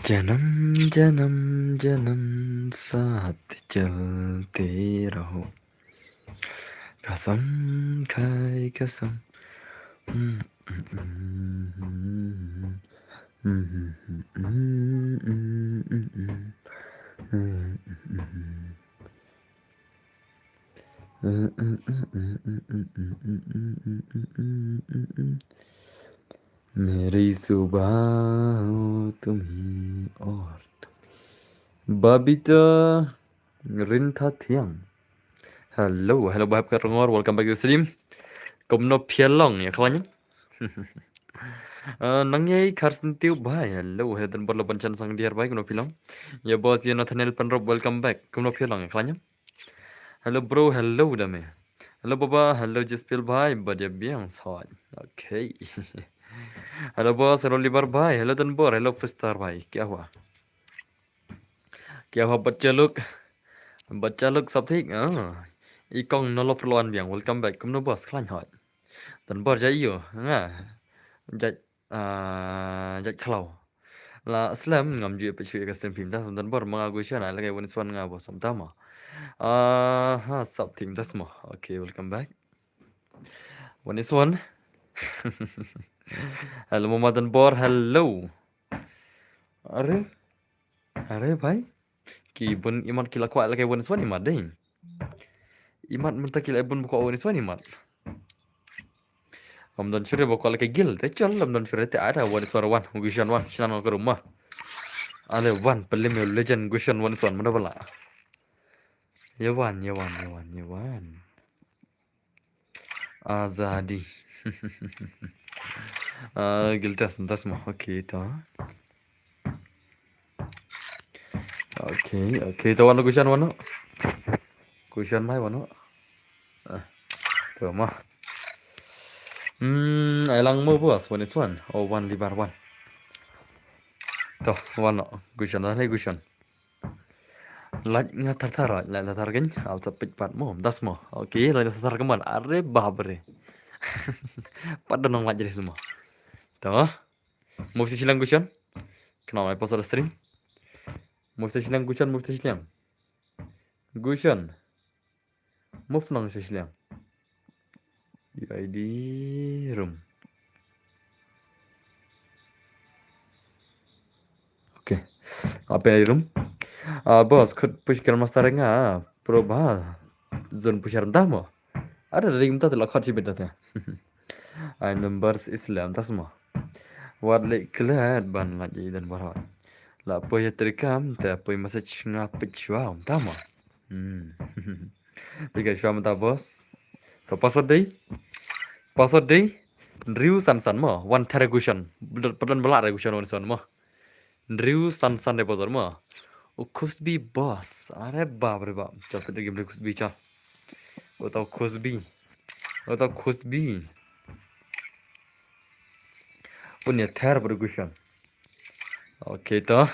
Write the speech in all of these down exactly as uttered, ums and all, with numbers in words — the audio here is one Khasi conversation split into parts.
जन्म जन्म जन्म साथ चलते रहो, कसम खाए कसम। मेरी सुबह हो तुम ही और तुम ही। Babita Rintha Thiang. Hello, hello, Bah Hep Ka Rongor, welcome back to the stream. Kumno phi long, ïa khlaiñ? Ah, nang ïa Carson Tube, bhai. Hello, hello, Don Bor Laban Chan Sang Diar, bhai, kumno phi long? Ïa boss, ïa Nathaniel Panrop, welcome back. Kumno phi long, ïa khlaiñ? Hello bro, hello da me. Hello baba, hello Jespil bhai, bad ïa biang soi. Okay. Hello boss, hello Libar bhai, hello Don Bor, hello Fister bhai. Kya hua? Kya hua bad chaluk? Bad chaluk sab thik. Ah. I kong Nolop Rloan biang, welcome back. Kumno boss, khlaiñ hoi? Don Bor jai ïo, nga. Jai, ah, jai khlaw. La slem ngam ju peit shuh ïa ka stream phim. Das Don Bor ma nga Gushan, ai lehkai Waniswan nga boss, ym tama. Ah, ha, sab team das mo. Okay, welcome back. Waniswan. Hello, Mama Don Bor, hello. Are? Are, bhai? Ki bun imat ki la kwah lehkai Waniswan imat dei. Imat mynta ki la bun ba kwah Waniswan imat. Ym don shuh re ba kwah lehkai Gil, te chal ym don shuh re te ada Waniswan wan, Gushan wan, shan nga ka rumah. Ale wan, pelim ïa u legend Gushan Waniswan, mana bala. Ïa wan, ïa wan, ïa wan, ïa wan. Azadi. Ah, Gil das, das mo, okay, to. Okay, okay, to wan Gushan wan. Gushan mai wan. Ah, to ma. Hmm, ai lang mo boss, Waniswan. Oh, wan Libar wan. To, wan Gushan, dale Gushan. Lait nga thar thar, lait nga thar thar kan, au sa peit pat mo, das mo. Okay, lait nga thar thar kan, are bap re. Pat da nong lait jeri semua. To. Move sa shiliang Gushan. Kena mai pause the stream. Move sa shiliang Gushan, move sa shiliang. Gushan. Move nang sa shiliang. U I D room. Okay. Apa yang room? Ah, boss, khut push Grandmaster nga. Pro ba. Zone push ram tamo. Ada dari kita telah khot sibit dah. Ai numbers Islam tas mo. Wat le klet ban lait i Don Bor. La poi ïa trikam, te poi message nga peit shuwa, um tamo. Hmm. Peit ka shuwa mynta boss. To password dei. Password dei. Hynriew san san mo. Wan thar Gushan. Padon bala re Gushan wan san mo. Hynriew san san dei password mo. U Khusbi boss. Are bap re bap. Chal peit game dei Khusbi chal. Uta u Khusbi. Uta u Khusbi. Un ïa thar bad Gushan. Okay to.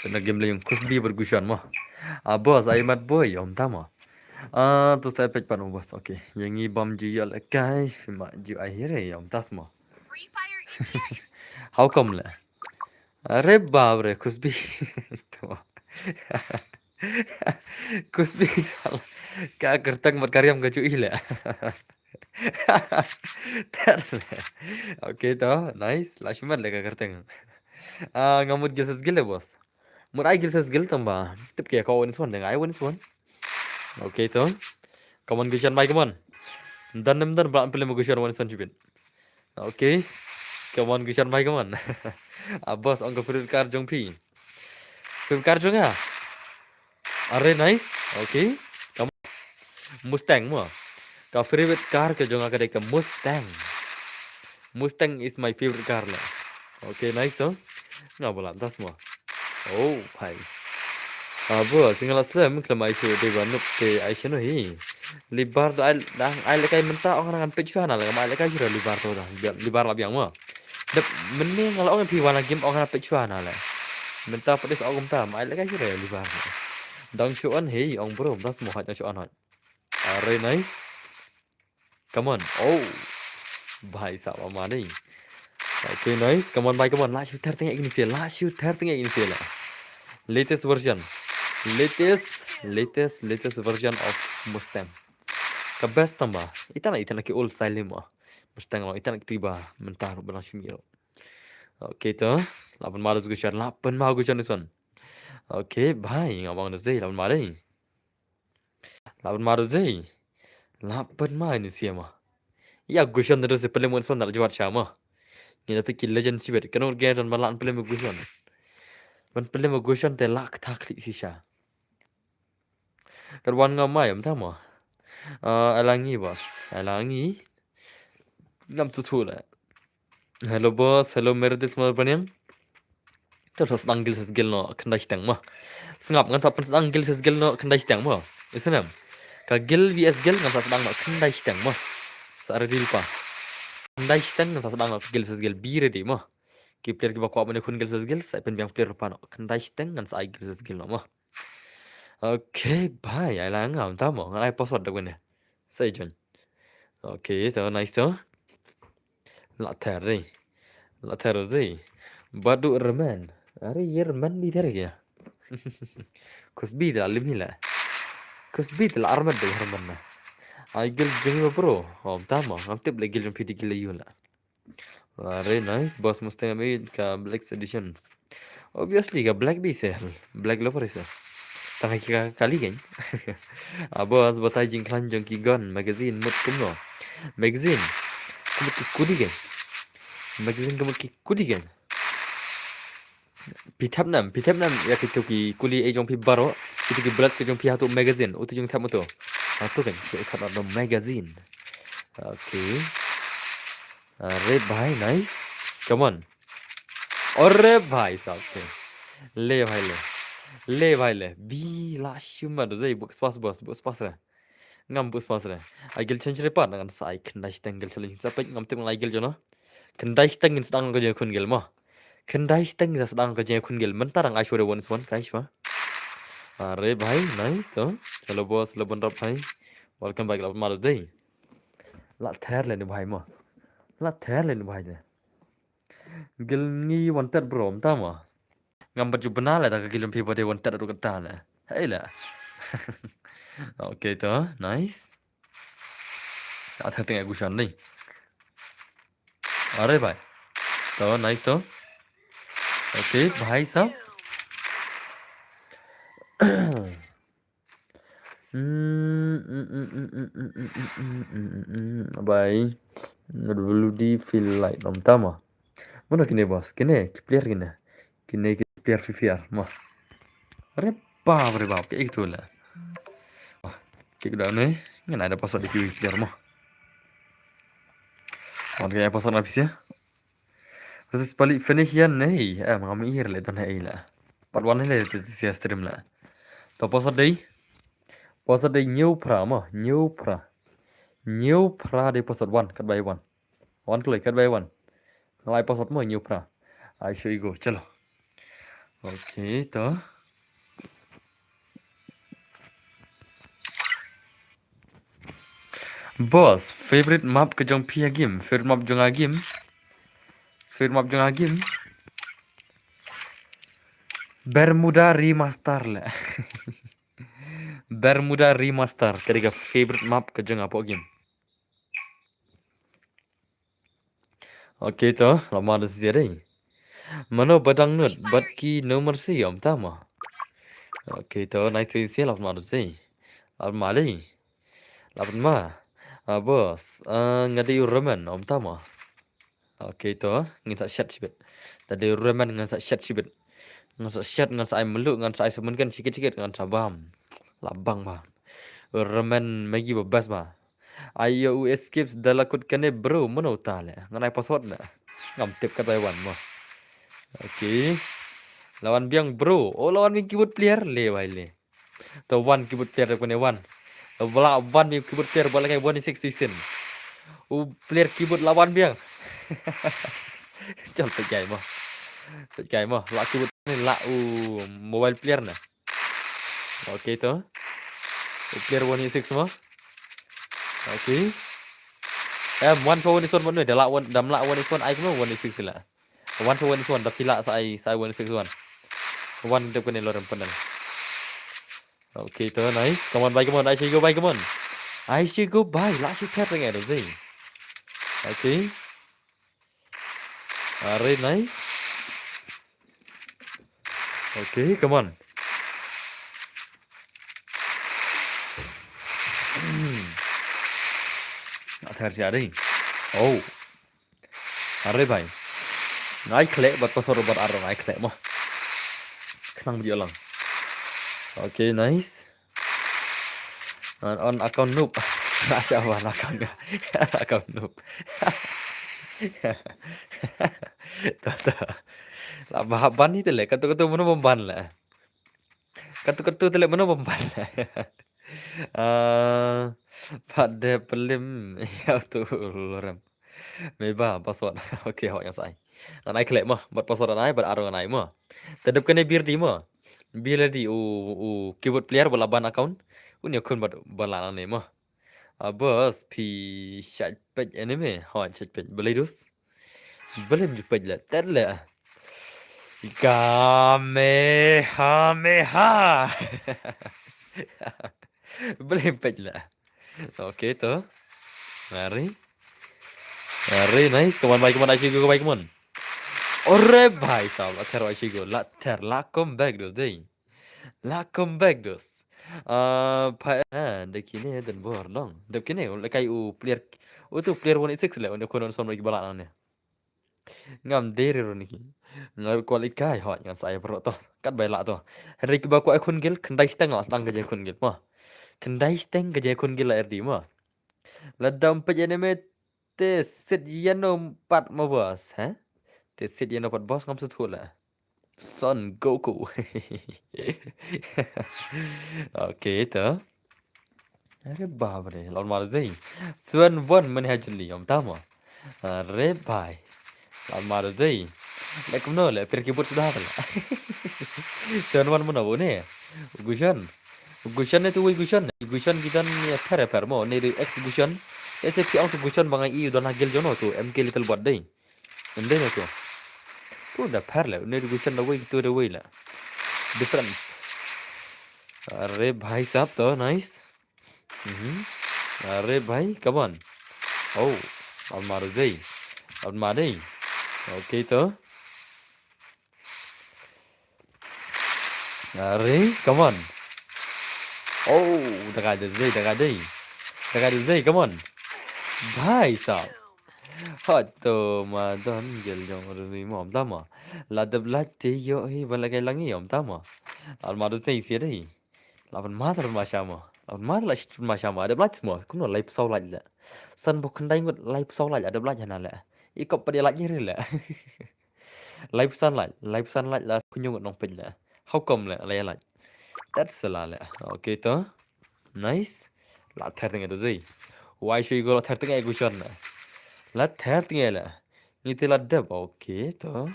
Pynda game leh ïa u Khusbi bad Gushan mo. Ah boss, ai mat boi, ym tamo. Ah, to sa peit pat mo boss. Okay. Ïa ngi bam ju ïa lehkai, phi ma ju ai hi re, ym tas mo. How come le? Are bap re, Khusbi. To. Khusbi sal. Ka kyrteng bad ka riam ka ju i le. Ter le. Okay to, nice. La shimet le ka kyrteng. Ah, nga mut Gil sa Gil le boss. Mut ai Gil sa Gil tang ba. Tip ke ka Waniswan dang ai Waniswan. Okay to. Come on Gushan mai, come on. Dan nem dan ba pele mo Gushan Waniswan jubit. Okay. Come on, Gushan mai, come on. Ah, boss, ong ka favorite car jong phi. Favorite car jong nga? Are nice. Okay. Come on. Mustang mo. Ka favorite car ka jong nga ka dei ka Mustang. Mustang is my favorite car le. Okay, nice to. Nga bala das mo. Oh, bhai. Abo, single slem, khlem ai shu dei ba nuk te ai shano hi. Libar to ai, dang ai lehkai mynta ong ngan peit shuwa na le, ma ai lehkai shuwa Libar to da. Libar la biang mo. Dep mynne nga la ong phi wan game ong ngan peit shuwa na le. Mynta peit ong mynta, ma ai lehkai shuwa Libar. Dang shu on hi, ong bro, das mo haj, dang shu on haj. Are nice. Come on. Oh. Bhai sahab, ama ni. Okay, nice. Come on, bhai, come on. Lah shu ther teng ïa kine sha, lah shu ther teng ïa kine sha la. Latest version. Latest, latest, latest version of Mustang. Ka best tang ba. Ita na, ita na ki old style mo. Mustang mo, ita na ki tiba mynta ruh ba la shu mih ruh. Okay to. Lah pynmad u Gushan, lah pynmad u Gushan u son. Okay, bhai, nga ong da zei, lah pynmad dei. Lah pynmad u zei. Lah pynmad ni sia mo. Ïa Gushan da zei pynlem u son da la jwat sha mo. Ngi da phi ki legend shibit. Kano gen don ba lah pynlem u Gushan. Ban pynlem u Gushan te lah kata khlieh shisha. Ka wan nga mai, ym tang mo. Ah, ai la ngi boss. Ai la ngi. Ngam shu shu la. Hello boss, hello Meredith Marbaniang. Te sa sdang gil sa sgil noh khyndai shiteng mo. Sngap, ngan sa pynsdang gil sa sgil noh khyndai shiteng mo. Isnem. Ka gil V S gil ngan sa sdang noh khyndai shiteng mo. Sa ready lypa. Khyndai shiteng ngan sa sdang noh gil sa sgil, be ready mo. Ki player kiba kwah ban ïakhun gil sa sgil, sa pynbiang player lypa noh. Khyndai shiteng ngan sa ai gil sa sgil noh mo. Okay, bhai, ai la nga, ym tang mo, ngan ai password da kane. Sa join. Okay, to, nice to. Lah ther dei. Lah ther dei. Badu remen. Are ye remen bi ther kya? Kusbi da lim hi la. Kusbi da armad da remen na. Ai gil jong bro. Oh, ym tang mo, ngam tip la gil jong phi dei gil ïa u la. Are nice, boss Mustang ami ka Black Edition. Obviously ka Black bi sel, Black lover sel. Tang ki ka kali kan. Abo as batai jingklan jong ki gun magazine mut kumno. Magazine. Kumut ki kuli kan. Magazine kumut ki kuli kan. Phi thep nam, phi thep nam ïa kito ki kuli eh jong phi baroh, kito ki bullets ki jong phi hato magazine, uto jong thep uto. Hato kan, ki thep hato magazine. Okay. Are bhai, nice. Come on. Are bhai sahab. Le bhai le. Le bhai le. Bi la shuma do zei buk spas bos, buk spas re. Ngam bus pas re. Ai gil change re pat ngan sa ai khyndai shiteng gil challenge sa pek ngam tip ngan ai gil jono. Khyndai shiteng ngin sdang ka jingkhun gil mo. Khyndai shiteng ngin sdang ka jingkhun gil. Mynta dang ai shuwa de one is one, kai shuwa. Are bhai, nice to. Hello boss, hello Bonrap bhai. Welcome back, la Mother's Day. La ther le ni bhai mo. La ther le ni bhai de. Gil ngi wanted bro, mynta mo. Ngam pat ju bna le da ka gil jong phi ba dei wanted ruh kata le. Hei le. Okay to, nice. Ka ther teng ïa Gushan ni. Are bhai. To, nice to. Okay, bhai sahab. Bhai. W D feel like ym tang mo. Mano kine boss, kine ki player kine. Kine ki player Free Fire mo. Are bap, are bap, ki ek tu la. Ki da ne, ngan ai da password ki player mo. Ngan ai password na P C. Versus pali finish ïa ne, eh, ngam ïohi le tang ei la. Part one le te sia stream la. To password dei. Password dei hynñiew phra mo, hynñiew phra. Hynñiew phra dei password one, kat bai one. One kloi, kat bai one. Ngan ai password mo hynñiew phra. Ai shu i go, chalo. Okay, to. Boss, favorite map ka jong phi ha game? Favorite map jong nga ha game? Favorite map jong nga ha game? Bermuda Remaster le. Bermuda Remaster ka dei ka favorite map ka jong nga hapoh game. Okay to, la mad shisha dei. Mano ba dang nud bad ki No Mercy ym tang mo. Okay to, nice to see, la mad shisha. La mad dei. La mad. Ah, boss, ah, nga dei u Roman ym tang mo. Okay to, ngin sa shet shibit. Ta dei u Roman ngin sa shet shibit. Ngan sa shet, ngan sa ai mluh, ngan sa ai summon kan shikit shikit, ngan sa bam. La bang ba. U Roman Maggie ba best ba. Ai ïa u escapes da la kut kane bro, mano uta le. Ngan ai password na. Ngam tip kat bai wan mo. Okay. La wan biang bro. Oh, la wan biang keyboard player le bai le. To wan keyboard player kane wan. To bla wan biang keyboard player ba la kai one six season. U player keyboard la wan biang. Chal peit kai mo. Peit kai mo. La keyboard ni la u mobile player na. Okay to. U player one six mo. Okay. Em, one four one is one, one, da lah one, dam lah one is one, ai kumno one is six la. One four one is one, da phi lah sa ai, sa ai one is six one. One dep kane lorem panel. Okay, to, nice. Come on, bhai, come on. Ai shu go, bhai, come on. Ai shu go, bhai. Lah shu ther ngai, Rosy. Okay. Are, nice. Okay, come on. Lah ther sha dei. Oh. Are bhai. Ngai khleh bad password bad aro ngai khleh mo. Khnang video lang. Okay, nice. On, on account noob. Lah sha ban account nga. Account noob. To, to. Lah ba ban ni te le. Katu, katu mano bym ban la. Katu, katu te le mano bym ban la. Ah, pat de pelim. Ya tu lorem. Me ba password. Okay, hok ngan sa ai. Ngan ai khleh mo. Bad password ngan ai, bad aro ngan ai mo. Te dep kane bir di mo. Bi la di u, u keyboard player ba la ban account. Un ïakhun bad ba la nangne mo. Ah, boss, phi shait peit anime. Hooid, shait peit. Balei dus? Balei ju peit la. Tet la. Kamehameha. Balei peit la. Okay, to. Mari. Mari, nice. Come on, bhai, come on, ai shu go, bhai, come on. Ore bhai sahab, la ther, ai shu go. La ther, la come back dus dei. La come back dus. Ah, pha, ah, da kine den bor long. Da kine, la kai u player, u tu player one eight six le, u ne kono som lagi bala ne. Ngam dei re ro niki. Ngar kwal ikai hot ngan sa ai bro to. Kat bai la to. Henry kiba kwah khun gil, khyndai steng la sdang ka jingkhun gil mo. Khyndai steng ka jingkhun gil la R D mo. La dam peit anime te sit ïano pat mo boss, ha? Te sit ïano pat boss ngam sut la. Son Goku. Okay, to. Are bap re, lon mar zai. Suan von mane hajli, om tamo. Are bhai. Lon mar zai. Le kumno le, pir keyboard sudah pala. Suan von mano bo ne. Gushan. Gushan ne tu wei Gushan. Gushan kita ni pher pher mo, ne ex Gushan. Ese pi ang tu Gushan bangai i don hagil jono tu, M K Little Bot dei. Ende na tu. Tu da pher le, ne Gushan da wei tu da wei la. Difference. Are bhai sahab to, nice. Mhm. Are bhai, come on. Oh, alma dei. Alma dei. Okay to. Are, come on. Oh, daga dei, daga dei. Daga dei, come on. Bhai sahab. Hot to ma don gel jong ru ni mom tama. La dep lait te yo hi ban la kai langi om tama. Alma dei sia dei. La ban mat ban ma shama. La ban mat la shit ban ma shama. Adep lait mo. Kumno lai psaw lait le. San bo khyndai ngut lai psaw lait adep lait hana le. I kop pa dia lait re le. Lai psan lait, lai psan lait la khynñiuh ngut nong peit le. How come le lai lait. That's the la le. Okay to. Nice. La ther teng to zai. Why should you go la ther teng Gushan le. La ther teng le. Ngi te la dep. Okay to.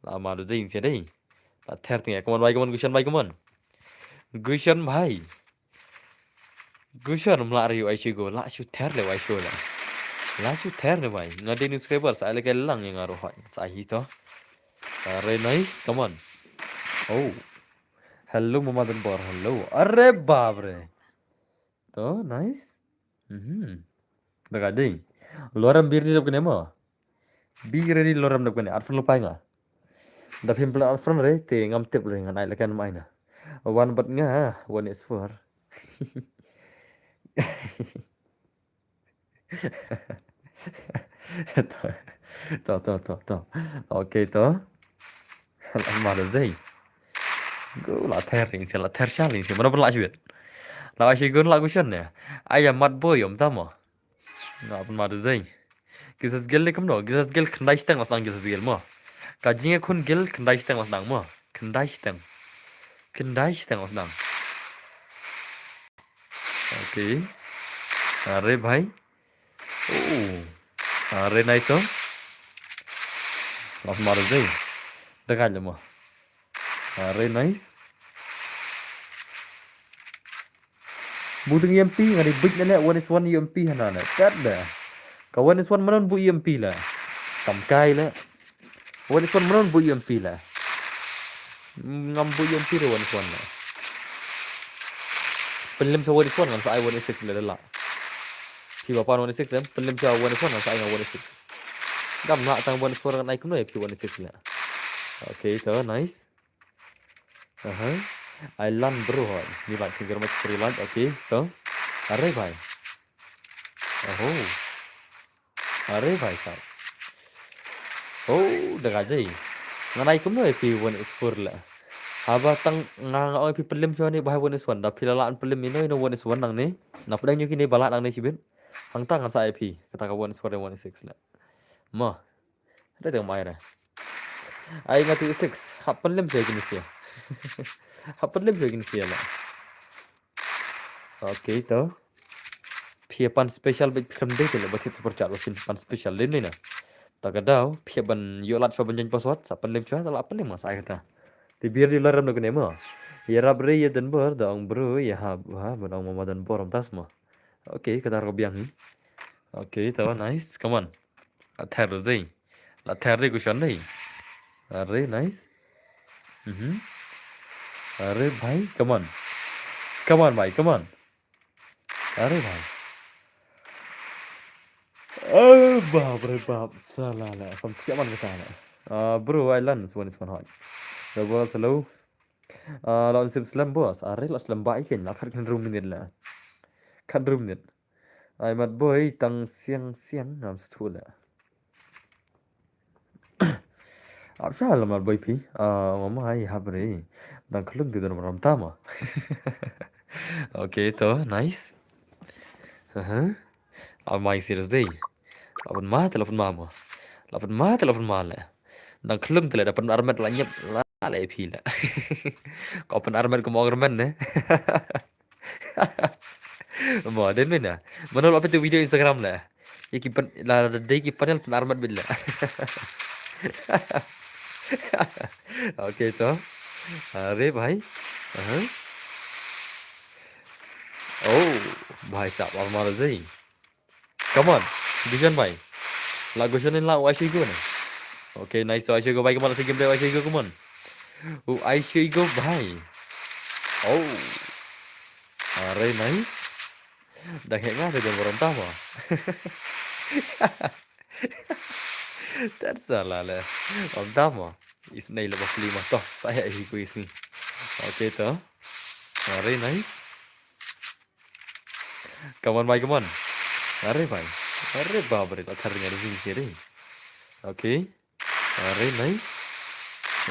La ma do zai sia dei. La ther teng. Come on, bhai, come on, Gushan, bhai, come on. Gushan, bhai. Gushan, mla ri wai shu go. La shu ther le wai shu le. La shu ther le wai. Nga dei subscriber sa le ke lang yang aro hoi. Sa hi to. Are nice. Come on. Oh. Hello, Mama Danbor. Hello. Are bap re. To, nice. Mhm. Daga dei. Lorem bir ni dap kene mo. Bi ready lorem dap kene. Arfan lupai nga. Dap him pla arfan re te ngam tip re ngan ai lekan mai na. One bat nga, one is four. To, to, to, to, to. Okay to. Mar zai. Go la ther ring se, la ther sha ring se. Mana pun la shibit. La shi gun la Gushan ne. Aya mat boy om tamo. Nga pun mar zai. Gisas gel ne kumno. Gisas gel khyndai steng la sdang gisas gel mo. Ka jingïakhun gel khyndai steng la sdang mo. Khyndai steng. Khyndai steng la sdang. Okay. Are bhai. Oh. Are nice to. Love mar zai. Daga le mo. Are nice. Buding M P ngari big nene one is one M P hana ne. Kat da. Ka one is one manon bu E M P la. Kam kai la. One is one manon bu E M P la. Ngam bu E M P re one is one la. Pynlem sa one is one ngam sa ai one is six la la. Phi ba pan one is six em, pynlem sa one is one ngam sa ai nga one is six. Gam na tang one is one ngan ai kumno ïa phi one is six la. Okay, to nice. Aha. I learn bro. Ni like, thank you very much for your like. Okay, to. Are bhai. Oho. Are bhai sab. Oh, da ka dei. Ngan ai kumno ïa phi one is four la. Haba tang nga nga oi phi pynlem shwa ni bhai one is one. Da phi la lah pynlem ino ino one is one nangne. Na pdeng ïa kine ba lah nangne shibit. Hangta ngan sa ai phi. Kata ka one is four one is six la. Mo. Ada tang mai re. Ai nga two six. Hap pynlem shwa kine sia. Hap pynlem shwa kine sia la. Okay, to. Phi pan special bad phi khlem dei te le ba kit super chat ba phi pan special len ni na. Ta ka daw phi ban ïoh lad shwa ban join password sa pynlem shwa ta la pynlem ma sa ai kata. Te biar di la rem na kane mo. Ïarap re ïa don bor da ong bro ïa ha ha ban ong mama don bor tas mo. Okay, kata ko biang hi. Okay, to nice. Come on. La ther dei. La ther dei ku shon dei. Are nice. Mhm. Are bhai, come on. Come on bhai, come on. Are bhai. Oh, bap re bap. Sala la. Sam tiap man kata la. Ah, bro, I learn one is one hot. The boss, hello. Ah, la on sim slem boss. Are la slem ba iken la khat kan room minit la. Khat room minit. Ai mat boy tang siang siang ngam stu la. Ap sha la mat boy phi. Ah, mama ai hap re. Dang khlung ti don ram tama. Okay, to nice. Aha. Al mai serious dei. La pun ma te la pun ma mo. La pun ma te la pun ma le. Dang khlung te le da pun armet la nyep la le phi le. Ko pun armet ko mo armet ne. Mo den mena. Mano la pun video Instagram le. Ïa ki pan la dei ki panel pun armet bit le. Okay to. Are bhai. Aha. Oh, bhai sab armar zai. Come on, Bijan bhai. La Gujan la u Aisha go na. Okay, nice, u Aisha go bhai, come on, la game bhai, u Aisha go, come on. U Aisha go bhai. Oh. Are nice. Dang hek nga te jon barom tama. Tat sala le. Om tama. Is nei le ba fli ma to. Sa hek hi ku is ni. Okay to. Are nice. Come on, bhai, come on. Are bhai. Are bap re, la thar nga zing sih re. Okay. Are nice.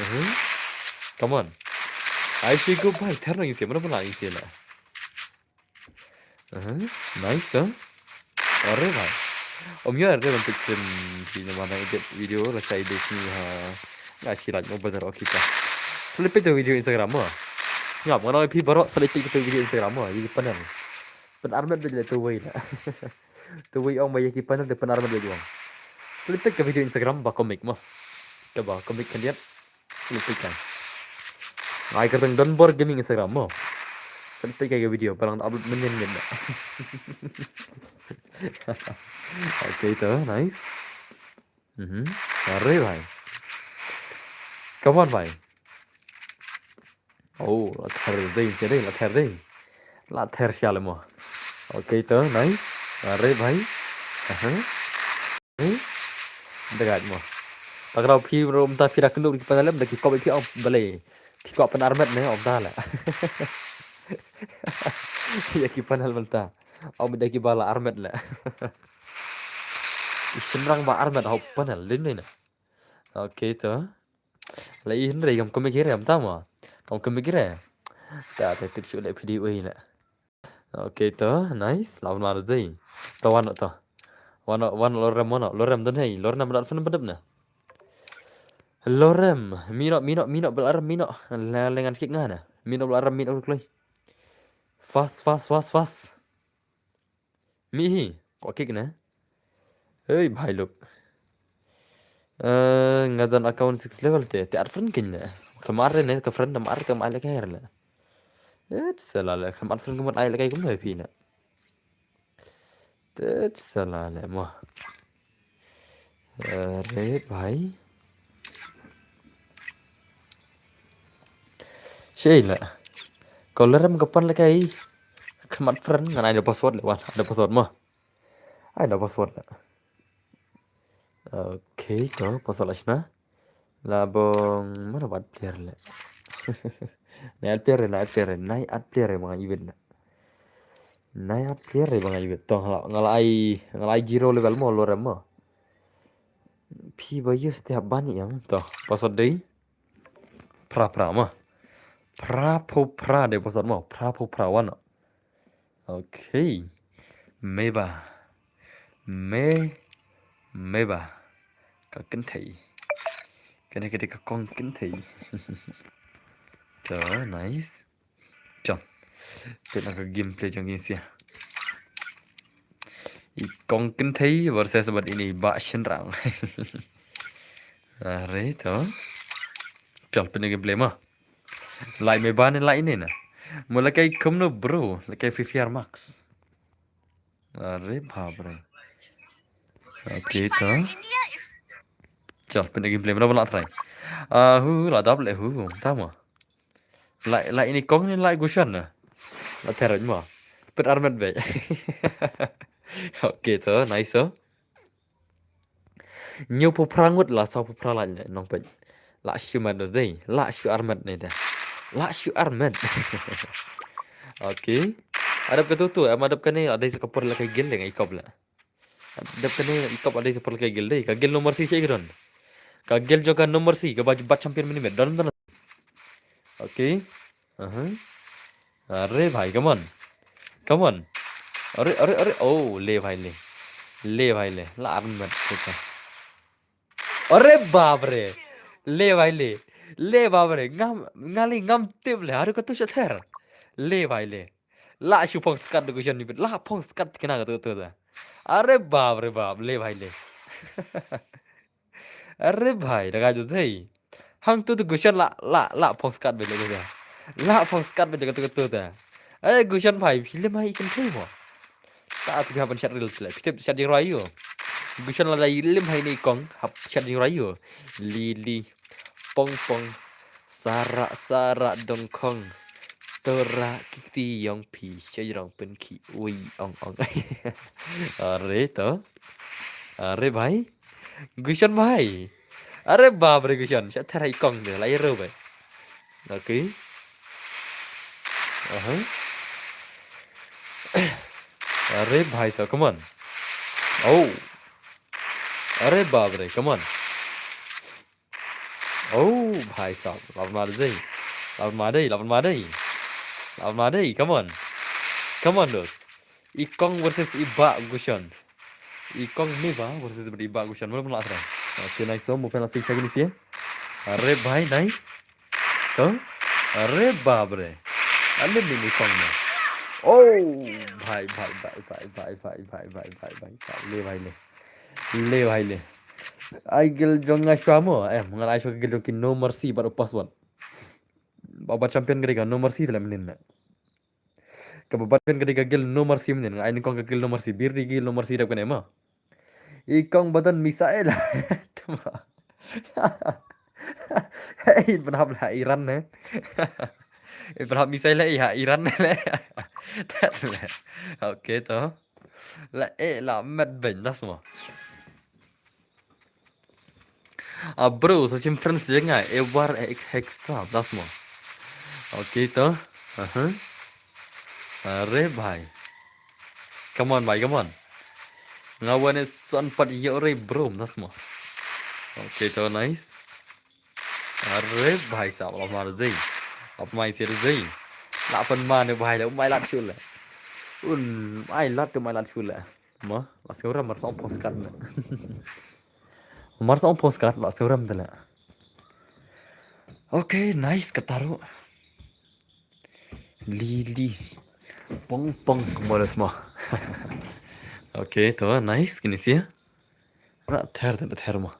Uh-huh. Come on. Ai sih go bhai, thar nang isi, mana pun nang isi lah. Uh-huh. Nice, huh? Are bhai. Om ya, are ban picture di nama na edit video la sa edit ni ha. Nga shi like mo brother, okay ka. Selipit video Instagram mo. Sngap, ngano pi baroh selipit video Instagram mo. Ini panel. Pynarmet bit le tu wei la. Tu wei ong ba ïa ki panel te pynarmet bit ong. Selipit ka video Instagram ba comic mo. Ka ba comic khyndiat. Selipit ka. Ai ka tang Don Bor Gaming Instagram mo. Selipit ka video ba lang upload mynnin mynnin. Okay to, nice. Mhm. Are bhai. Come on bhai. Oh, la ther dei, sih dei, la ther dei. La ther sha le mo. Okay to, nice. Are bhai. Aha. Eh? Dekat mo. Takraw phi rom ta phi da kynduh ki panel em da ki kop phi om balei. Ki kop pynarmet ne om ta la. Ya ki panel mynta. Om da ki bala armet la. Shynrang ba armet hau panel lin ne na. Okay to. La i hynrei kam kumi kire am tama. Kam kumi kire. Ta ta tip shu le phi di wei la. Okay to, nice. Lawan mar zai. To wan to. Wan wan lorem wan lorem dan hei. Lorem lat fan bedep na. Lorem. Mino mino mino bel arem mino. La lengan kik ngana. Mino bel arem mino kloi. Fast fast fast fast. Mi hi, ko kik ne. Hei bhai look. Eh, nga don account six level te, te add friend kin ne. Khlem add ne, ka friend nam add kam ai le kai le. Et sala le, khlem add friend kam ai le kai kum le phi ne. Tet sala le mo. Are bhai. Shei la. Ko lerem ka pan le kai. Khmat friend ngan ai da password le wan. Ai da password mo. Ai da password le. Okay, to password la shna. La bong mana bat player le. Nai at player, nai at player, nai at player bang ibet na. Nai at player bang ibet. To ngala ngalai ngalai zero level mo lorem mo. Phi ba yus te ban yam. To password dei. Pra pra mo. Pra pho pra dei password mo. Pra pho pra wan. Okay. Meba. Me. Meba. Ka kynthei. Kane ka dei ka kong kynthei. To, nice. Chong. Pynang ka gameplay jong ki sia. I kong kynthei versus bad ini ba shenrang. Are to. Chong pynang gameplay mo. Lai me ban lai ini na. Mo la kai kumno bro, la kai Free Fire Max. Are bhap re. Okay to. Chal pynang gameplay mo la try. Ah hu la dap le hu ta mo. Lai lai ini kong ni lai Gushan na. La try mo. Pet armet be. Okay to, nice to. Nyu pu prangut la sau pu pralai ne nong pet. La shu mat dei, la shu armet ne da. La shu armet. Okay. Adap ka tu tu, am adap kane adai sa ka por la ka gil dei ngai kop la. Adap kane i kop adai sa por la ka gil dei. Ka gil nomor si sa ka don. Ka gil jong ka nomor si ka ba bat champion minimit don don. Okay. Aha. Are bhai, come on. Come on. Are are are. Oh, le bhai le. Le bhai le. La armet. Are bap re. Le bhai le. Le bap re. Ngam ngali ngam tip le. Are ka tu sha ther. Le bhai le. La shu phong skat du Gushan ni bit. La phong skat kena ka tu tu ta. Are bap re bap. Le bhai le. Are bhai, da ka ju thei. Hang tu tu Gushan la la la phong skat bele Gushan. La phong skat bele katu katu ta. Eh Gushan bhai, film hai ikan thei mo. Ta tu hap shat reels le. Pitip shat jing rayu. Gushan la la ilim hai ni kong hap shat jing rayu. Lili pong pong sara sara dongkong. Tora kiti yong pi sejrong pen ki ui ong ong. Are to. Are bhai. Gushan bhai. Are bap re Gushan. Sha tharai kong de lai ro bhai. Okay. Aha. Are bhai sa, come on. Oh. Are bap re, come on. Oh bhai sab, lawan ma dei. Lawan ma dei, lawan ma dei. Lawan ma dei, come on. Come on dos. I kong versus i ba Gushan. I kong ni ba versus i ba Gushan. Mana pun la try. Okay, nice. So, mo pen la sing sagi ni si. Are bhai, nice. To. Are bap re. Ale ni ni kong na. Oh bhai bhai bhai bhai bhai bhai bhai bhai bhai bhai sab le bhai le. Le bhai le. Ai gil jong nga shwa mo. Eh, nga ai shwa gil jong ki No Mercy bad u password. Ba ba champion gari ka No Mercy tele menin na. Ka ba ba champion gari ka gil No Mercy menin. Ai ni kong ka gil No Mercy. Bir di gil No Mercy dap kane mo. I kong ba don missile. Tama. Hey, berhap lah Iran ne. Eh, berhap missile lah ya Iran ne. Okay to. La eh la met ben das mo. Ah bro, sa chim friends je ngai e war e hexa das mo. Okay to. Aha. Are bhai. Come on bhai, come on. Nga wane son pat yo re bro das mo. Okay to, nice. Are bhai sab la mar zai. Ap mai sir zai. La pan ma ne bhai le mai lat shule. Un mai lat to mai lat shule. Ma, la seuram mar sa ong postcard na. Mar sa ong postcard la seuram tala. Okay, nice kataru. Lili. Pong pong moles ma. Okay, to nice kini sia. La ther tala ther ma.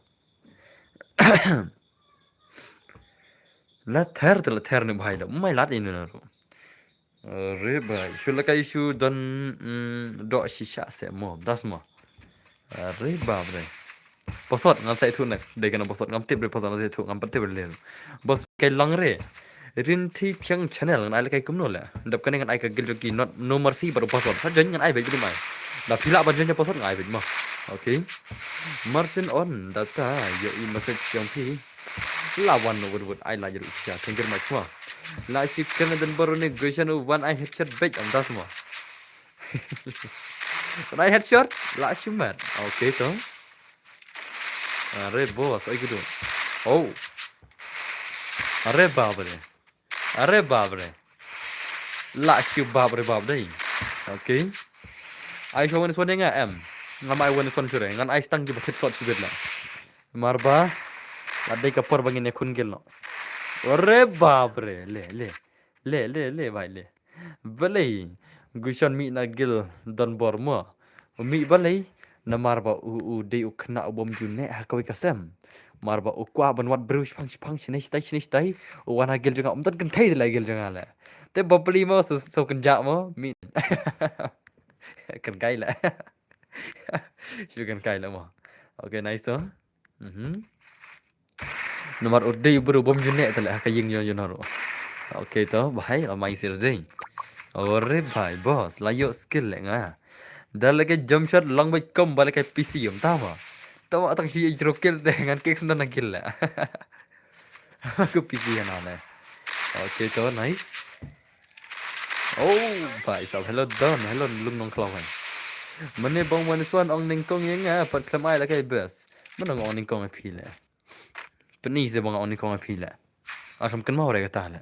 La ther tala ther ni bhai la. Mai lat ini na ru. Re ba, shu lehkai shu don, mm, doh shisha se mo, das mo. Re ba bre. Password ngam sa ïathuh next. Dei kane password ngam tip re, password ngam sa ïathuh, ngam pat tip re. Boss kai lang re. Rin Thi Thiang channel ngan ai lehkai kumno le. Dap kane ngan ai ka guild jong ki not, No Mercy bad u password. Sa join ngan ai beit beit mai. Da phi lah ban join ïa password ngan ai beit mo. Okay. Martin on data ïohi message jong phi. La wan no wut wut ai la jru sha. Thank you very much mo. La shi kane don bor ne Goshan u wan ai headshot beit am das mo. Wan ai headshot la shi mat. Okay to. Are boss, ai kudu. Oh. Are babre. Are babre. La shi babre bab dei. Okay. Ai shu wan swan nga em. Ngam ai wan swan sure. Ngan ai stang ki ba headshot sibit la. Mar ba la dei ka por ba ngin ïakhun guild noh. Ore bap re, le, le. Le, le, le, bai, le. Balei Goshan mih na guild don bor mo. U mih balei, namar ba u, u dei u khynnah u bym ju neh ha kawei ka sem. Mar ba u kwah ban wad briew shipang shipang, shane shitai shane shitai. U wan ha guild jong nga, um don kynthei te la guild jong nga le. Te bapli mo, so, so kynjah mo, mih. Kynkai le. Shu kynkai le mo. Okay, nice to. Mhm. Namar u dei u briew bym ju neh te le ha ka ïing jong jong ruh. Okay to, bahai la mai sir jing. Ore bhai boss, la ïoh skill le nga. Da lehkai jump shot long beit kum ba lehkai P C um tama. Tama tang shi ïa jrok kill te ngan kick sendang na kill le. Aku P C na le. Okay to, nice. Oh, bhai sab, hello Don, hello Lum Nongkhlaw bhai. Mane bang wan swan ong nyngkong ïa nga, pat khlem ai lehkai best. Mane ong nyngkong ïa phi le. Pynï se bang ong nyngkong ïa phi le. Asham kynmaw re kata le.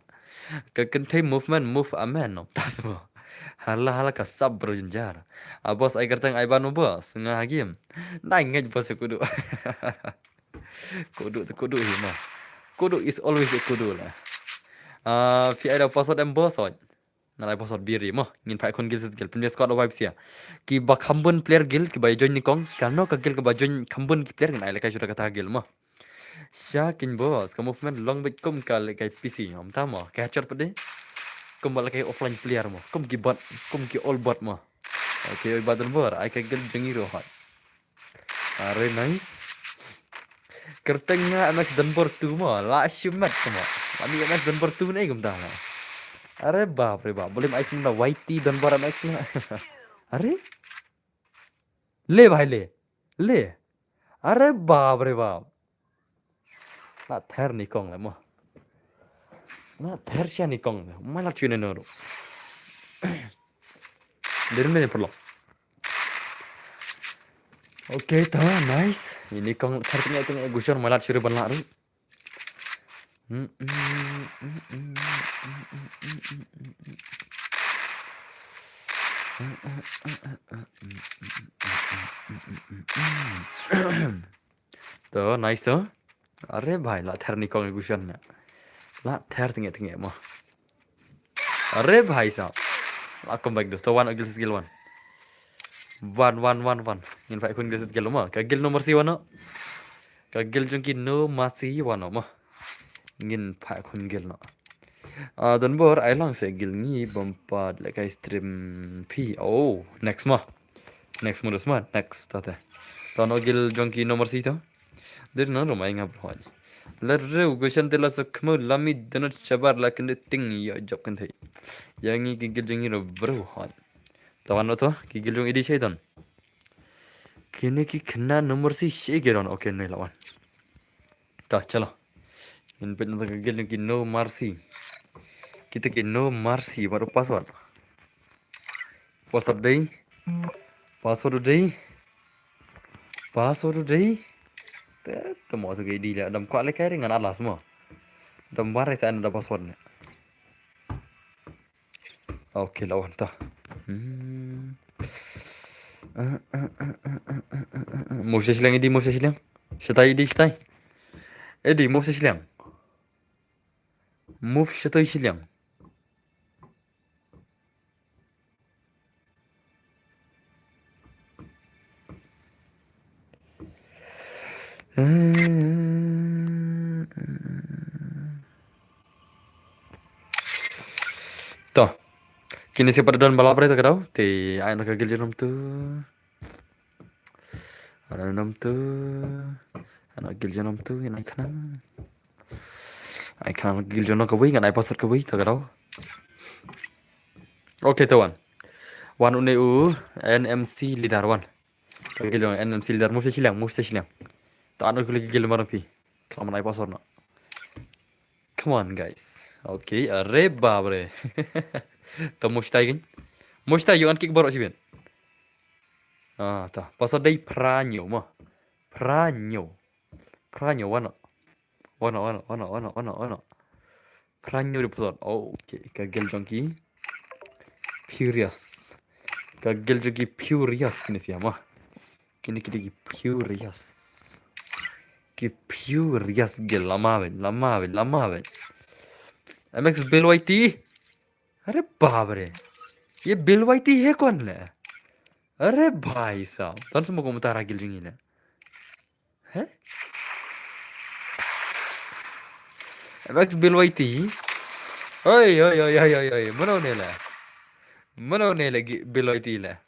Ka kynthei movement move amen no. Tas mo. Hala hala ka sab bro jynjar. A boss ai kyrteng ai ban mo boss. Nga ha game. Nai ngeit boss ïa kudu. Kudu te kudu hi mo. Kudu is always a kudu la. Ah, phi ai da password em boss oi. Ngan ai password biri mo. Ngin phai khun guild set guild. Pynbia squad o wipe sia. Ki ba kham bun player guild, ki ba join nyngkong. Kano ka guild ka ba join kham bun ki player ngin ai lehkai shuh da kata guild mo. Sha kin boss, ka movement long beit kum ka lehkai P C. Om tama, ka headshot pat de. Kum ba lehkai offline player mo. Kum ki bot, kum ki all bot mo. Okay, oi ba don bor, ai ka guild jong i ruh hot. Are nice. Kyrteng nga M X Don bor tu mo, la shimet mo. Ani M X Don bor tu ne kumta la. Are bap re bap, boleh ai sing da Y T Don bor M X la. Are? Le bhai le. Le. Are bap re bap. La ther nyngkong le mo. La ther sha nyngkong le. Mai la chune no ru. Derin ne perlo. Okay, ta nice. Nyngkong ther tengah tengah Goshan mai la chune ban la ru. To, nice to. Are bhai, la ther nyngkong Goshan na. La ther tengah tengah mo. Are bhai sab. La come back dos. To wan guild set guild wan. Wan, wan, wan, wan. Ngin phai khun guild set guild mo. Ka guild No Mercy wan no. Ka guild jong ki No Mercy wan no mo. Ngin phai khun guild no. Ah, don bor ai lang se guild ngi bym pat lehkai stream phi. Oh, next mo. Next mo dos mo. Next ta te. To no guild jong ki No Mercy to. Der no ro mai nga bro. La reu Goshan te la sa khmu la mi donut shabar la kynde ting ïa jop kynthei. Ïa ngi ki guild jong ngi ro bro hot. Ta wan no to, ki guild jong i dei shai don. Kine ki khynnah No Mercy shai ki don. Okay, nai la wan. Ta, chalo. Ngin peit na ta ka guild jong ki No Mercy. Kita ki No Mercy, baru password. Password dei. Password dei. Password dei. Te, te mo tu ke di le. Dam kwah le kai ring an alas mo. Dam bare sa an da password ne. Okay, la wan ta. Hmm. Move sha shiliang, Eddie, move sha shiliang. Shatai, Eddie, shatai. Eddie, move sha shiliang. Move shatai shiliang. To. Kine sa pat don ba la pyrta ka daw. Te ai na ka guild jong num tu. Ai na num tu. Ai na guild jong num tu, ai na khnang. Ai khnang guild jong num kawei, ngan ai password kawei, ta ka daw. Okay, te wan. Wan une u N M C leader wan. Ka guild jong N M C leader, move sa shiliang, move sa shiliang. Ta ai na guild, guild mar phi. Klam ai password na. Come on, guys. Okay, are babre. Ta mushtai gin. Mushtai, ïoh ngan kick baroh shibit. Ah, ta. Password dei phra hynñiew mo. Phra hynñiew. Phra hynñiew, wano. Wano, wano, wano, wano, wano, wano. Phra hynñiew dei password. Oh, okay. Ka guild jong ki Furious. Ka guild jong ki Furious kine sa mo. Kine ki dei ki Furious. Ki Furious guild, lama beit, lama beit, lama beit. M X Bill Y T. Are babre. Ye Bill Y T hai kaun le? Are bhai sahab. Tan sum ko mutara guild jong ngi le. He? M X Bill Y T. Oi, oi, oi, oi, oi, oi. Mano ne le? Mano ne le gi-, Bill Y T le?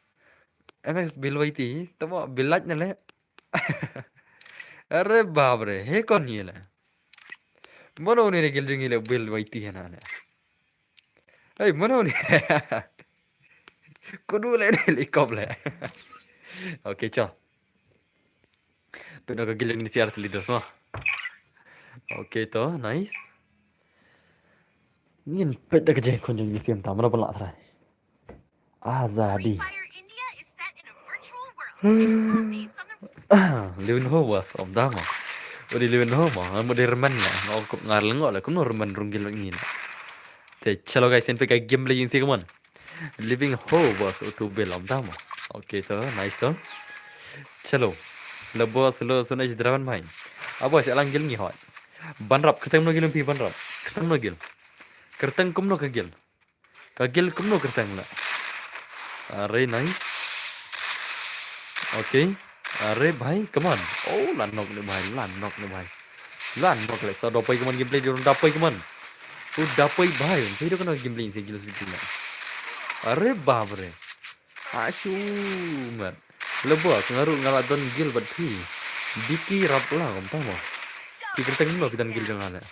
M X Bill Y T. Tamo Bill Light ne le? Are babre. Hai kaun ye le? Mano ne le guild jong ngi le Bill Y T hana le? Hey, mano ne? Kudu le ne le kop le. Okay, cho. Pynno ka guild jong ngi C R C leaders mo. Okay, to, nice. Ngin peit da ka jingkhun jong ngi sien ta, mano ban lah trai. Azadi. Living Hobos, om dama. Odi Living Hobos, mo de remen la. Ngo kop ngar lengo la, kumno remen rung guild ngi. Te chalo guys, sien peit ka gameplay jong ngi, come on. Living Hobos, utu bel om dama. Okay, to, nice to. Chalo. Le boss, lo, sune dragon bhai. Abo, se lang guild ngi hoi. Ban rap, kyrteng kumno guild phi ban rap. Kyrteng kumno guild. Kyrteng kumno ka guild. Ka guild kumno kyrteng la. Are nice. Okay. Are bhai, come on. Oh, la nok ne bhai, la nok ne bhai. La nok le, sa dapoi kaman gameplay jong dapoi kaman. U dapoi bhai, sa do kana gameplay sa guild sa guild la. Are babre. Ashu mat. Le boss, nga ruh nga la don guild bad phi. Diki rap la, kam tama. Ki kyrteng kumno ki don guild jong nga le.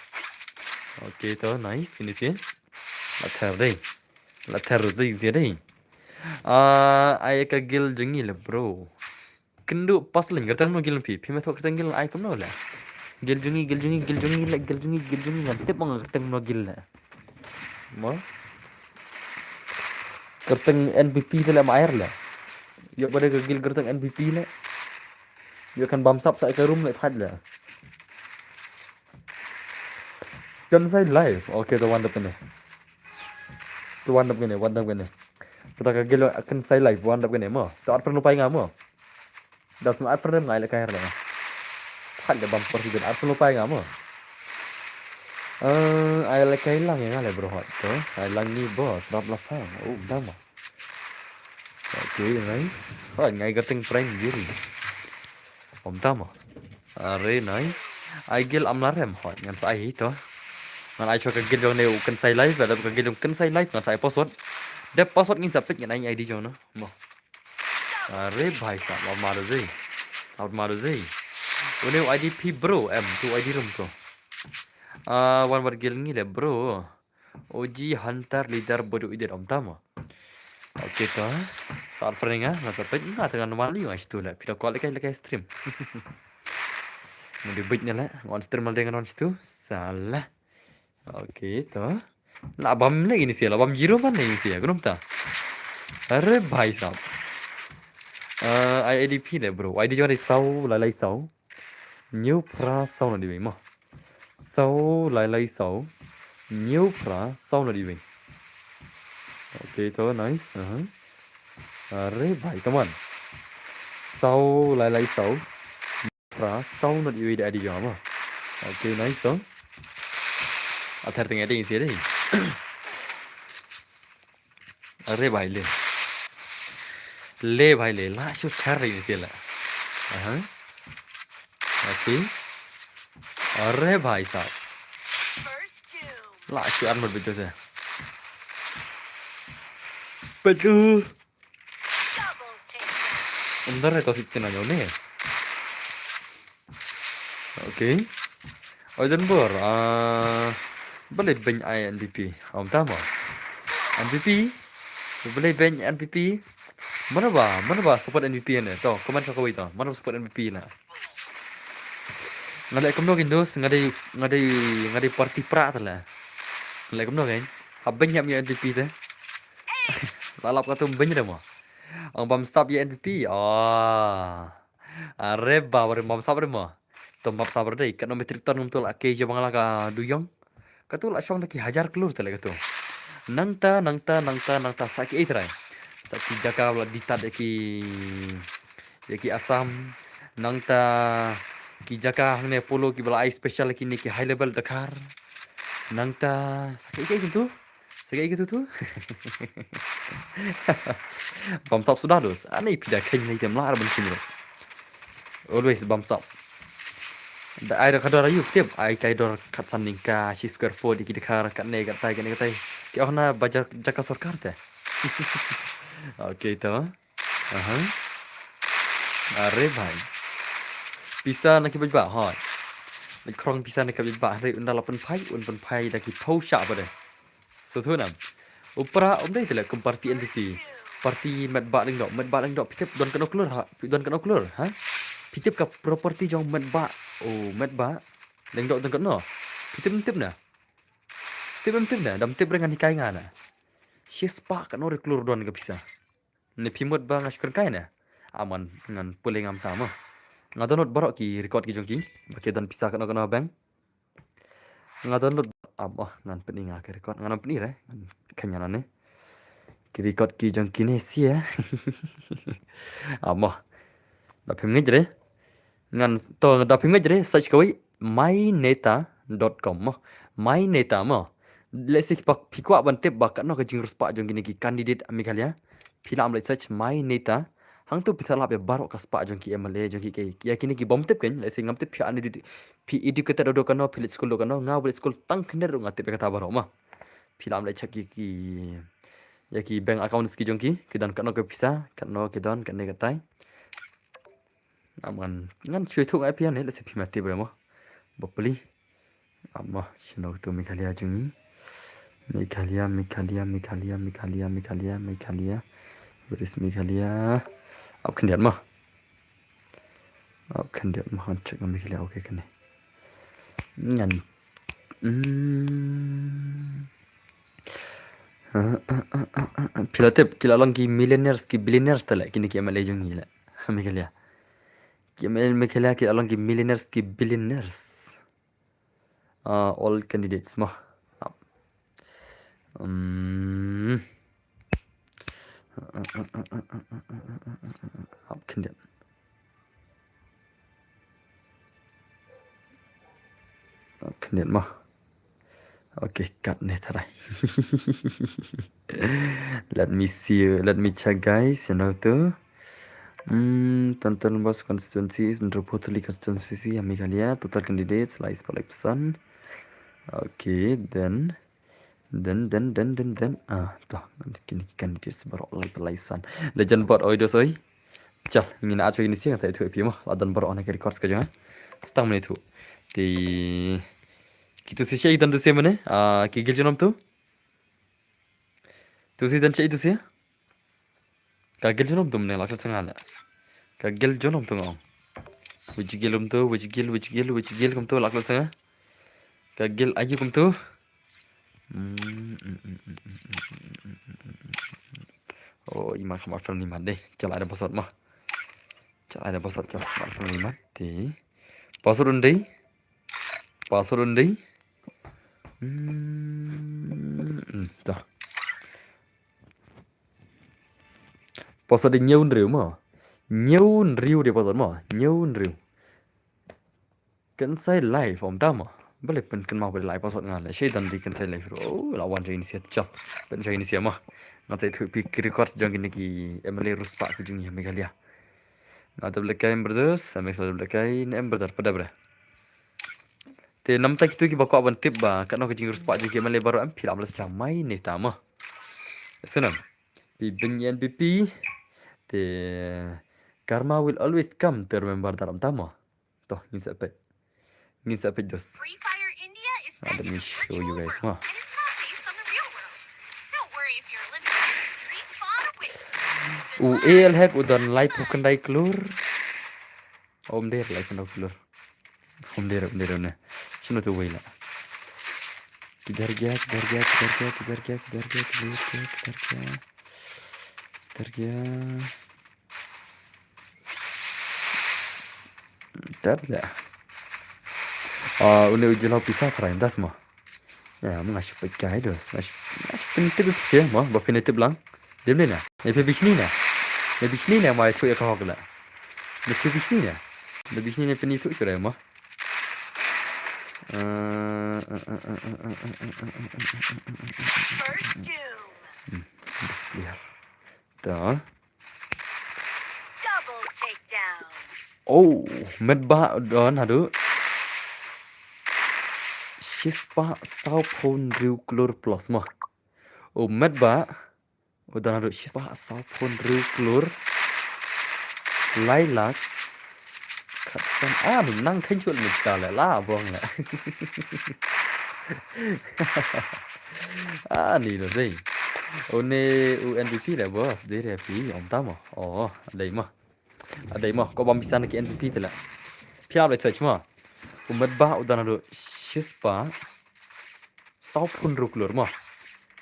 Okay, to, nice, finish ye. La ther dei. La ther dei, zia dei. Ah, ai ka guild jong ngi le, bro. Kynduh pas leng kyrteng kumno guild phi. Phi me thoh kyrteng guild ai kumno le. Guild jong ngi, guild jong ngi, guild jong ngi le, guild jong ngi, guild jong ngi, ngan tip ma nga kyrteng kumno guild le. Mo? Kyrteng N P P te le ma ai le. Ïoh ba dei ka guild kyrteng N P P le. Ïoh kan bam sap sa ka room le phat le. Kan sai live. Okay, to wan dap kane. To wan dap kane, wan dap kane. Kata ka guild kan sai live, wan dap kane mo. To ar friend lupai nga mo. Das ma ar friend ngai le kai le. Phat le bam por si ar friend lupai nga mo. Eh, ai le kai lang nga le bro hot. To, ai lang ni boss, rap la phang. Oh, dama. Okay, nice. Hoi, ngai kyrteng prank jiri. Om tama. Are nice. Ai guild am la rem hoi, ngan sa ai hi to. Ngan ai shuwa ka guild jong ne u kynsai live, da ka guild jong kynsai live ngan sa ai password. Da password ngin sa peit ngan ai I D jong no. Mo. Are bhai sahab, la mar zai. La mar zai. Une u I D phi bro, em, tu I D room to. Ah, wan wat guild ngi le bro. O G Hunter leader bodo idet om tama. Okay to. Sar frenga, nga sa peit nga tengah normal yu ngai situ le. Phi da call lekai lekai stream. Mudi bit ne le, ngan stream mal dengan on situ. Salah. Okay to. La bam le ini sia, la bam zero man le ini sia, kunum ta. Are bhai sahab. Eh, I D phi le bro. I D jong dei saw, lai lai saw. Hynñiew phra saw na diwei mo. Saw lai lai saw. Hynñiew phra saw na diwei. Okay to, nice. Aha. Are bhai, come on. Saw lai lai saw. Phra saw na diwei da I D jong mo. Okay, nice to. Athar tengah dei sia dei. Are bhai le. Le bhai le, la shu thar re sia la. Aha. Okay. Are bhai sahab. La shu armor bitu se. Peit tu. Ym dei re to sixteen na ïa une. Okay. Oi, Don Bor, ah, balei beiñ ai N P P? Ym tang mo. N P P? Balei beiñ N P P? Mano ba, mano ba support N P P ne? To, comment sa kawei to. Mano ba support N P P na? Nga leh kumno kein dos, nga dei, nga dei, nga dei party pra te la. Nga leh kumno kein? Hap beiñ ïa N P P te. Sa lap katu beiñ re mo. Ong bam sap ïa N P P. Oh. Are ba, ba bam sap re mo. To map sap re dei. Katno metric ton ngam tu la kei jabang la ka duyong. Katu la shong da ki hajar klur te la katu. Nangta, nangta, nangta, nangta sa ki ei trai. Sa ki jaka ba la ditat ïa ki, ïa ki Assam. Nangta ki jaka hangne Polo ki ba la ai special ïa kine ki high level Dakar. Nangta sa ki ei tu. Sa ki ei tu tu. Bam sap suda dos. Ani phi da khein nei tem la ar ban sim ro. Always bam sap. Da ai da ka dor ayu tip, ai kai dor khatsan ningka shi square foot ïa ki Dakar katne katai katne katai. Ki ong na ba jaka sorkar te. Okay to. Aha. Are bhai. Pisa na ki bajba hoi. Leit krong pisa na ki bajba hynrei ynda la pynphai, un pynphai da ki phew shah ba de. Suthu nam. U pra um dei te leh kum party N P P. Party Metbah Lyngdoh, Metbah Lyngdoh phi tip don katno klur ha? Phi don katno klur ha? Phi tip ka property jong Metbah. Oh, Metbah Lyngdoh don katno? Phi tip em tip na? Tip em tip na? Dam tip re ngan hikai nga na. Shispah katno re klur don ka pisa. Ne phi mut ba nga shu kren kai ne? Aman ngan pule ngam ta mo. Nga download baroh ki record ki jong ki. Ba ki don pisa katno katno bank. Nga download am oh ngan pyni nga ki record. Ngan pyni re. Ngan kanya ne. Ki record ki jong ki ne sia. Am oh. Da phim ngej re. Ngan to da phim ngej re search kawei myneta dot com mo. Myneta mo. Let's say phi kwah ban tip ba katno ka jingriewspah jong kine ki candidate Meghalaya. Phi lah ban leit search myneta. Hangto phi sa lap ïa baroh ka spah jong ki M L A jong ki, ki ïa kine ki bym tip kein, let's say ngam tip phi an edu-, phi educated do kano, phi leit skul do kano, nga leit skul tang khyndiat ruh nga tip ïa kata baroh ma. Phi lah ban leit check ïa ki, ïa ki bank accounts ki jong ki, ki don katno ka pisa, katno ki don, katne katai. Ngan, ngan shu ïathuh nga ïa phi ne, let's say phi ma tip re mo. Bapli. Amo, shano tu Meghalaya jong ngi. Meghalaya, Meghalaya, Meghalaya, Meghalaya, Meghalaya, Meghalaya. Where is Meghalaya? Ap khyndiat mo. Ap khyndiat mo, ngan check Meghalaya, okay kane. Ngan. Hmm. Phi la tip, ki la long ki millionaires, ki billionaires te leh, kine ki M L A jong ngi leh. Meghalaya. Ki M L A Meghalaya ki la long ki millionaires, ki billionaires. Uh, all candidates mo. Um, ap khyndiat. Ap khyndiat mo. Okay, kat ne tharai. Let me see, let me check guys, you know tu. Hmm, Tonton Bas constituency, Nruphotuli constituency, Meghalaya, total candidates, lai spalai pesan. Okay, then, then, then, then, then, then. Ah, to, kine ki candidates baroh lai spalai pesan. Legend bot oi dos oi. Chal, ngin ïa acho ini sia ngan sa ïathuh ïa phi mo. La don baroh na ki records ka jong nga. Stang mynne ïathuh. Te, ki tu si sha i don tu sia mynne. Ah, ki gil junom tu. Tu si don sha i tu sia. Ka gil junom tu mynne la klet sanga leh. Ka gil junom tu nga ong. Which gil um tu, which gil, which gil, which gil kum tu la klet sanga. Ka gil ayu kum tu. Hmm, hmm, hmm. Oh, i mat, mat family mat dei. Chalai da password mo. Chalai da password, chalai mat family mat. Te. Password un dei. Password un dei. Hmm, hmm, ta. Password dei hynñiew hynriew mo. Hynñiew hynriew dei password mo. Hynñiew hynriew. Kan sai live om ta mo. Balei pyn kynmaw ba dei live password nga leh. Shei don dei kan sai live ruh. Oh, la wan jong ini sia chap. Pyn jong ini sia mo. Nga sa ïathuh ïa phi ki records jong kine ki M L A riewspah ki jong ngi ha Meghalaya. Nga tip lehkai brothers, sa mek sa tip lehkai ne em brother, pada bre. Te namta kitu kiba kwah ban tip ba katno ka jingriewspah jong ki M L A baroh em, phi lah ban leit sha mynne ta mo. Sngewbha. Phi beiñ ïa N P P. Te karma will always come, to remember that, ym tang mo. To, ngin sa peit. Ngin sa peit, dos. Free Fire India is Ah, set let in me a show you virtual guys world, mo. And it's not based on the real world. Don't worry if you're eliminated. Respawn wins. U A L Hack u don laiphew khyndai klur. Ym dei laiphew khyndai klur. Ym dei, ym dei, ym dei. Shano te uwei la. Kiddhar gaya, kiddhar gaya, kiddhar gaya, kiddhar gaya, kiddhar gaya, kiddhar gaya, kiddhar gaya. Kiddhar gaya. Kiddhar gaya. Ah, une u jylliew pisa tharai, ym da sma. Ïa, ma nga shu peit kai, dos. Nga shu, nga shu pyntip ïa phi mo, ba phin ïa tip lang. Dei ne em? Ne phi bishni ne? Ne bishni ne, ma ïathuh ïa ka hok la. Ne phi bishni ne? Ne bishni ne phin ïathuh shuh mo. Eh, eh, eh. First doom. Hmm, this player. To. Double takedown. Oh, Metbah u don haduh shispah sawphew hynriew klur plus mo. U Metbah u don haduh shispah sawphew hynriew klur. Lai lak. Khatsan, ah, ni nang khein chut ni sa le la bong le. Ah, ni lo sei. Une u N P P le, boss, dei re phi, ym tang mo. Oh, dei mo. Ah, dei mo, ko bam pisa na ki N P P te le. Phi ap le search mo. U Metbah u don haduh shispah sawphew hynriew klur mo.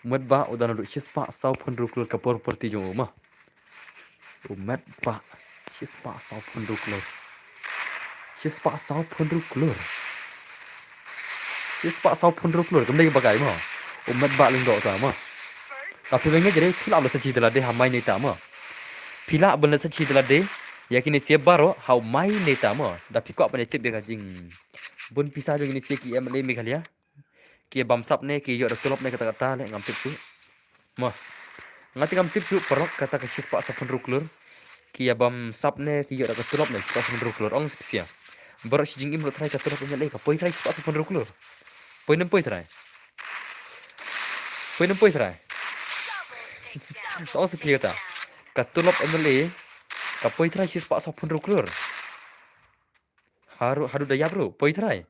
U Metbah u don haduh shispah sawphew hynriew klur ka property jong u mo. U Metbah shispah sawphew hynriew klur. Shispah sawphew hynriew klur. Shispah sawphew hynriew klur. Kam dei kaba kai mo. U Metbah Lyngdoh ta mo. Ka phi bang ngi jere phi lah ban leit sa chi da lade ha mai ne ta mo. Phi lah ban leit sa chi da lade ïa kine sha baroh ha u mai ne ta mo. Da phi kwah ban ïa tip ïa ka jingbun pisa jong kine sha ki M L A Meghalaya. Ki ïa bam sap ne ki ïoh da ka tulop ne kata kata le ngam tip shuh. Mo. Nga te ngam tip shuh paralok kata ka shispah sawphew hynriew klur. Ki ïa bam sap ne ki ïoh da ka tulop ne shispah sawphew hynriew klur. Ong shisha. Baroh shi jingim ruh trai ka tulop M L A ka poi trai shispah sawphew hynriew klur. Poi ne ym poi trai. Poi ne ym poi trai. To ong shisha kata. Ka tulop M L A ka poi trai shispah sawphew hynriew klur. Haduh, haduh da ïap ruh, poi trai.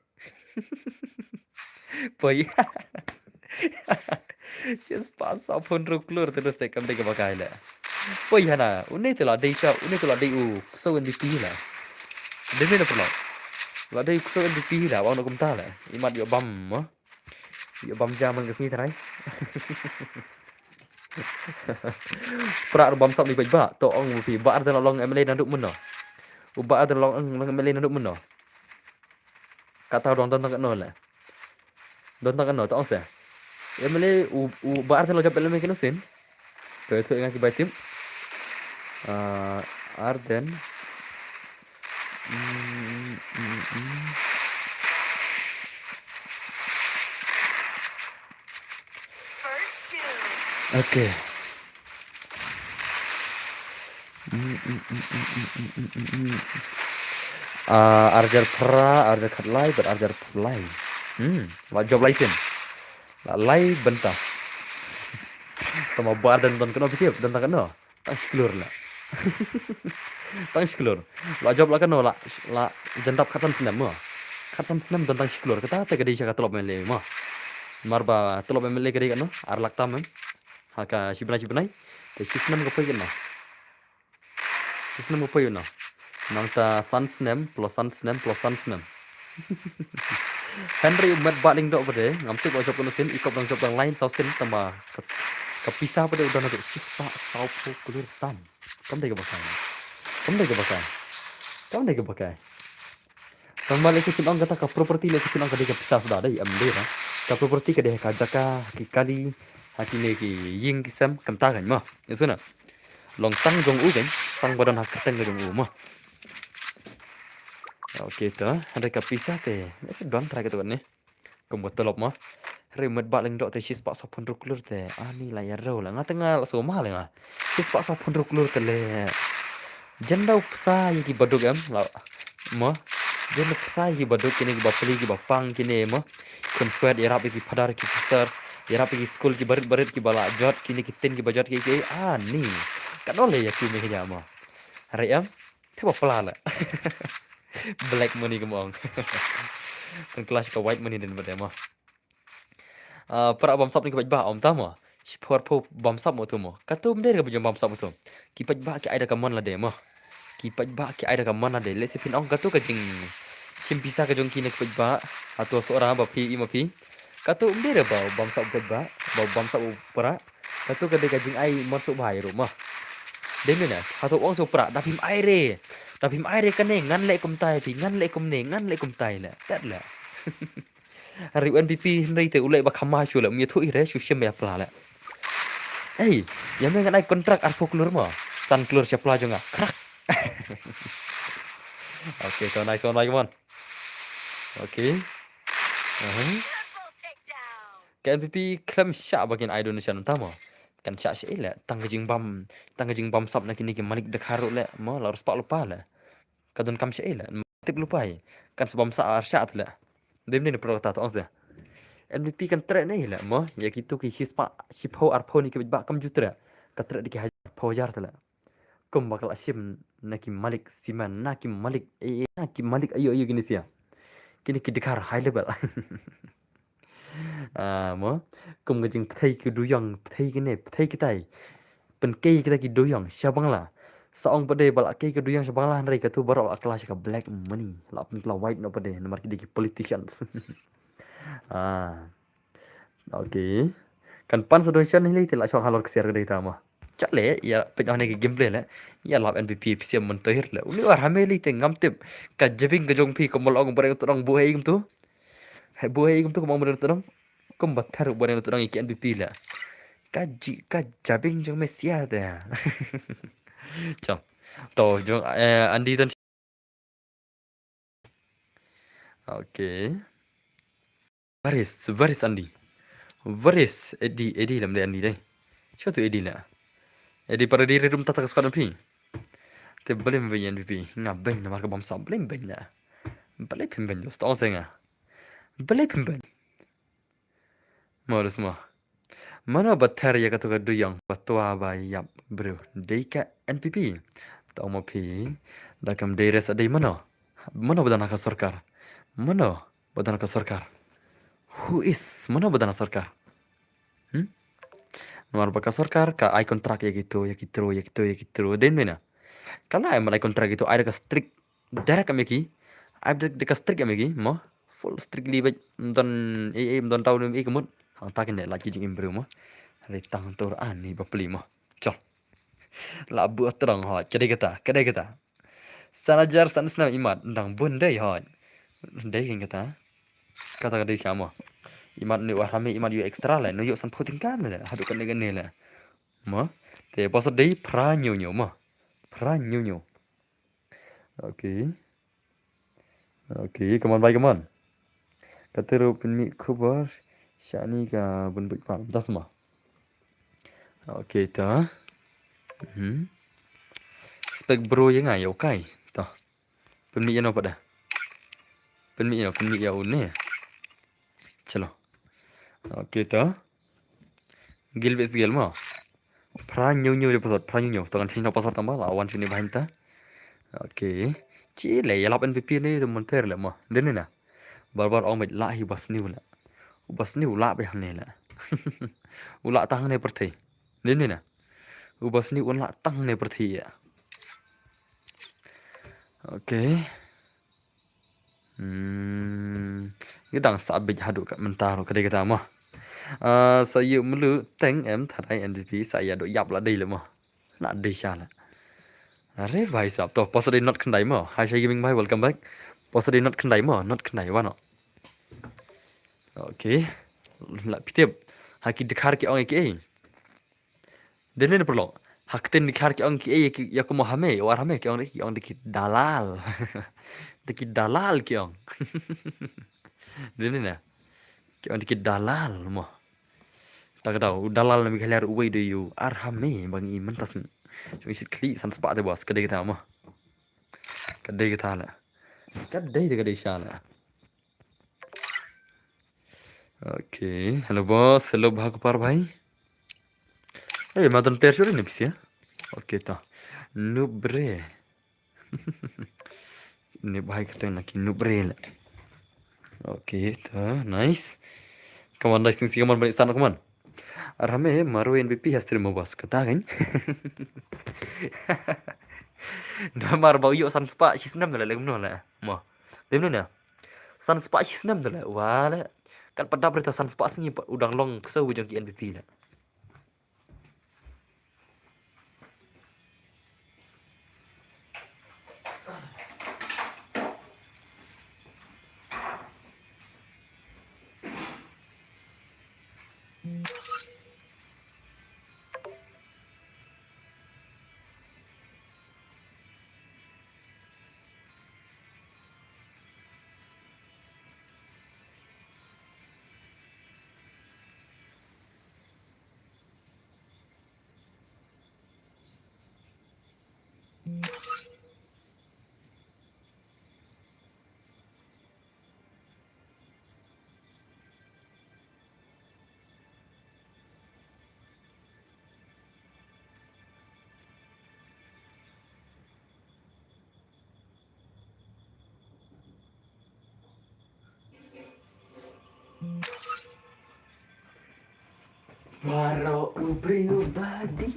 Poi. Shispah sawphew hynriew klur te, dos te kam dei kaba kai le. Poi hana, une te la dei sha, une te la dei u ksew N P P la. Dei ne paralok. La dei u ksew N P P la, wan kumta la. Imat ïoh bam mo. Ïoh bam jam man ka sngi trai. Pra ruh bam sap ni bad Bah, to ong u phi, Bah Ardent la long M L A naduh mynno. U Bah Ardent la long, long M L A naduh mynno. Kata u don tang katno le. Don tang katno, to ong se. M L A u, u Bah Ardent la jop M L A katno sien. To, to ïa nga ki bai tip. Ah, Ardent. Mm, mm, mm. Okay. Mm, mm, mm. Ah, arhajar phra, arhajar khatlai bad arhajar phra lai. Hmm, la jop lai sien. La lai bynta. Tang ma Bah Ardent don katno phi tip, don tang katno. Tang shi klur la. Tang shi klur. La jop la katno la, la jan dap khatsan snem mo. Khatsan snem don tang shi klur. Kata te ka dei sha ka tulop M L A mo. Namar ba tulop M L A ka dei katno, ar lak tam em. Ha ka shi bnai shi bnai. Te shi snem ka poi katno. Shi snem ka poi katno. Nangta san snem plus san snem plus san snem. Hynrei u Metbah Lyngdoh pat de, ngam tip u la jop katno sien, i kop dang jop dang lai saw sien, tang ma ka, ka pisa pat de u don haduh shispah sawphew klur tam. Kam dei kaba kai. Kam dei kaba kai. Kam dei kaba kai. Tang ma lehse kin ong kata ka property lehse kin ong ka dei ka pisa suda, dei em dei ba. Ka property ka dei ha ka jaka, ha ki kali, ha kine ki ïing ki sem, kumta kein mo. Ïa sngewna. Long tang jong u kein, tang ba don ha ka kyrteng ka jong u mo. Ok to, hynrei ka pisa te, lehse don trai katto katne. Kum ka tulop mo. Hynrei u Metbah Lyngdoh te shispah sawphew hynriew klur te. Ani la ïaroh la. Nga te nga la sngewma la nga. Shispah sawphew hynriew klur te le. Jan da u pisa ïa ki baduk em la. Mo. Jan da u pisa ïa ki baduk kine ki bapli ki bapang kine mo. Khun swet ïarap ïa ki phadar ki sisters. Ïarap ïa ki skul ki barit barit kiba la jot, kine ki tin kiba jot ki ki. Ah, ni. Katno lei ïa ki me kynja mo. Hynrei em. Te ba pla la. Black money ka mo ong. Kan clash ka white money dien bad em mo. Ah, para bamsap ne ki paidbah, ym tang mo. Shiphew arphew bamsap mo tu mo. Katu ym dei re ba jong bamsap mo tu. Ki paidbah ki ai da ka mon lade mo. Ki paidbah ki ai da ka mon lade. Lehse phin ong katu ka jingshim pisa ka jong ki ne ki paidbah. Hato Sohra ba phi i ma phi. Katu ym dei re ba bamsap u paidbah, ba bamsap u para. Katu ka dei ka jingai mon suk bha ruh mo. Dei mynne, hato ong suk para, da phim ai re. Da phim ai re kane, ngan leh kumtai phi, ngan leh kumne, ngan leh kumtai le. Tat le. Hynrei u N P P hynrei te u leh ba kham ai shuh le, um ïathuh hi re, shu shim ba ïa pla le. Ei, ïa me ngan ai kontrak arphew klur mo. San klur sha pla jong nga. Krak. Okay, to nice one, like, come on. Okay. Aha. Ka N P P khlem shah ba kin ai donation tang mo. Kan shah shaei le, tang ka jingbam, tang ka jingbamsap na kine ki malik Dkhar ruh le mo, la ruh spah lypa le. Ka donkam shaei le, tip lypa hi. Kan sa bamsap ar shah te le. Dei mynne ne pro kata to ong se. N P P kan treh ne hi le mo, ïa kitu ki shispah, shiphew arphew ne ki paidbah kam ju treh. Ka treh da ki hajar, arphew hajar te le. Kumba ka la shim na ki malik simen, na ki malik, eh, eh, na ki malik aïu aïu kine sia. Kine ki Dkhar high level. Ah, mo. Kum ka jingpynthei ki duyong, pynthei kine, pynthei kitai. Pynkei kita ki duyong sha Bangla. Sa ong pat de ba la kei ki duyong sha Bangla hynrei katu baroh la kylla sha ka black money. La pynkylla white noh pat de namar ki dei ki politicians. Ah. Okay. Kan pan sa donation hi lei te la shong halor ksiar ka dei ta mo. Chale, ïa peit ong ne ki gameplay le. Ïa lap N P P psiam mon tohir le. Uni war hame lei te ngam tip. Ka jabing ka jong phi ka mol ong bareng tu dong buhei kumtu. Hai buhei kumtu ka mol ong bareng tu dong. Kumba thar bareng tu dong ki N P P le. Ka ji, ka jabing jong me sia te. Chong. To jong, eh, Andi ton. Okay. Varis, Varis Andi. Varis, Edi, Edi lam dei Andi dei. Sha tu Edi la. Edi para di redum tata ka squad phi. Te blim beng N P P. Nga beng namar ka bamsap blim beng la. Blim beng dos tong senga. Blim beng. Mo, dus mo. Mano ba ther ïa katu ka duyong, ba twa ba ïap, bro. Dei ka N P P. Tong mo phi. Da kam dei res dei mano. Mano ba don ha ka sorkar. Mano ba don ha ka sorkar. Who is? Mano ba don ha sorkar. Hmm? Namar ba ka sorkar, ka ai kontrak ïa kitu, ïa kitu, ïa kitu, ïa kitu. Dei mynne. Ka la ai kontrak kitu, ai da ka strict. Direct em ïa ki. Ai da ka strict em ïa ki mo. Full strictly bad. Don ei ei don tau ne ei ka mut. Hangta kine la ki jingim bru mo. Hynrei tang tur ani ba pli mo. Chol. La buh tyrong ho. Ka dei kata, ka dei kata. San hajar san snem imat dang bun dei ho. Dei kin kata. Kata ka dei ka mo. Imat nu arhami imat yu extra le. Nu yu san phuting kan le. Hadu kan ne kan ne le. Mo. Te bos dei phra nyu nyu mo. Phra nyu nyu. Okay. Okay, come on, bhai, come on. Kata ruh pynmih khubor shani ka bun buit pam. Das ma. Okay, ta. Mhm. Spek bro ïa nga ïa u kai. Ta. Pynmih ïa no pat da. Pynmih ïa no, pynmih ïa u ne. Chalo. Okay, ta. Gil ves gil mo. Phra nyu nyu de password, phra nyu nyu. To kan change no password tamba la wan sini bahin ta. Okay. Chi le ïa lap N P P ne de monter le mo. De ne na. Bar bar ong met la hi bas niu le. U bas niu la be hane le. U la tang ne pyrthei. De ne na. U bas niu un la tang ne pyrthei ya. Okay. Hmm, ngi dang sa bit haduh ka mynta ruh ka dei kata mo. Ah, sa ïoh melu teng em tharai N P P sa ïa duh ïap la dei le mo. Na dei sha la. Are bhai sahab to posa dei not khyndai mo. Hi Shai Gaming bhai, welcome back. Posa dei not khyndai mo, not khyndai wa no. Okay. La pitip. Ha ki Dkhar ki ong ki ei. Dene ne perlo. Ha ktien Dkhar ki ong ki ei ki ïa kuma hame, war hame ki ong ki ong ki dalal. De ki dalal ki ong. Dene ne. Ki ong ki dalal mo. Ta ka dau dalal na mi khalar uwei do yu ar hame bang i mentas ni. Cuma isit kli san sepak te bos ka dei kata mo. Ka dei kata la. Ka dei ka dei sha la. Okay, hello boss, hello bha ko par bhai. Hey, madan player sure ne pisia. Okay, to. Nubre. Ni bhai kata lagi nubre la. Okay, to, nice. Come on, nice, si come on, balik sana, come on. Arhame, maru N B P has terima bos kata kan. Namar bau yo san spa, si senam la, lagi no la. Mo. Dem ni na. San spa, si senam la. Wala. Kat pada berita san spa sini pa udang long kesa wujang ki N B P la. Baroh u briew ba dei.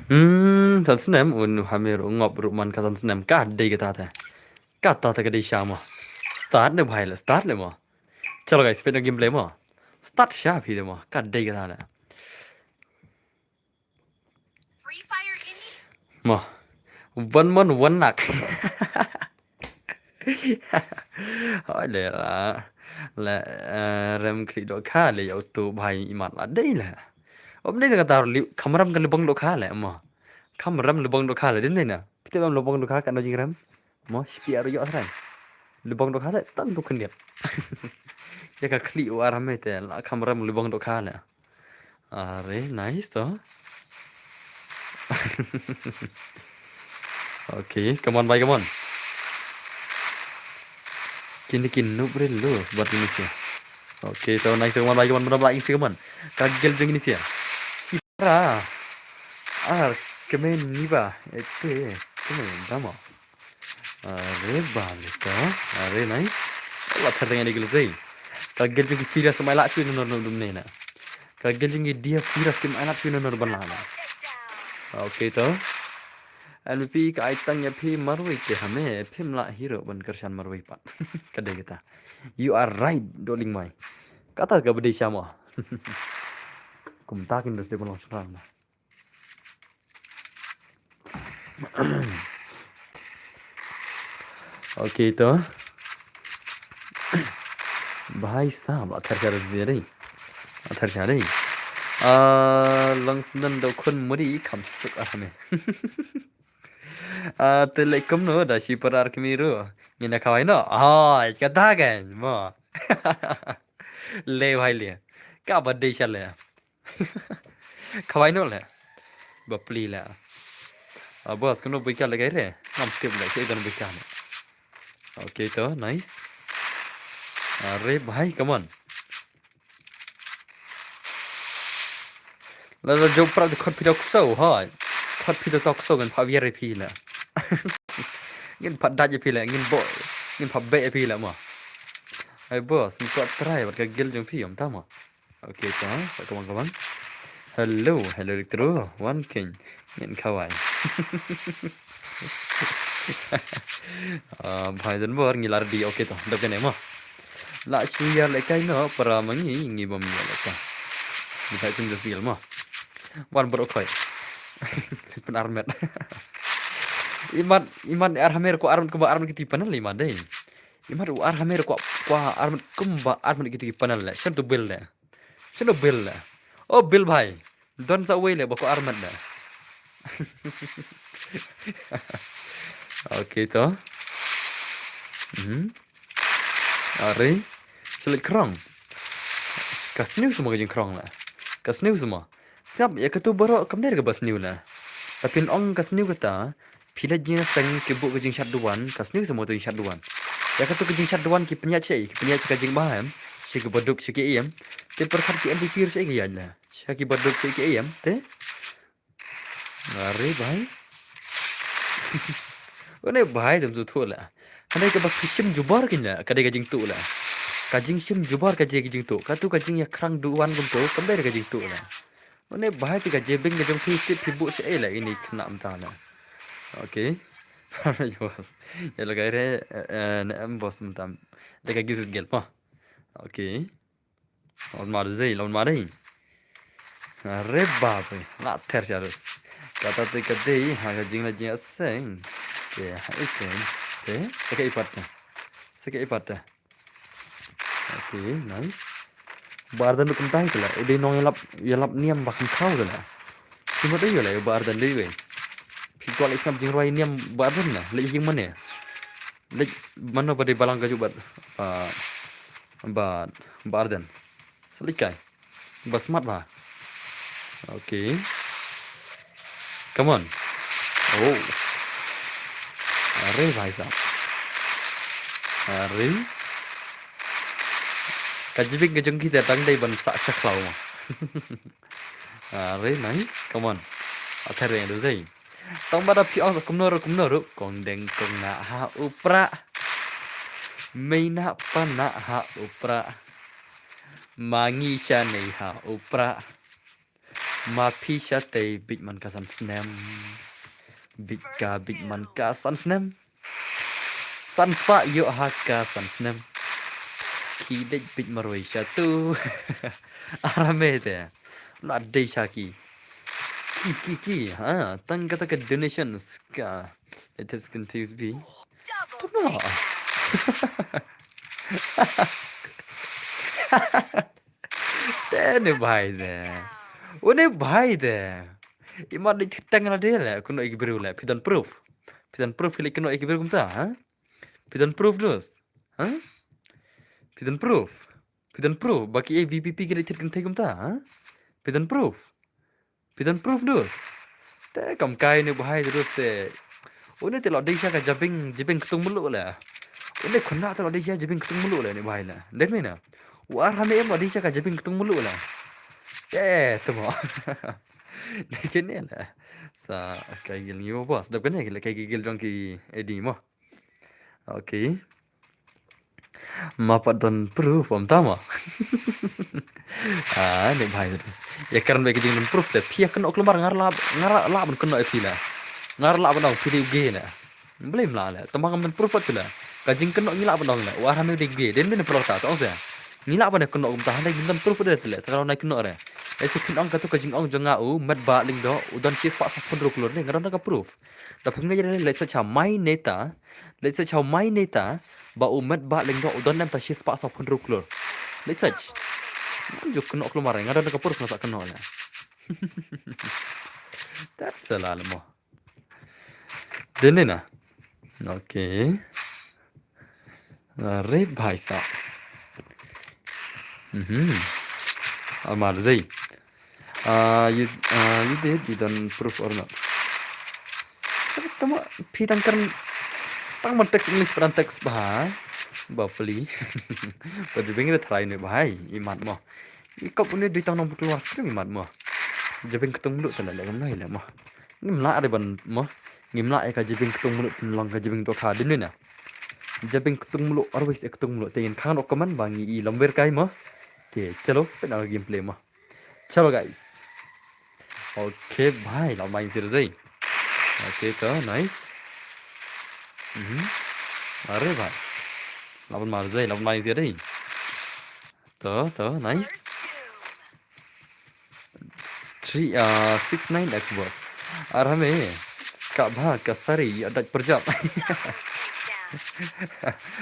Hmm, san snem un hamir u ngop ruh man ka san snem. Ka dei kata te. Kata te ka dei sha mo. Start ne bhai le, start le mo. Chalo guys, peit noh gameplay mo. Start sha phi de mo. Ka dei kata le. Mo. One man, one lakh. Hoi le la. Le, eh, rem klik dohkha le ïa utu bhai imat la dei le. Om dei kata li kham rem ka lubang dohkha le mo. Kham rem lubang dohkha le dei na. Phi tip lubang dohkha katno jingrem. Mo, shipia ruh ïoh trai. Lubang dohkha le tang tu khyndiat. Ïa ka khlieh u arham te la kham rem lubang dohkha le. Are, nice to. Okay, come on bhai, come on. Kine ki nubre los bat ini sia. Okay, to nice, come on bhai, come on, come on, come on. Ka gel jong ini sia. Sipara. Ar, kemen niba. Ete, kemen dama. Are bale to. Are nice. Wala thareng ani gele zai. Ka gel jong ki Furious mai la shu nor nor dum ne na. Ka gel jong ki Dia Furious kim ai la shu nor nor ban la na. Okay to. N B P ka ai tang ïa phi marwei te hame phim la hero ban kyrshan marwei pat. Ka dei kata. You are right, darling mai. Kata ka bdei shama. Kumta kin das de ban long shram na. Okay to. Bhai sahab, athar char zia dei. Athar char dei. Ah, langsnan da khun muri kham suk arhame. Ah, te le kumno da shi parar kmiru. Ngin da khawai no. Ah, kata kan mo. Le bhai le. Ka ba dei sha le. Khawai no le. Ba pli le. Ah, boss, kumno buika le kai re. Ngam tip le shi don buika ne. Okay to, nice. Are bhai, come on. La la jop prak de khot phi da kso ha. Khot phi da tok so ngan pha viar phi le. Ngin pha daj phi le, ngin bo. Ngin pha be phi le ma. Ai boss, ngin pha try wat ka gel jong phi om ta ma. Okay, ta, sa kamang kamang. Hello, hello, Electro, One King, ngin khawai. Ah, bhai jan bor ngi lar di, okay to, dap kane mo. La shu ïa le kai no, para mangi ngi bam ïa le kai. Ngi thai kum da fil mo. Wan bro khoi. Pen armet. Imat, imat ar hamer ko armet ko ba armet kiti panel imat dei. Imat u ar hamer ko, ko armet kum ba armet kiti panel le. Shen tu bil le. Shen tu bil le. Oh, bil bhai. Don sa wei le ba ko armet le. Okay to. Mhm. Are. Selit krong. Ka sniw semua ka jingkrong le. Ka sniw semua. Sngap ïa katu baroh kam der ka ba sniw la. Tapi ong ka sniw kata, phi la jingïaseng ki buh ka jingshad duwan, ka sniw semua tu jingshad duwan. Ïa katu ka jingshad duwan ki pynïaid shi, ki pynïaid shi ka jingbha em. Te ki baduk sha ki em. Te pyrkhat ki M V P sha ki ïaid la. Sha ki baduk sha ki em. Te. Are bhai. Une bhai dum ju thuh la. Hane kaba ki shim jubar ki na ka dei ka jingtuh la. Ka jingshim jubar ka dei ka jingtuh. Katu ka jingïakhrang duwan kumtu kam dei ka jingtuh la. Une bhai te ka jebing ka jong phi te phi buh sha ei la ini khynnah mynta la. Okay. Para yo boss. Ya la ka re ne em boss mynta. Dei ka gizit gel pa. Okay. Lawan ma dei, lawan ma dei. Are bap re. La ther sharus. Kata te ka dei ha ka jing la jing aseng. Te ha ite. Te seke ipat te. Seke ipat te. Okay, nice. Barden du kumtai te la. Ide nong yalap yalap niam ba kham khau te la. Sima te yola barden dei we. Phi kwal isnam jing roi niam barden na. Le jing mane. Le mano ba dei balang ka jubat. Ba ba barden. Selikai. Ba smart ba. Okay. Come on. Oh. Are bhai sahab. Are. Ka jibing ka jong kita tang dei ban sa sha khlaw ma. Are nice. Come on. Athar yang tu zai. Tang bada phi ong kumno ru kumno ru kong deng kong na ha upra. Mei na pa na ha upra. Ma ngi sha nei ha upra. Ma phi sha tei bit man ka san snem. Bit ka bit man ka san snem. San spah ïoh ha ka san snem. Ki dei bit marwei sha tu. Arame te. La dei sha ki. Ki ki ki. Ha, tang kata ka donations ka. It is confused bi. Tama. Te ne bhai de. Une bhai de. Ima de tang la de le. Kuno ik biru le. Phi don proof. Phi don proof le kuno ik biru kumta, ha? Phi don proof dus. Ha? Phi don proof. Phi don proof. Baki A V P P ki le thit kan thai kumta, ha? Phi don proof. Phi don proof dus. Te kam kai ne bhai dus te. Une te lo dei sha ka jabing jibing ktung mulu le. Une khuna te lo dei sha jibing ktung mulu le ne bhai le. Den me na. War hame em lo dei sha ka jibing ktung mulu le. Te te mo. Ne ke ne le. Sa kai gil ngi boss. Dap ke ne le kai gil jong ki edi mo. Okay. Ma pat don proof om tama. Ah, ne bhai. Ya karan ba ki jing don proof te phi kno klumar ngar la ngar la ban kno phi la. Ngar la ban ong phi de ge la. Blame la la. Tama kam don proof pat la. Ka jing kno ngi la ban ong la. Wa hanu de ge. Den ne proof ta to se. Ngi la ban kno kum ta hande ngi don proof de la. Ta na kno re. Ese kno ong ka tu ka jing ong jong nga u met ba ling do u don chief pa sa pun ru klur ne ngar don ka proof. Da phim ngai le sa cha mai neta. Leit sa chaw mai neta ba u met ba leng do u don lem ta shi spah saw phew hynriew klur. Leit sa. Ngam ju kynnoh klumar nga don ka pur sa kynnoh la. That's a lot mo. Dene na. Okay. Are bhai sa. Mhm. Amar zai. Uh, you, uh, you did, you done proof or not? Tama phi tang kan tang man text English pran text ba ba pli. Ba jibing da try ne ba hai imat mo. I kop une di tang nong putul was kring imat mo. Jibing ketung mulu tana le ngam nai le mo. Ngim la ari ban mo. Ngim la e ka jibing ketung mulu long ka jibing to kha din ne na. Jibing ketung mulu arwis e ketung mulu te in khan ok man ba ngi i lamber kai mo. Ke chalo pena gameplay mo. Chalo guys. Okay bhai, la main sir zai. Okay to nice. Mhm. Are bhai. La ban mar zai, la ban main sir dai. To to nice. Three uh six nine Xbox. Arhame. Ka bha ka sari ya dak perjap.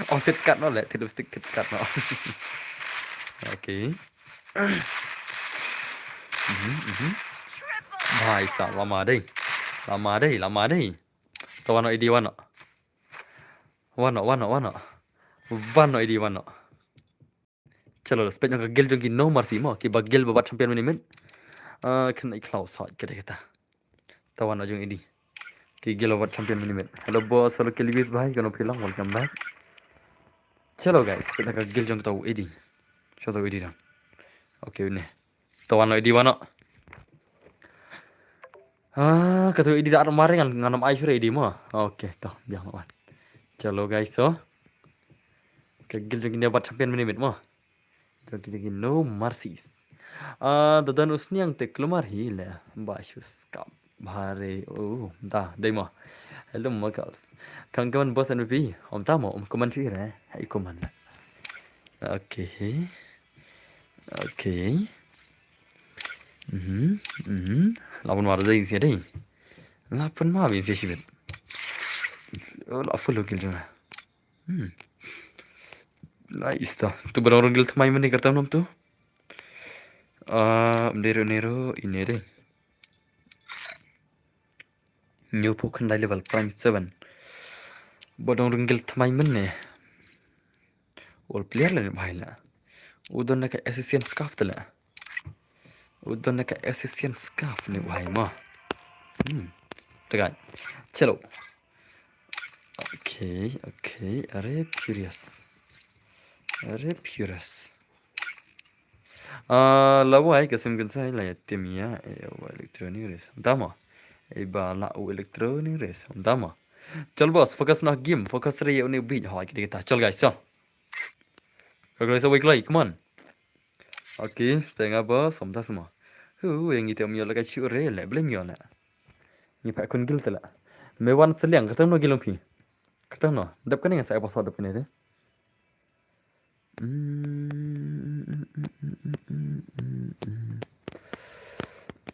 Oh, tit skat no le, tit lipstick tit skat no. Okay. Mhm, mhm. Bhai sa lama dei. Lama dei, lama dei. To wano idi wano. Wano, wano, wano. Wano idi wano. Chalo, respect ka gil jong ki no mercy mo. Ki ba gil ba bat champion minimit. Ah, kena ikhlau sa kete kete. Tawan ajung idi. Ki gil ba bat champion minimit. Hello boss, hello Kelvis bhai, kono philang, welcome back. Chalo guys, kita ka gil jong tau idi. Shuwa to edi dang. Okay, une. To wan lo edi wan lo. Ah, kato edi da ar mare ngan ngan ai shuwa edi mo. Okay, to biang lo wan. Chalo guys, so. Ka guild jong kine bat champion minimit mo. Jong kine ki No Mercies. Ah, da don u sniang te kulmar hi le ba shu skam. Bhare, oh, da, dei mo. Hello, Muggles. Kan kaman boss M V P. Om ta mo, om kaman chu ire. Hai kaman. Okay. Okay. Mhm, mhm. Laban mar dei sia dei. Laban mar bin sia shibit. Oh, la full kill jong. Hmm. Nice ta. Tu barang rong guild tmai mane kartam nom tu. Ah, mdero nero ine dei. New Pokemon level prime seven. Bodong rong guild tmai mane. All player la ne bhai la. Udon na ka assassin scarf tala. Udon na ka assassin scarf ne bhai ma. Hmm. Tegai. Chalo. Okay, okay. Are curious. Are curious. Ah, la wai ka sim kan sai la ya tim ya. Eh, wa electronic race. Dama. Eh, ba la u electronic race. Dama. Chal boss, focus na game, focus re ya uni beat. Ha, kita kita. Chal guys, chal. Chal guys, away play, come on. Okay, stay nga boss, om tas mo. Hu, yang ite om yola ka chu re le, blame yola. Ni pa kun gil tala. Me wan seliang, katang no gilong pi. Katang no, dap kane nga sa apa sa dap kane de.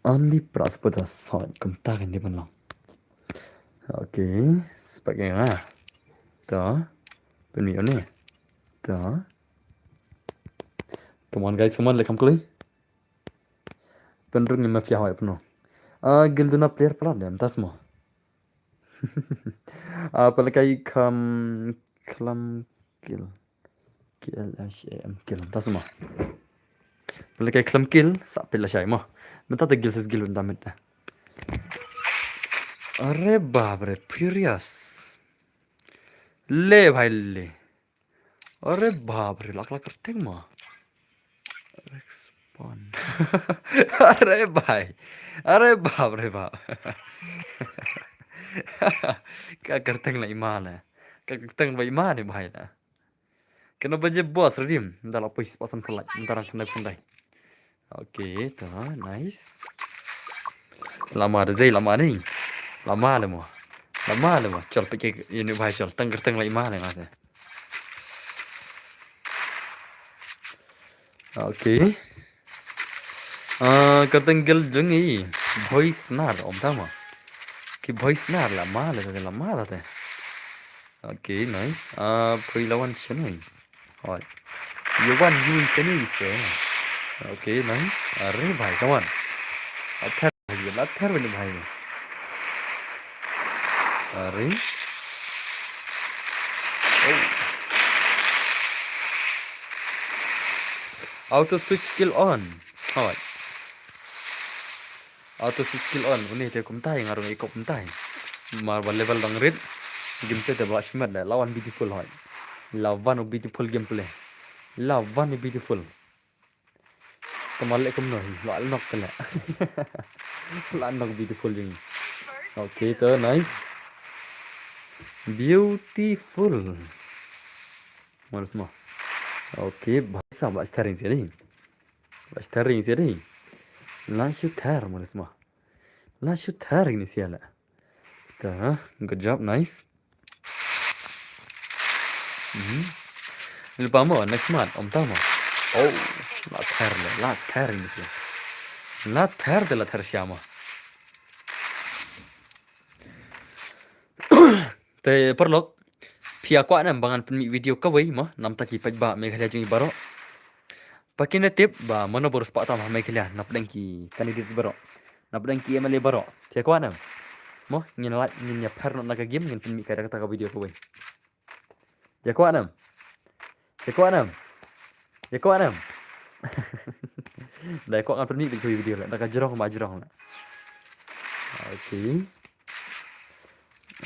Only pras pada side kum ta kan dia pun long. Okay, sebagai nga. Ta. Pun mi one. Ta. Come on guys, come on, like kam kuli. Pun rung ni mafia hoi pun long. Ah, gil duna player pala dem tas mo. Ah, pala kai kam klam gil. K L H A M kill. Ta sma. Pele kai klam kill, sa pele shai mo. Meta ta gil ses gil unda meta. Are bab re, furious. Le bhai le. Are bab re, lak lak kerteng mo. Respawn. Are bhai. Are bab re bab. Ka kerteng la imale. Ka kerteng ba imale bhai la. Kena baje boss redim. Dah lah poi sepasang pelak. Ntar akan naik pandai. Okay, ta, nice. Lama da zai lama ni. Lama le mo. Lama le mo. Chal pake ini bhai chal. Tang kerteng la imale ngate. Okay. Ah, kerteng gel jong i. Voice nar om tama. Ki voice nar lama le lama te. Okay, nice. Ah, pui lawan shenui. Hoi. Yawan yui shenui se. Okay, nice. Are bhai, come on. Athar bhai, athar bhai bhai. Are. Oh. Auto switch kill on. Hoi. Auto switch kill on. Uni te kumtai ngarung ikop kumtai. Mar ba level dang rit. Game te te ba shimat le. Lawan beautiful hoi. Lawan beautiful gameplay. Lawan beautiful. Kamal le kumno hi. La nok kala. La nok beautiful jing. Okay, to nice. Beautiful. Malas mo. Okay, bhai sa ba staring sini. Ba staring sini. La shooter malas mo. La shooter ini siala. Ta, good job, nice. Mhm. Lupa mo, next mat, om tama. Oh, la ther le, la ther ini sih. La ther de la ther siama. Te paralok, phi ïa kwah ne em ba ngan pynmih video kawei mo, namta ki paidbah Meghalaya jong i baroh. Ba kin ïa tip ba mano ba riewspah tam ha Meghalaya, napdeng ki candidates baroh. Napdeng ki M L A baroh. Phi ïa kwah ne em? Mo, ngin like, ngin ïa pher noh na ka game, ngin pynmih ka da kata ka video kawei. Ïa kwah ne em? Ïa kwah ne em? Ïa kwah ne em? Da ïa kwah ngan pynmih beit kawei video la. Da ka jrong ma jrong la. Okay.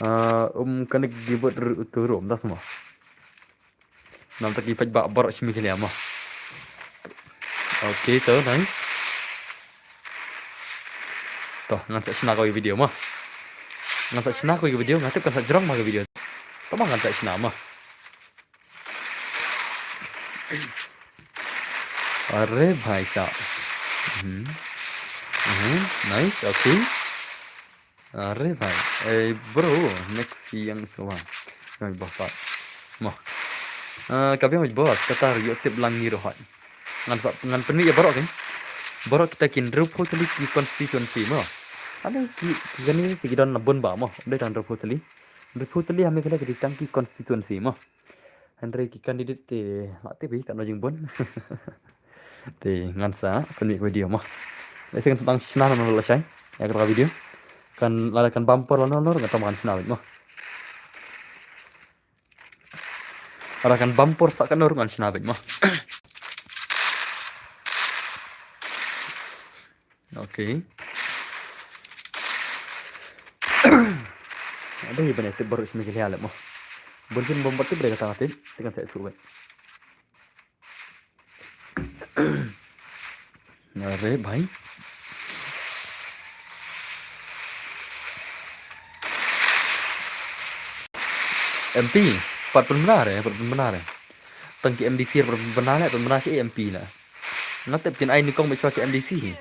Ah, um, connect keyboard ru-, tu rum, das mo. Namta ki paidbah baroh shi Meghalaya mo. Okay, to, nice. To, ngan sa shna kawei video mo. Ngan sa shna kawei video, nga tip kan sa jrong ma ka video. To mo ngan sa shna mo. Are bhai sahab. Mhm. Mhm. Nice, okay. Are bhai. Eh, bro, next yang sewa. Yang boss. Mo. Ah, ka biang boss, kata ïoh tip lang ngi ruh hoi. Ngan sa, ngan pynmih ïa baroh kin. Baroh kita ki hynriewphew tylli ki constituency mo. Ane ki, ki kane ki don na bun bah mo. Ym dei tang hynriewphew tylli. Hynriewphew tylli ha Meghalaya ki dei tang ki constituency mo. Hynrei ki candidate te la tip hi katno jingbun. Te ngan sa pynmih video mo. Lehse ngan sa tang shna na lashai ïa kata ka video. Kan lada kan bam por lano lano ruh ngan tang ban shna beit mo. Lada kan bam por sa katno ruh ngan shna beit mo. Okay. Ade hi ban ïa tip baroh sha Meghalaya leh mo. Bun sien bym pat tip de kata nga tip. Te kan sa ïathuh beit. Are bhai. M P pat pynbna re, pat pynbna re. Tang ki M D C pat pynbna leh, pynbna shi M P leh. Nga tip kin ai nyngkong beit shuwa ki M D C hi.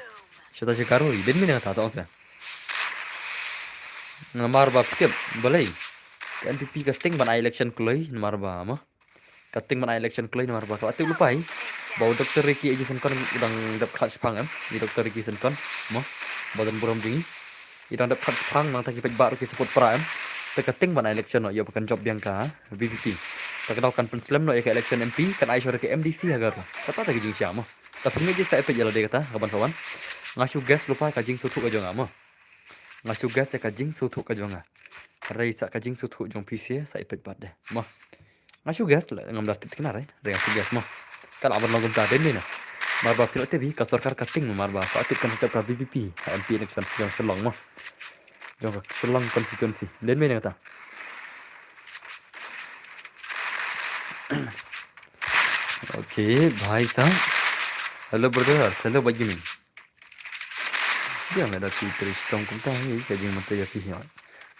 Shata shi Garo hi, dei mynta nga ta tong sa. Namar ba phi tip balei ka N P P ka tieng ban ai election kloi, namar ba mo. Ka tieng ban ai election kloi namar ba ka la tip lypa hi ba u Doctor Ricky A J Syngkon u dang dep khlad shaphang em, i Doctor Ricky Syngkon mo, ba don burom jong ngi. I dang dep khlad shaphang nangta ki paidbah ruh ki support para em. Te ka tieng ban ai election noh ïoh ba kan jop biang ka V P P. Te ka daw kan pynslem noh ïa ka election M P, kan ai shuwa ka M D C ha Garo. Kata te ka jingshisha mo. Te phi ngeit sa ïa peit ïa lade kata ka ban sa wan. Nga shu guess lypa ka jingsngewthuh ka jong nga mo. Nga shu guess ïa ka jingsngewthuh ka jong nga. Hynrei sa ka jingsngewthuh jong phi sa ïa peit pat de mo. Nga shu guess leh, ngam da tip thikna re, hynrei nga shu guess mo. Ka lah ban long kumta, dei mynta. Namar ba phi la tip hi ka sorkar ka tieng, namar ba ka tip kan sa jop ka V P P ha M P election jong Shillong mo. Jong ka Shillong constituency, dei mynta kata. Okay bhai sahab. Hello brother, hello bhai gaming. Biang lada phi trei shitom kumta hi ka jingmyntoi ïa phi hi.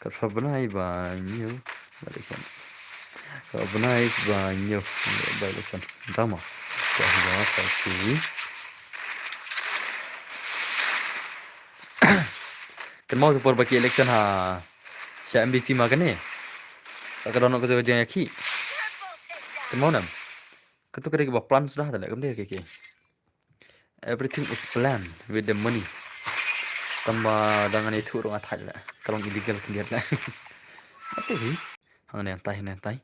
Ka phra bnai ba ñiew by elections. Ka bnai ba ñiew by elections. Tang mo. Ka hi ba sa ki. Kynmaw tu por ba ki election ha sha M D C ma kane. Sa ka don ka jingïakhih. Kynmaw nam. Katu ka dei kaba plan suda te leh, kam dei ka ki. Everything is planned with the money. Tang ba dang ïathuh ruh nga thait leh. Ka long illegal khyndiat leh. Ate hi. Hangne tai, hangne tai.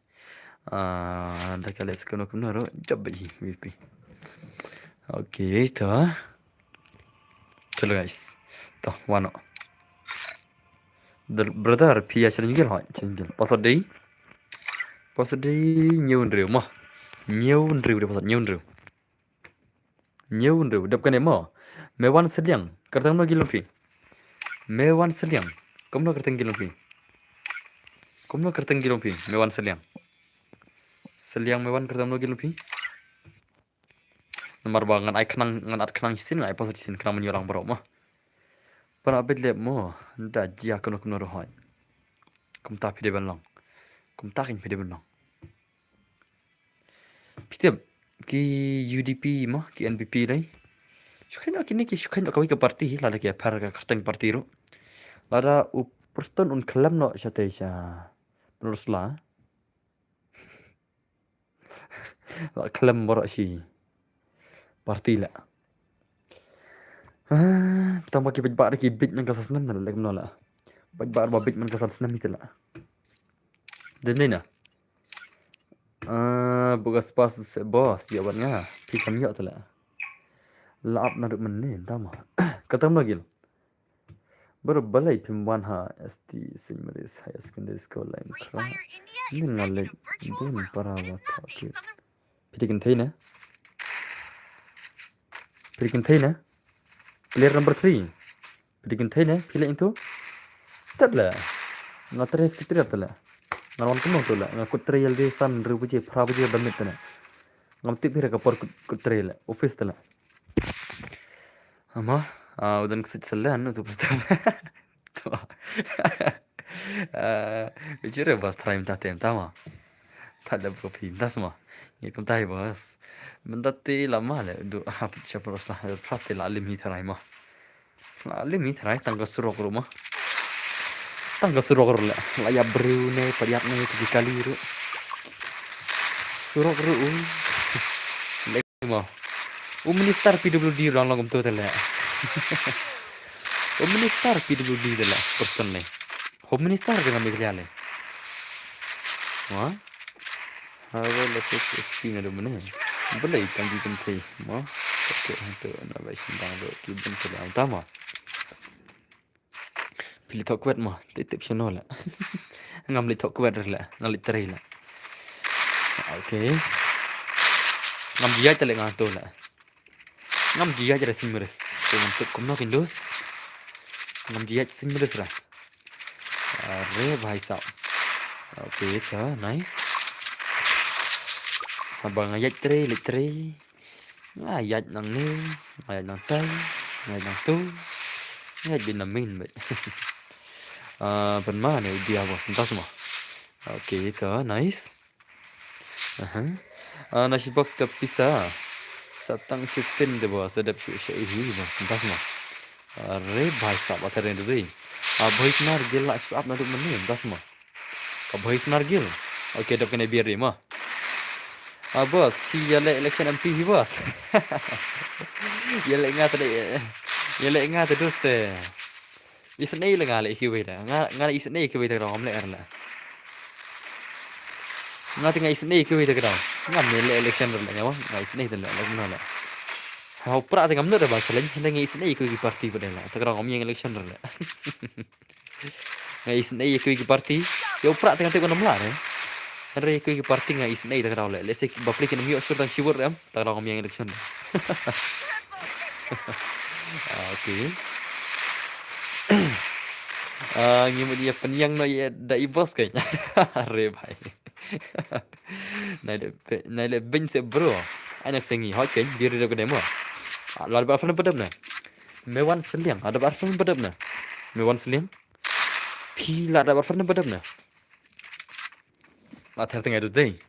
Ah, da ka leh sa kumno kumno ruh jop beit hi V P. Okay, to. Chalo guys. To, wan noh. Brother, phi ïa challenge gel hoi, challenge gel. Password dei. Password dei hynñiew hynriew mo. Hynñiew hynriew dei password, hynñiew hynriew. Hynñiew hynriew, dep kane mo. Me wan Sliang, kyrteng no gilong phi. Me wan Sliang, kumno kyrteng gilong phi. Kumno kyrteng gilong phi, me wan Sliang. Sliang me wan kyrteng no gilong phi. Namar ba ngan ai khnang, ngan ai khnang shisien, ngan ai password shisien khnang ban ïoh lang baroh mo. Para bit lep mo, da jia kumno kumno ruh hoi. Kumta phi dei ban long. Kumta kein phi dei ban long. Phi tip, ki U D P mo, ki N P P dei. Shu kheiñ noh kine ki, shu kheiñ noh kawei ka party, lada ki ïapher ka kyrteng party ruh. Lada u Prestone un khlem noh shatei sha Pynursla. La khlem baroh shi party leh. Ah, tang ba ki paidbah da ki bit man ka san snem na leh kumno leh. Paidbah ba bit man ka san snem hi te leh. Dei ne na. Ah, buka spas se boss, ïa wan nga. Phi kam ïoh te leh. La ap na duk men ne, tang ba. Ka tang ba gil. Bro, balei phim wan ha S T Saint Mary's Higher Secondary School Laiñkhraw? Ni nga leit bun para wa thok ki. Phi dei kynthei ne? Phi dei kynthei ne? Player number three. Phi dei kynthei ne? Phi leit into? Tat le. Nga trei secretary tat le. Nga wan kumno tu le. Nga kut trei ïalade san hynriew baje, phra baje ba miet te le. Ngam tip hi re ka por kut, kut trei le. Office te le. Ama, ah, u don ksuid selen, utu pastor. Tu. Ah, u jure bas trai mynta te mynta ma. Ta da bro phi mynta sma. Ngi kumta hi bas. Mynta te la ma le, du, ah, put chap ros la, prat te la lim hi trai ma. La lim hi trai, tang ka surok ruh ma. Tang ka surok ruh le. La ïap briew ne, pat ïap ne, ki kali ruh. Surok ruh, u. Le ma. U minister P W D ruh long kumto te le. U minister P W D te le, Preston le. Home Minister ka Meghalaya le. Wa? Hawa la tu S P na do mene. Bele ikan di kan kai. Ma. Oke, tu na bai sendang do ki ben te le. Tama. Phi leit thoh kwet ma, te tip shano la. Ngam leit thoh kwet re la, nga leit trei la. Okay. Ngam jia te le nga to la. Ngam jia re sing meres. Te ngam tip kumno kin dus. Ngam jia sing meres ra. Are bhai sahab. Okay, ta nice. Haba nga ïaid trei, leit trei. Nga ïaid nang ni, nga ïaid nang tai, nga ïaid nang tu. Nga ïaid bin na min bet. Ah, pen ma ne u dia bos, entah semua. Okay, ta nice. Aha. Ah, nasi box ka pisa. Satang chupin de bos, sedap shu shu ihi bos, entah semua. Are bhai sahab akhirnya tu. Ah, bhai snar gila shu ap na tu mene, entah semua. Ka bhai snar gil. Okay, dap kane biar dei ma. Ah, bos, ki ïa leh election M P hi bos. Ïa leh nga te, ïa leh nga te dus te. Isnei le nga leh kiwei da. Nga, nga isnei kiwei te rong am leh er le. Nga te nga isnei kiwei te ka dau. Ngam leh election er le nga wa. Nga isnei te le, leh kumno le. Ha u pra te ngam nud ba challenge, nga isnei kiwei ki party ba de le. Te ka rong am ïeng election er le. Nga isnei ïa kiwei ki party. Ïa u pra te nga tip ngam lah re. Hynrei ïa kiwei ki party nga isnei te ka dau le. Lehse ba pli kin ym ïoh shuh dang shi vote re em. Te ka dau ngam ïeng election. Ah, okay. Ah, ngi mut ïa pynïeng noh ïa da i boss kein. Are bhai. Nai le, nai le beiñ se bro. Ai na sengi hot kein, diri da ka demo. Ah, la da ba friend padap na. Me wan seliang, ada ba friend padap na. Me wan seliang. Phi la da ba friend padap na. La ther teng ai du dei.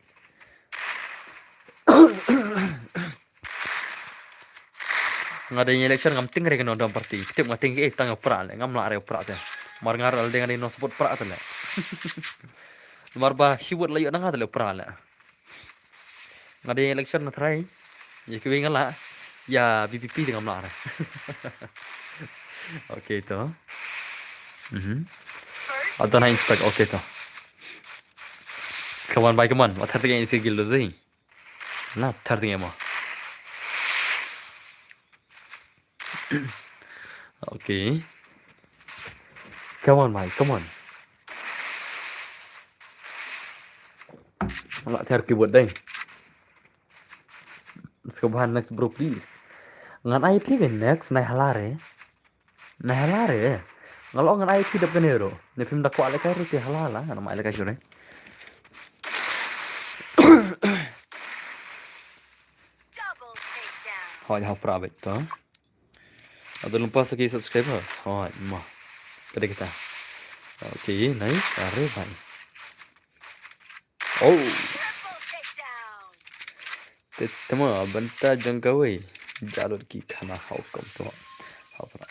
Nga dei election ngam ting re kano dom party. Tip nga ting eh tang pra le, ngam lah re pra te. Mar nga re dei nga dei no support pra te le. Mar ba shi vote la ïoh na nga te le pra le. Nga dei election na trai. Ïa kiwei nga lah. Ïa V P P te ngam lah re. Okay to. Mhm. Ata na inspect, okay to. Come on, bhai, come on. Wat har teng ïa si gil do zi. La thar teng ïa mo. Okay. Come on, bhai, come on. La thar keyboard dai. Ska ban next, bro, please. Ngan ai phi next, nai hala re. Nai hala re. Nga la ong ngan ai phi dap kane ruh. Ne phim da kwah lehkai ruh te hala la, ngan ai lehkai shuh re. Hoi, ha pra beit to. Ado lympa sa ki subscribers. Hoi, ma. Ka dei kita. Okay, nice. Are bhai. Oh. Te tama bynta jong kawei. Jalot ki khana hau kam to. Hau pra.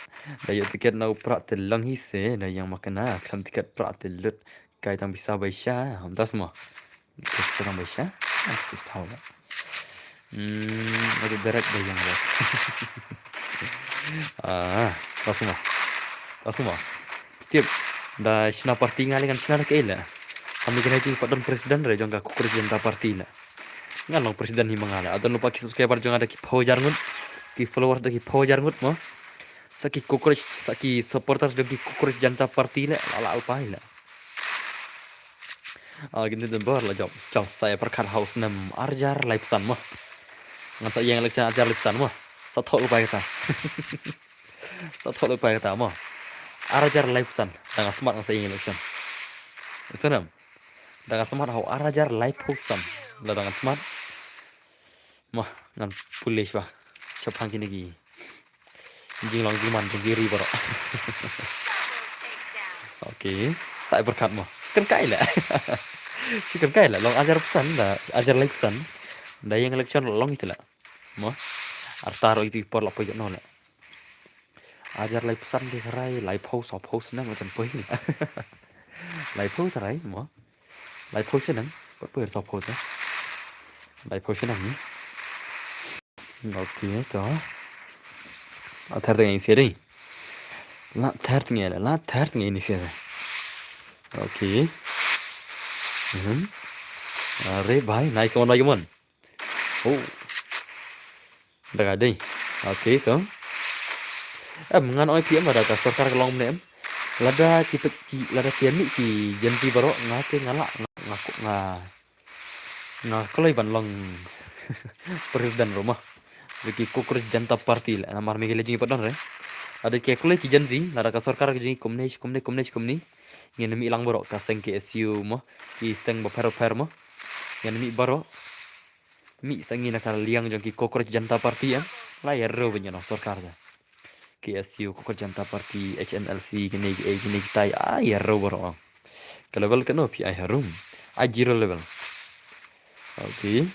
Da ïoh tiket na u pra te lang hi se, da ïang makna, khlem tiket pra te lut. Kai tang pisa bai sha, ham tas mo. Tiket pisa tang bai sha. Ah, sus tau la. Hmm, ada direct da ïang bas. Ah, tas mo. Tas mo. Tip. Da shna party nga le ngan shna da kaei le. Kami kena jing pat don president re jong ka Cockroach Janta Party le. Ngan long president hi ma nga le. Adon lypa ki subscriber jong nga da ki phew hajar ngut. Ki followers da ki phew hajar ngut mo. Sa ki Cockroach, sa ki supporters jong ki Cockroach Janta Party le. La la alpa hi le. Ah, gini den bar la jop. Jop, sa ïa pyrkhat ha u snem ar hajar laiphew san mo. Ngan sa ïeng election ar hajar laiphew san mo. Sa thoh lypa kata. Sa thoh lypa kata mo. Ar hajar laiphew san. Da nga smat nga sa ïeng election. Snem. Da nga smat ha u ar hajar laiphew san. Lada ngan smat. Mo, ngan pule shwa. Shaphang kine ki. Jinglong jingman jong ki ri baroh. Okay. Sa i pyrkhat mo. Kan kai la. Shi kan kai la. Long hajar persen da. Hajar lai persen. Da ïeng election long ita la. Mo. Arta ruh ita i por la poi noh la. Hajar lai persen de rai, laiphew, sawphew snem la kan poi. Laiphew trai mo. Laiphew snem. Pat poi sawphew ta. Laiphew snem ni. Okay, to. La ther teng ïa ini sha dei. La ther teng ïa, la ther teng ïa ini sha dei. Okay. Mhm. Are bhai, nice one, bhai, come on. Oh. Da ka dei. Okay, to. Em, ngan ong ïa phi em, lada ka sorkar ka long ne em. Lada ki, ki, lada ki ïa mih ki Gen Z baroh, nga te nga lah, nga, nga, nga Nga kloi ban long president ruh mo. Jong ki Cockroach Janta Party la, namar Meghalaya jong ngi pat don re. Lada ki kloi ki Gen Z, lada ka sorkar ka jong ngi kumne, kumne, kumne, kumne. Ngin mih lang baroh ka seng K S U mo. Ki seng bapher bapher mo. Ngin mih baroh. Mih seng ngi na ka liang jong ki Cockroach Janta Party em. La ïa riew ban ïa long sorkar da. K S U, Cockroach Janta Party, H N L C, kine, eh, kine kitai, ah, ïa riew baroh. Ka level kano phi ai harum. Ai zero level. Okay.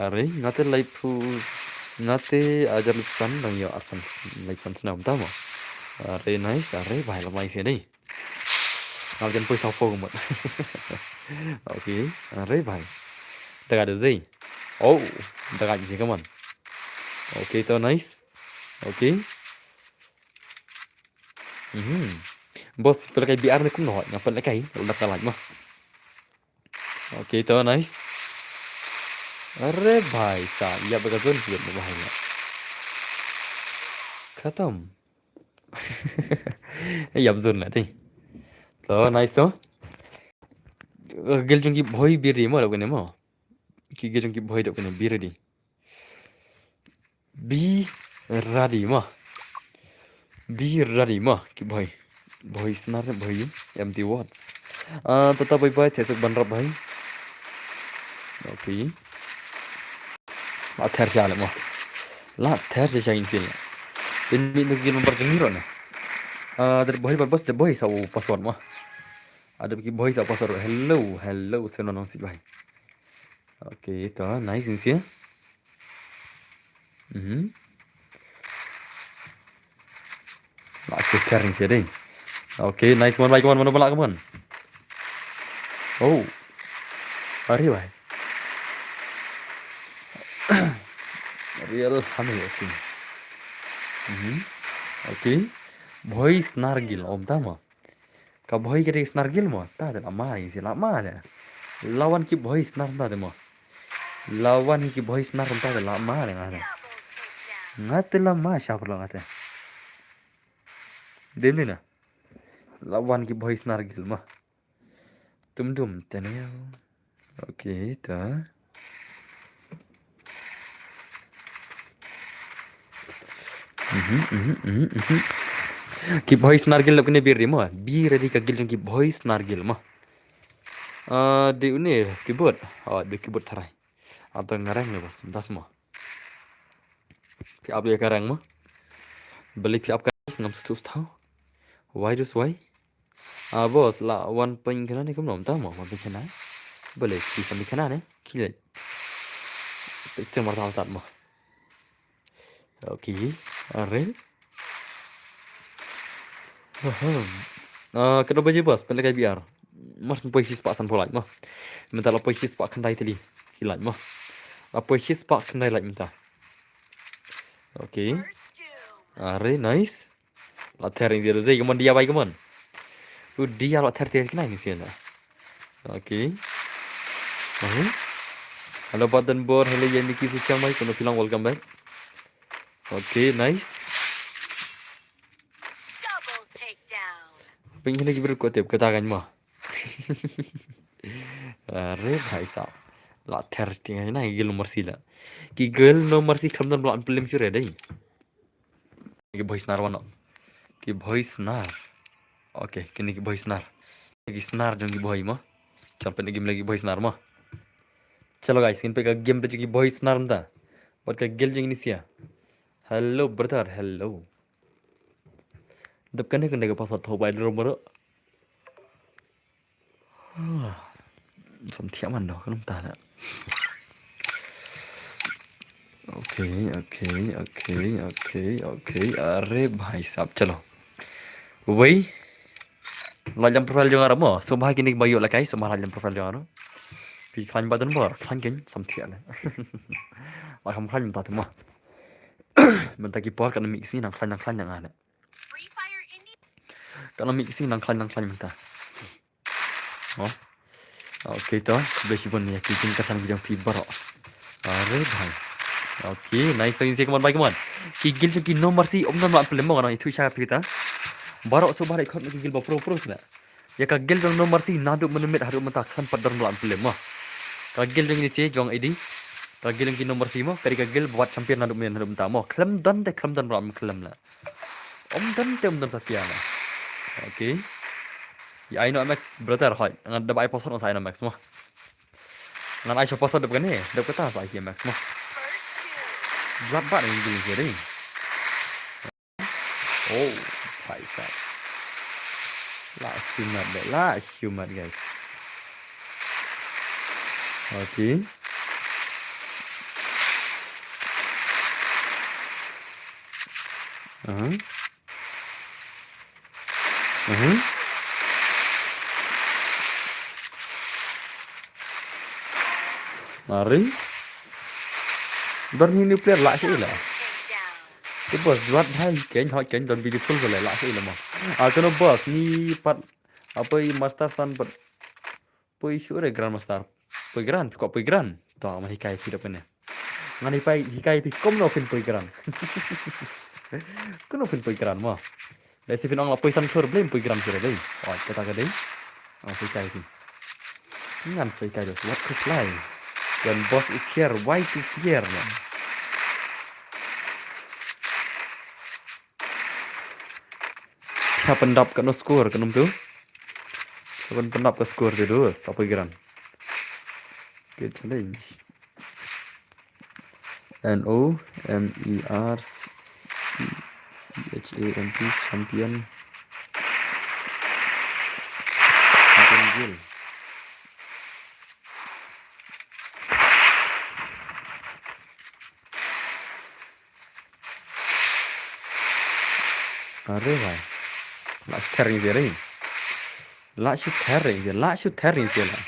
Are, nga te laiphew, nga te hajar lai persen dang ïoh arphew lai persen snem ta mo. Are, nice, are, bhai la mai sha dei. Nga jan poi sawphew ka mut. Okay, are bhai. Da ka dei. Oh, da ka dei, come on. Okay, to nice. Okay. Mhm. Boss, pynlong kai B R ne kumno, nga pynlong kai, la dap ka like mo. Okay, to nice. Are bhai, sa, ïa ba ka zone, ïa ba bhai. Khatam. Ïa ba zone la, ti. To nice to. Gil jong ki bhoi biri mo, la kene mo. Ki gil jong ki bhoi da kene biri di. Be ready mo. Be ready mo. Ki bhoi. Bhoi snar, bhoi empty words. Ah, tata bye bye, thesuk ban rap bhai. Okay. La ther sha le mo. La ther sha sha insil. Tin mi nuk gil member jong hero na. Ah, der bhoi ban bos der bhoi sa u password mo. Ada ki bhoi sa password. Hello, hello, seno nong si bhai. Okay, to nice insil. Mhm. Lah, share ni sha dei. Okay, nice one, bhai, come on, mano ba lah, come on. Oh. Are bhai. Real honey, okay. Mhm. Okay. Bhoi snar gil, om ta mo. Ka bhoi ka dei snar gil mo, ta de la ma, isi la ma de. La wan ki bhoi snar ta de mo. La wan ki bhoi snar ta de la ma de nga de. Nga te la ma sha pyrlo nga te. Dem ni na. La wan ki bhoi snar gil mo. Tum dum te ne. Okay, ta. Mhm, mhm, mhm, mhm. Ki bhoi snar gil lap kene bir di mo. Be ready ka gil jong ki bhoi snar gil mo. Ah, di une keyboard. Oh, di keyboard tharai. Atau ngarang le bos, das mo. Phi ap le ka rang mo. Beli phi ap ka ngam stu stau. Why do why? Ah, bos, la wan pyn khana ne kumno ta mo, wan pyn khana. Bale, ki sam khana ne, ki le. Picture mar tal tat mo. Okay, are. Ahem. Ah, kano baje bos, pyn le kai B R. Mar san poi shispah san poi like mo. Mynta la poi shispah khyndai tylli. Ki like mo. La poi shispah khyndai like mynta. Okay. Are, nice. La ther ring zero zei, come on, dia bai, come on. U dia la ther ther kena ni sian. Okay. Ahu. Hello, Badan Bor, hello, Yemi Kisu Chiang Mai, kono pilang, welcome back. Okay, nice. Double takedown. Ping hini ki biru ko tep kata kan mo. Are bhai sahab. La ther tinga na gil no mercy la. Ki gil no mercy kham dan bla film sure dei. Ki bhoi snar wano. Ki bhoi snar. Okay, kini ki bhoi snar. Ki snar jong ki bhoi mo. Chal pynlong game lagi bhoi snar mo. Chalo guys, ngin pynlong game jong ki bhoi snar mynta. Bad ka gil jong ini sia. Hello brother, hello. Dep kane kane ka password tho bai dro maro. Sam thiah man do kan ta la. Okay, okay, okay, okay, okay. Are bhai sahab, chalo. Wei. Lait lem profile jong nga mo. Sngewbha kine ba ïoh lehkai, sngewbha lait lem profile jong nga. Phi khlaiñ ba don bor, khlaiñ kein sam thiah le. Ba kham khlaiñ mynta te mo. Mynta ki por kan mih sngi nang khlaiñ nang khlaiñ nang ale. Kan mih sngi nang khlaiñ nang khlaiñ mynta. Oh. Okay to, khublei shibun ïa ki jingkyrsan ki jong phi baroh. Are bhai. Okay, nice, so ïa ka mon bai ka mon. Ki guild jong ki No Mercy ym don ba pynlem mo, ngan ïathuh sha phi ta. Baroh sngewbha leit khot ki guild ba pro pro sla. Ïa ka guild jong No Mercy naduh mynmiet haduh mynta khlem pat don ba pynlem mo. Ka guild jong ine se jong edi. Ka guild jong ki No Mercy mo, ka dei ka guild ba wad champion naduh mynmiet haduh mynta mo. Khlem don te khlem don ba khlem la. Ym don te ym don satia la. Okay. Ïa ai no Max brother hoi. Ngan da bai password ngan sa ai no Max mo. Ngan ai sha password dep kane, dep kata sa ai Max mo. Jwat ba ni jing jing. Oh, bhai sahab. La shimat de, la shimat guys. Okay. Aha. Mhm. Mari. Don hi nuclear lah sih lah. Te boss jwat bhai kein hot kein don beautiful boleh lah sih lah mo. Ah, kano boss ni pat apa i master san pat. Poi sure grandmaster. Poi grand, kok poi grand. To, ma hikai phi dap kane. Ngan hikai, hikai phi kumno phin poi grand. Kumno phin poi grand mo. Dei si phin ong la poi san thur blem poi grand sure dei. Oh, kata ka dei. Ngan sa hikai phi. Ngan sa hikai dos. What to fly? When boss is here, why to fear, man? Pha pyndap kano score kano tu. Pha pyndap ka score te dos, apa geran. Good challenge. N O M E R C H A M P champion. Champion guild. Are bhai. Lah shu ther ïa re. Lah shu ther ïa, lah shu ther ïa la.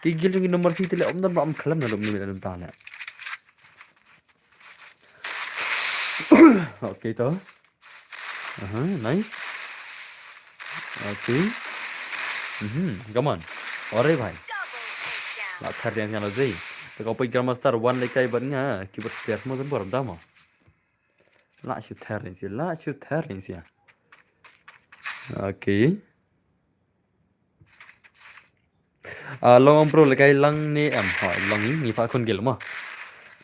Ki guild jong ki No Mercy te leh ym don ba ym khlem na dum ni dum ta leh. Okay to. Aha, nice. Okay. Mhm, come on. Are bhai. Lah ther ïa nga la dei. Te ka poi grandmaster one lehkai bad nga, keyboard players mo don bor da mo. Lah shu ther ïa si, lah shu ther ïa si. Okay. Ah, long bro lehkai lang ne em. Ha, long ni, ni pa khun guild mo.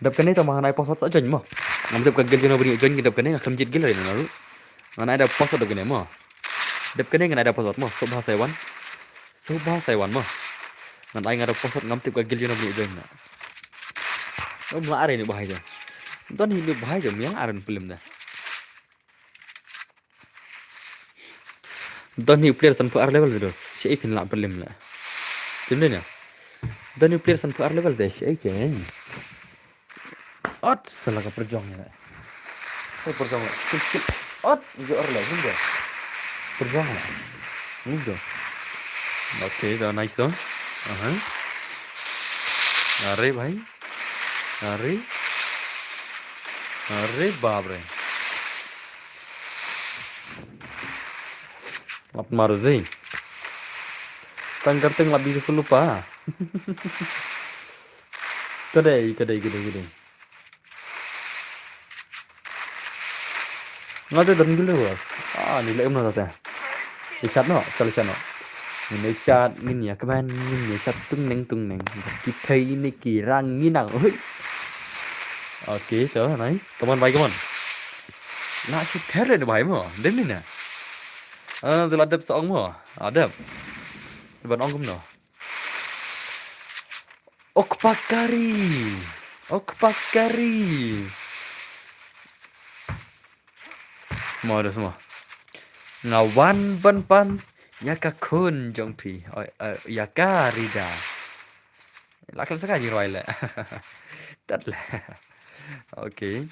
Dap kane to ma ngan ai password sa join mo. Ngam tip ka guild jong no bani join dap kane ngam jied guild re na ru. Ngan ai da password dap kane mo. Dap kane ngan ai da password mo. Sobha Saiwan. Sobha Saiwan mo. Ngan ai nga da password ngam tip ka guild jong no bani join na. Om la are ni bahai jo. Don hi ni bahai jo miang are film da. Don hi player san phu ar level de dos. Shi phin la pelim la. Tim de na. Don hi player san phu ar level de shi ke. Ot sala ka perjong la. Ka perjong la. Skip skip. Ot jo ar la hum de. Perjong la. Hum jo. Okay, da nice. Aha. Are bhai. Are. Are bap re. Lap mar zi. Tang kerteng lap beautiful lupa. Kedai, kedai, kedai, kedai. Nga te don gila wa. Ah, ni le em na ta. Ichat no, chal ichat no. Ngin ichat, ngin ya keman, ngin ya chat tung neng tung neng. Ki thei ni ki rang ngi nang. Oi. Okay, to, nice. Come on, bhai, come on. Na shi ther le bhai mo. Dem ni na. Ah, tu la dep sa ong mo. Ah, dep. Ban ong kum no. Okpakari. Okpakari. Mo da mo. Nga wan ban pan ïa ka khun jong phi. Oi, eh, ïa ka Rida. La khlem sa ka jingrwai leh. Tat leh. Okay.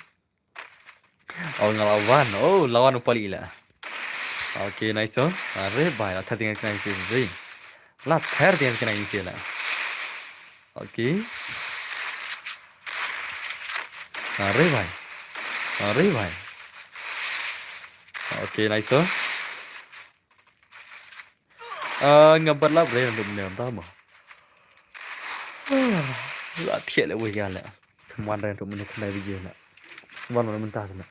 Oh, nga la wan. Oh, la wan u Pali leh. Okay, nice to. Are bhai, la ther ïa nga kane ka sisi. La ther ïa nga kane ka sisi leh. Okay. Are bhai. Are bhai. Okay, nice to. Ah, nga bat lap re ndu mne ym tama. Ah, la thiah leh wei ïa leh. Wan re ndu mne khyndai baje leh. Wan wan mynta leh.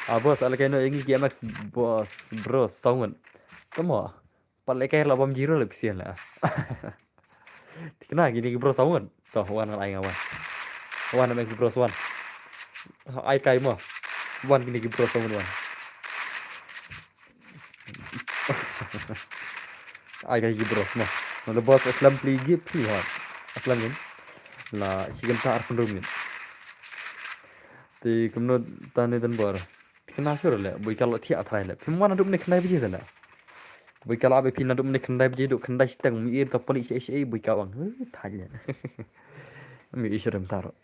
Ah, boss, ale kai no ïa ngi ki M X boss, bro, saw ngut. Tama. Pat leh kai la bam zero leh pisian leh. Thikna kine ki bro saw ngut. To, wan ai nga wan. Wan M X bro wan. Ai kai mo. Wan kine ki bro saw ngut wan. Ai kai ki bro mo. Nang boss aslam pli gi pli ha. Aslam ngin. La shi kynta arphew hynriew minit. Te kumno tane dan bor. Thikna shuh leh, boi ka la thiah trai leh. Phim wan naduh mne khyndai baje leh. Boi ka la be phi naduh mne khyndai baje duh khyndai shiteng mi ir ta Pali shi shi boi ka wang. Huh, thanya. Mi ir shirem taro.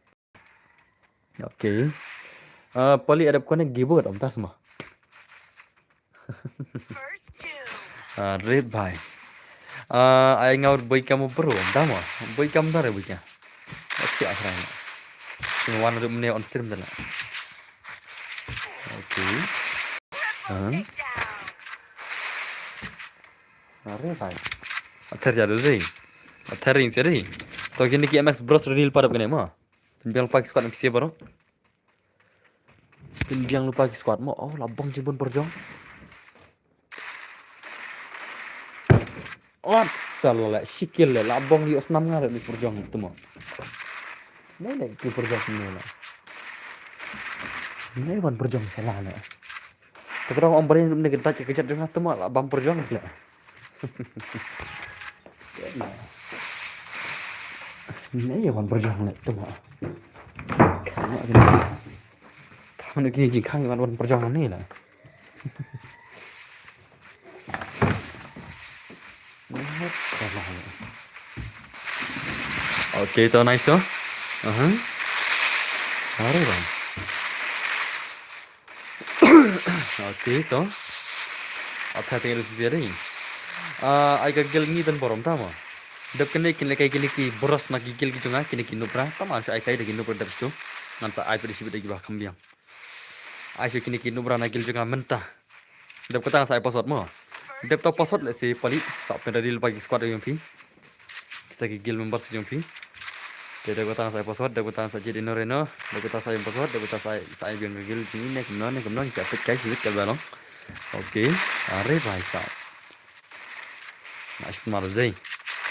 Okay. Ah, Pali adap kone gibot am tas ma. Ah, red bhai. Ah, ai ngaur boi ka mo bro, am tama. Boi ka mo dare boi ka. Okay, asra. Sini wan naduh mne on stream dala. Okay. Huh? Are bhai. Ather ja du ri. Ather ring se ri. To kine ki M X bros ready lypa dap kane mo. Pynbiang lypa ki squad M C bro. Pynbiang lypa ki squad mo. Oh, la bong jingbun pyrjong. Ot sala la shikil la bong ïoh snam nga la ni pyrjong tu mo. Nei nei ki pyrjong ni la. Nei wan pyrjong sala la. Te ka dang ong bari ne ka dach ka jat jong nga te ma la bam pyrjong le. Ne ïa wan pyrjong le te ma. Khang ne kini. Khang ne kini jingkhang ïa wan pyrjong ne la. Okay, to nice to. Aha. Are bang. Okay, to. Apa tengah lu sendiri? Ah, ai ka gel ngi dan borom tama. Dep kene kin lekai kini ki boros na ki gel ki jong nga kini ki nubra tama sa ai kai da ki nubra dep stu. Ngan sa ai pedi sibit da ki bah kembiang. Ai shu kini ki nubra na gel jong nga mynta. Dep kata sa ai password mo. Dep ta password le si pali sa pynda dil bagi squad jong phi. Kita ki guild members jong phi. Te dep kata sa ai password, dep kata sa jit ino reno, dep kata sa ai password, dep kata sa ai, sa ai biang ka guild jong ne kumno ne kumno kita pet kai sibit ka balong. Okay, are bhai sa. Na shu mar jai.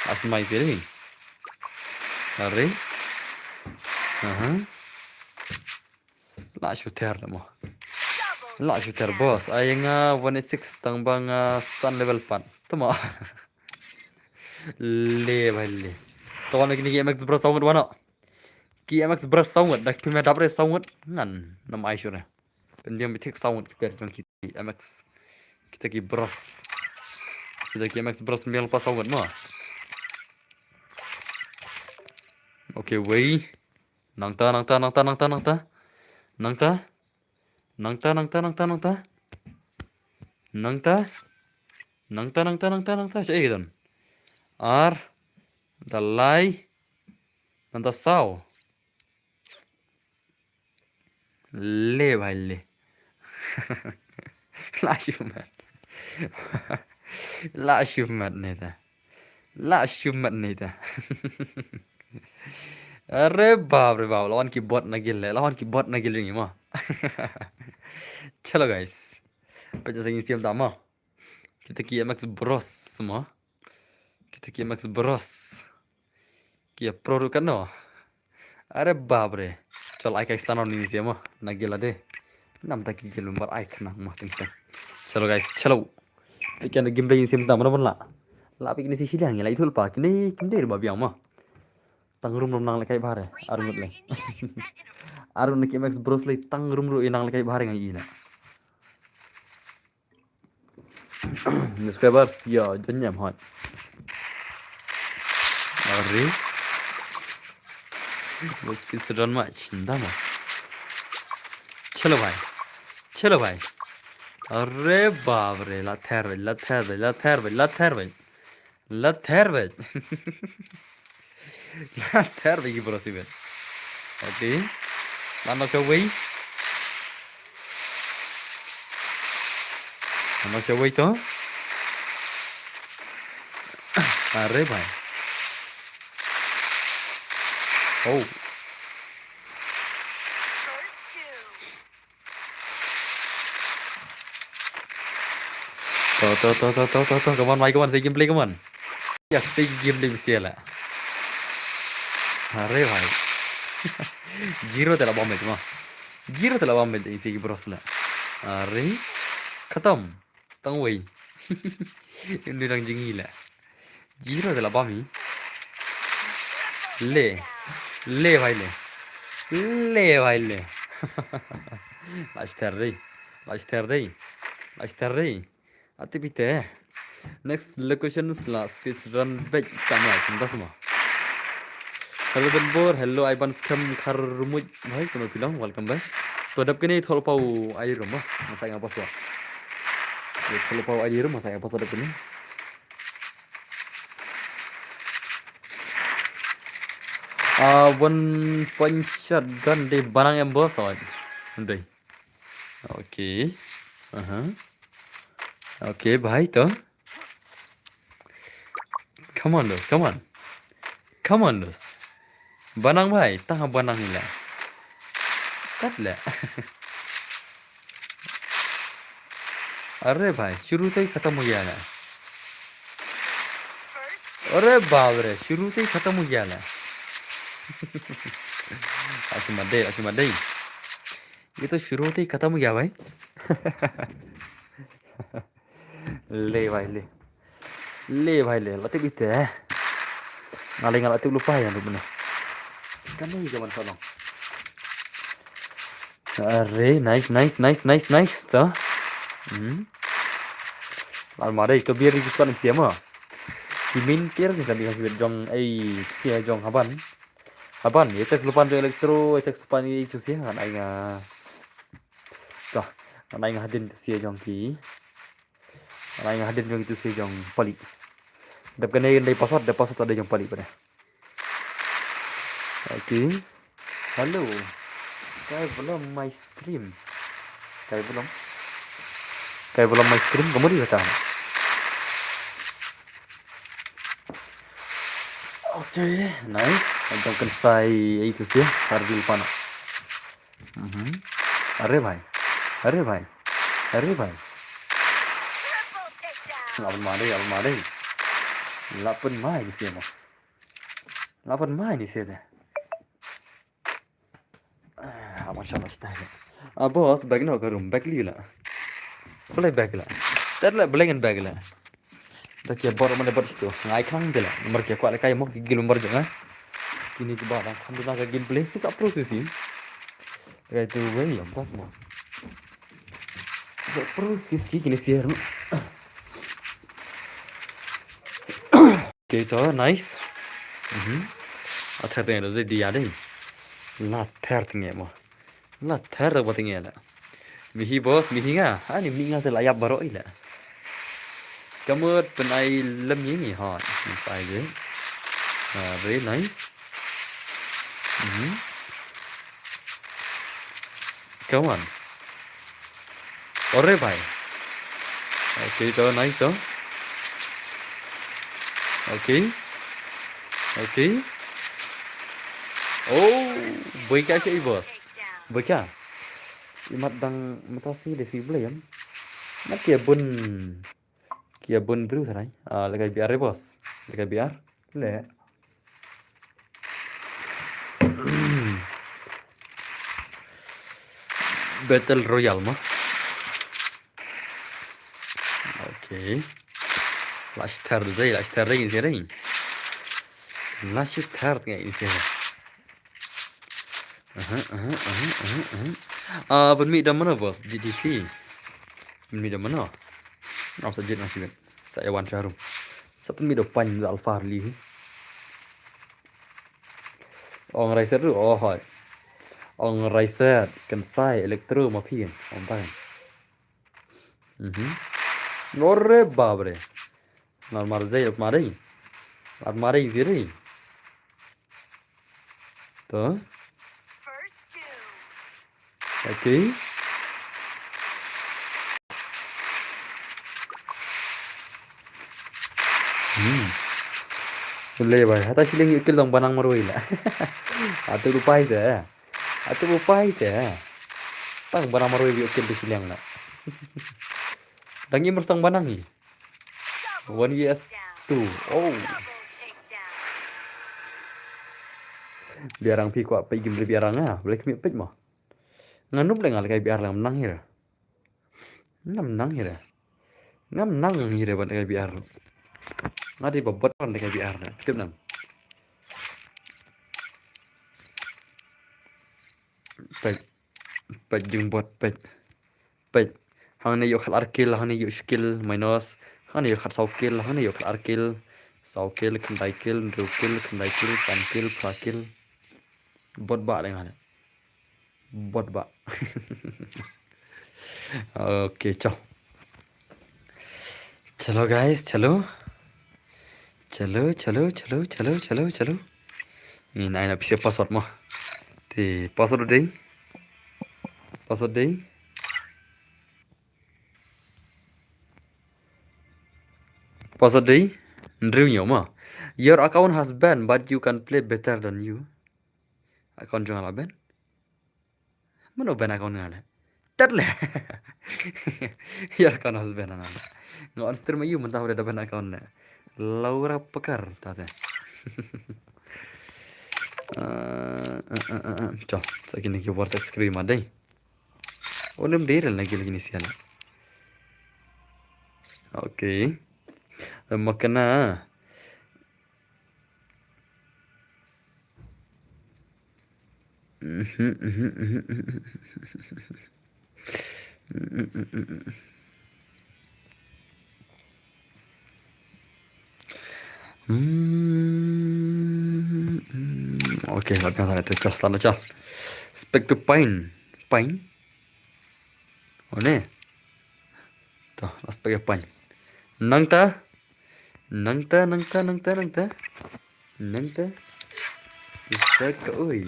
Na shu mai siri. Are. Aha. La shooter mo. La shooter boss. Ai nga one eight six tang ba nga san level pat. Tama. Le bhai le. To wan kini ki M X bro saw ngut wan. Ki M X bro saw ngut dak pime dap re saw ngut. Ngan nam ai shure. Pendiam bitik saw ngut ki per jong ki M X. Kita ki bros. Kita ki M X bros mial pa saw ngut mo. Okay, wei. Nangta, nangta, nangta, nangta, nangta. Nangta. Nangta, nangta, nangta, nangta. Nangta. Nangta, nangta, nangta, nangta. Sha ïa don. Ar. Nangta lai. Nangta saw. Le bhai le. La shu mat. La shu mat neta. La shu mat neta. Are bap re bap, lawan ki bot na gil le, lawan ki bot na gil jing mo. Chalo guys. Pet jasa ngin siam tama. Kita ki M X bros mo. Kita ki M X bros. Ki pro ru kan no. Are bap re. Chal ai kai sanon ni siam mo. Na gil ade. Nam ta ki gil bar ai khana mo ting tang. Chalo guys, chalo. Ikan game day siam tama na bon la. La pik ni si silang la itul pa kini kim dei ba biang mo. Tang rum rum nang lekai bare. Armut le. Armut ki M X bros le tang rum ru inang lekai bare ngai ina. Subscribers, ïa, jan ïam hot. Are. Bas ki sedon mach, ndama. Chalo bhai. Chalo bhai. Are bap re, la ther bhai, la ther bhai, la ther bhai, la ther bhai. La ther bhai. La ther bhai ki bro si bhai. Okay. Mano shawei. Mano shawei to. Are bhai. Oh. To, to, to, to, to, to, to, come on, bhai, come on, sei gameplay, come on. Ya, sei gameplay bisi la. Are bhai. Zero te la bom bhai, ma. Zero te la bom bhai, sei bros la. Are. Khatam. Stang wei. Ini dang jingi la. Zero te la bom hi. Le. Le bhai le. Le bhai le. Last three. Last three. Last three. Ati pite. Next location la space run back kamera sunda semua. Hello Benbor, hello Iban Scam Kharmuj. Bhai, kono pilong, welcome bhai. To dap kene thol pau ai rum ba. Masa nga paswa. Ye thol pau ai rum, masa nga paswa dap kene. Ah, one point shotgun de banang em bos oi. Ndai. Okay. Aha. Okay, bhai to. Come on, dos, come on. Come on, dos. Banang bhai, tang banang ila. Kat la. Are bhai, shuru te khatam ho gaya la. Are baap re, shuru te khatam ho gaya la. Asma dei, asma dei. Ye to shuru te khatam ho gaya bhai. Le bhai le. Le bhai le, la tip ite. Nga le nga la tip lupa ïa lu bne. Kane ïa man salong. Are, nice, nice, nice, nice, nice to. Hmm. Almare to biar di kusuan M C M ah. Ki min kir ni kami kasih jong ai sia jong haban. Haban, ite lupan jong Electro, ite lupan i tu sia kan ai nga. To, kan ai nga hadin tu sia jong ki. Nai nga hadien jong itu si jong pali. Dep kane dei password, dei password ada jong pali pada. Okay. Hello. Kai belum my stream. Kai belum. Kai belum my stream, kamu di kata. Okay, nice. Macam kensai itu sih, harbil pana. Mhm. Are bhai. Are bhai. Are bhai. Lapan mari, lapan mari. Lapan mai di sini. Lapan mai di sini. Ah, mashallah, style. Ah, boss, bag no karum, bag li la. Boleh bag la. Tad la, boleh ngan bag la. Da kia bor mana bor situ. Ngai khang je la. Nomor kia kuat lekai mo ki gil nomor je nga. Kini ki ba dang kham duna ka gameplay. Kita pro sisi. Lekai tu wei ya pas mo. Kita pro sisi kini siar. Okay to, nice. Mhm. Athar tengah tu dia deh. La ther tengah mo. La ther ba tengah la. Mihi boss, mihi nga. Ani mi nga te la yap baroh i la. Kamut pen ai lem ni ni ha. Ni sai je. Ah, very nice. Mhm. Come on. Ore bhai. Okay, to nice to. Okay. Okay. Oh, boi ka shi boss. Boi ka. Imat dang mata si de si blem. Mat kia bun. Kia bun bru sarai. Ah, lekai biar re boss. Lekai biar. Le. Battle Royale mo. Okay. Last third dei, last third dei, dei. Last third ngai isi. Aha, aha, aha, aha, aha. Ah, ban mi da mana boss, D D P. Ban mi da mana. Ap sa jit na sibit. Sa yawan sharum. Sa temi do pan da alfa li. Ong Raiser tu, oh hoi. Ong Raiser, kan sai elektro ma phi. Ong tang. Mhm. Ore babre. Lar mar zai lar mari. Lar mari ziri. To. Okay. Hmm. Boleh bai. Hata shileng ïoh kill tang banang marwei la. Atu rupai te. Atu rupai te. Tang banang marwei ïoh kill tu shileng la. Dang imers tang banang ni. One vs two. Oh. Biarang phi kwah peit game biarang ah. Boleh kami peit mo. Nga nup le nga lehkai biar la nga nang hira. Ngam nang hira. Ngam nang hira ban lehkai biar. Nga dei ba bot ban lehkai biar na. Tip nang. Peit. Peit jingbot peit. Peit. Hangne ïoh khat ar kill, hangne ïoh shi kill minus. Hangne ïoh khat saw kill, hangne ïoh khat ar kill. Saw kill, khyndai kill, hynriew kill, khyndai kill, san kill, phra kill. Bot ba le nga le. Bot ba. Okay, chal. Chalo guys, chalo. Chalo, chalo, chalo, chalo, chalo, chalo. Ni nai na pisa password mo. Te password dei. Password dei. Password dei. Hynriew hynñiew mo. Your account has banned, but you can play better than you. Account jong nga la ban. Mano ban account nga le? Tat le. Your account has banned nga le. Nga on stream ayu mynta haba da ban account ne. Laura Pekar ta te. Eh, eh, eh, eh, eh. Chal, sa kine ki vortex screen ma dei. Unim dei rel na gil kine sian. Okay. Makana. Hmm, hmm, okay, la biang sana tu, chas sana chas. Spek tu pain, pain. Oh ne. Tu, la spek ya pain. Nangta, nangta, nangta, nangta, nangta. Nangta. Saka oi.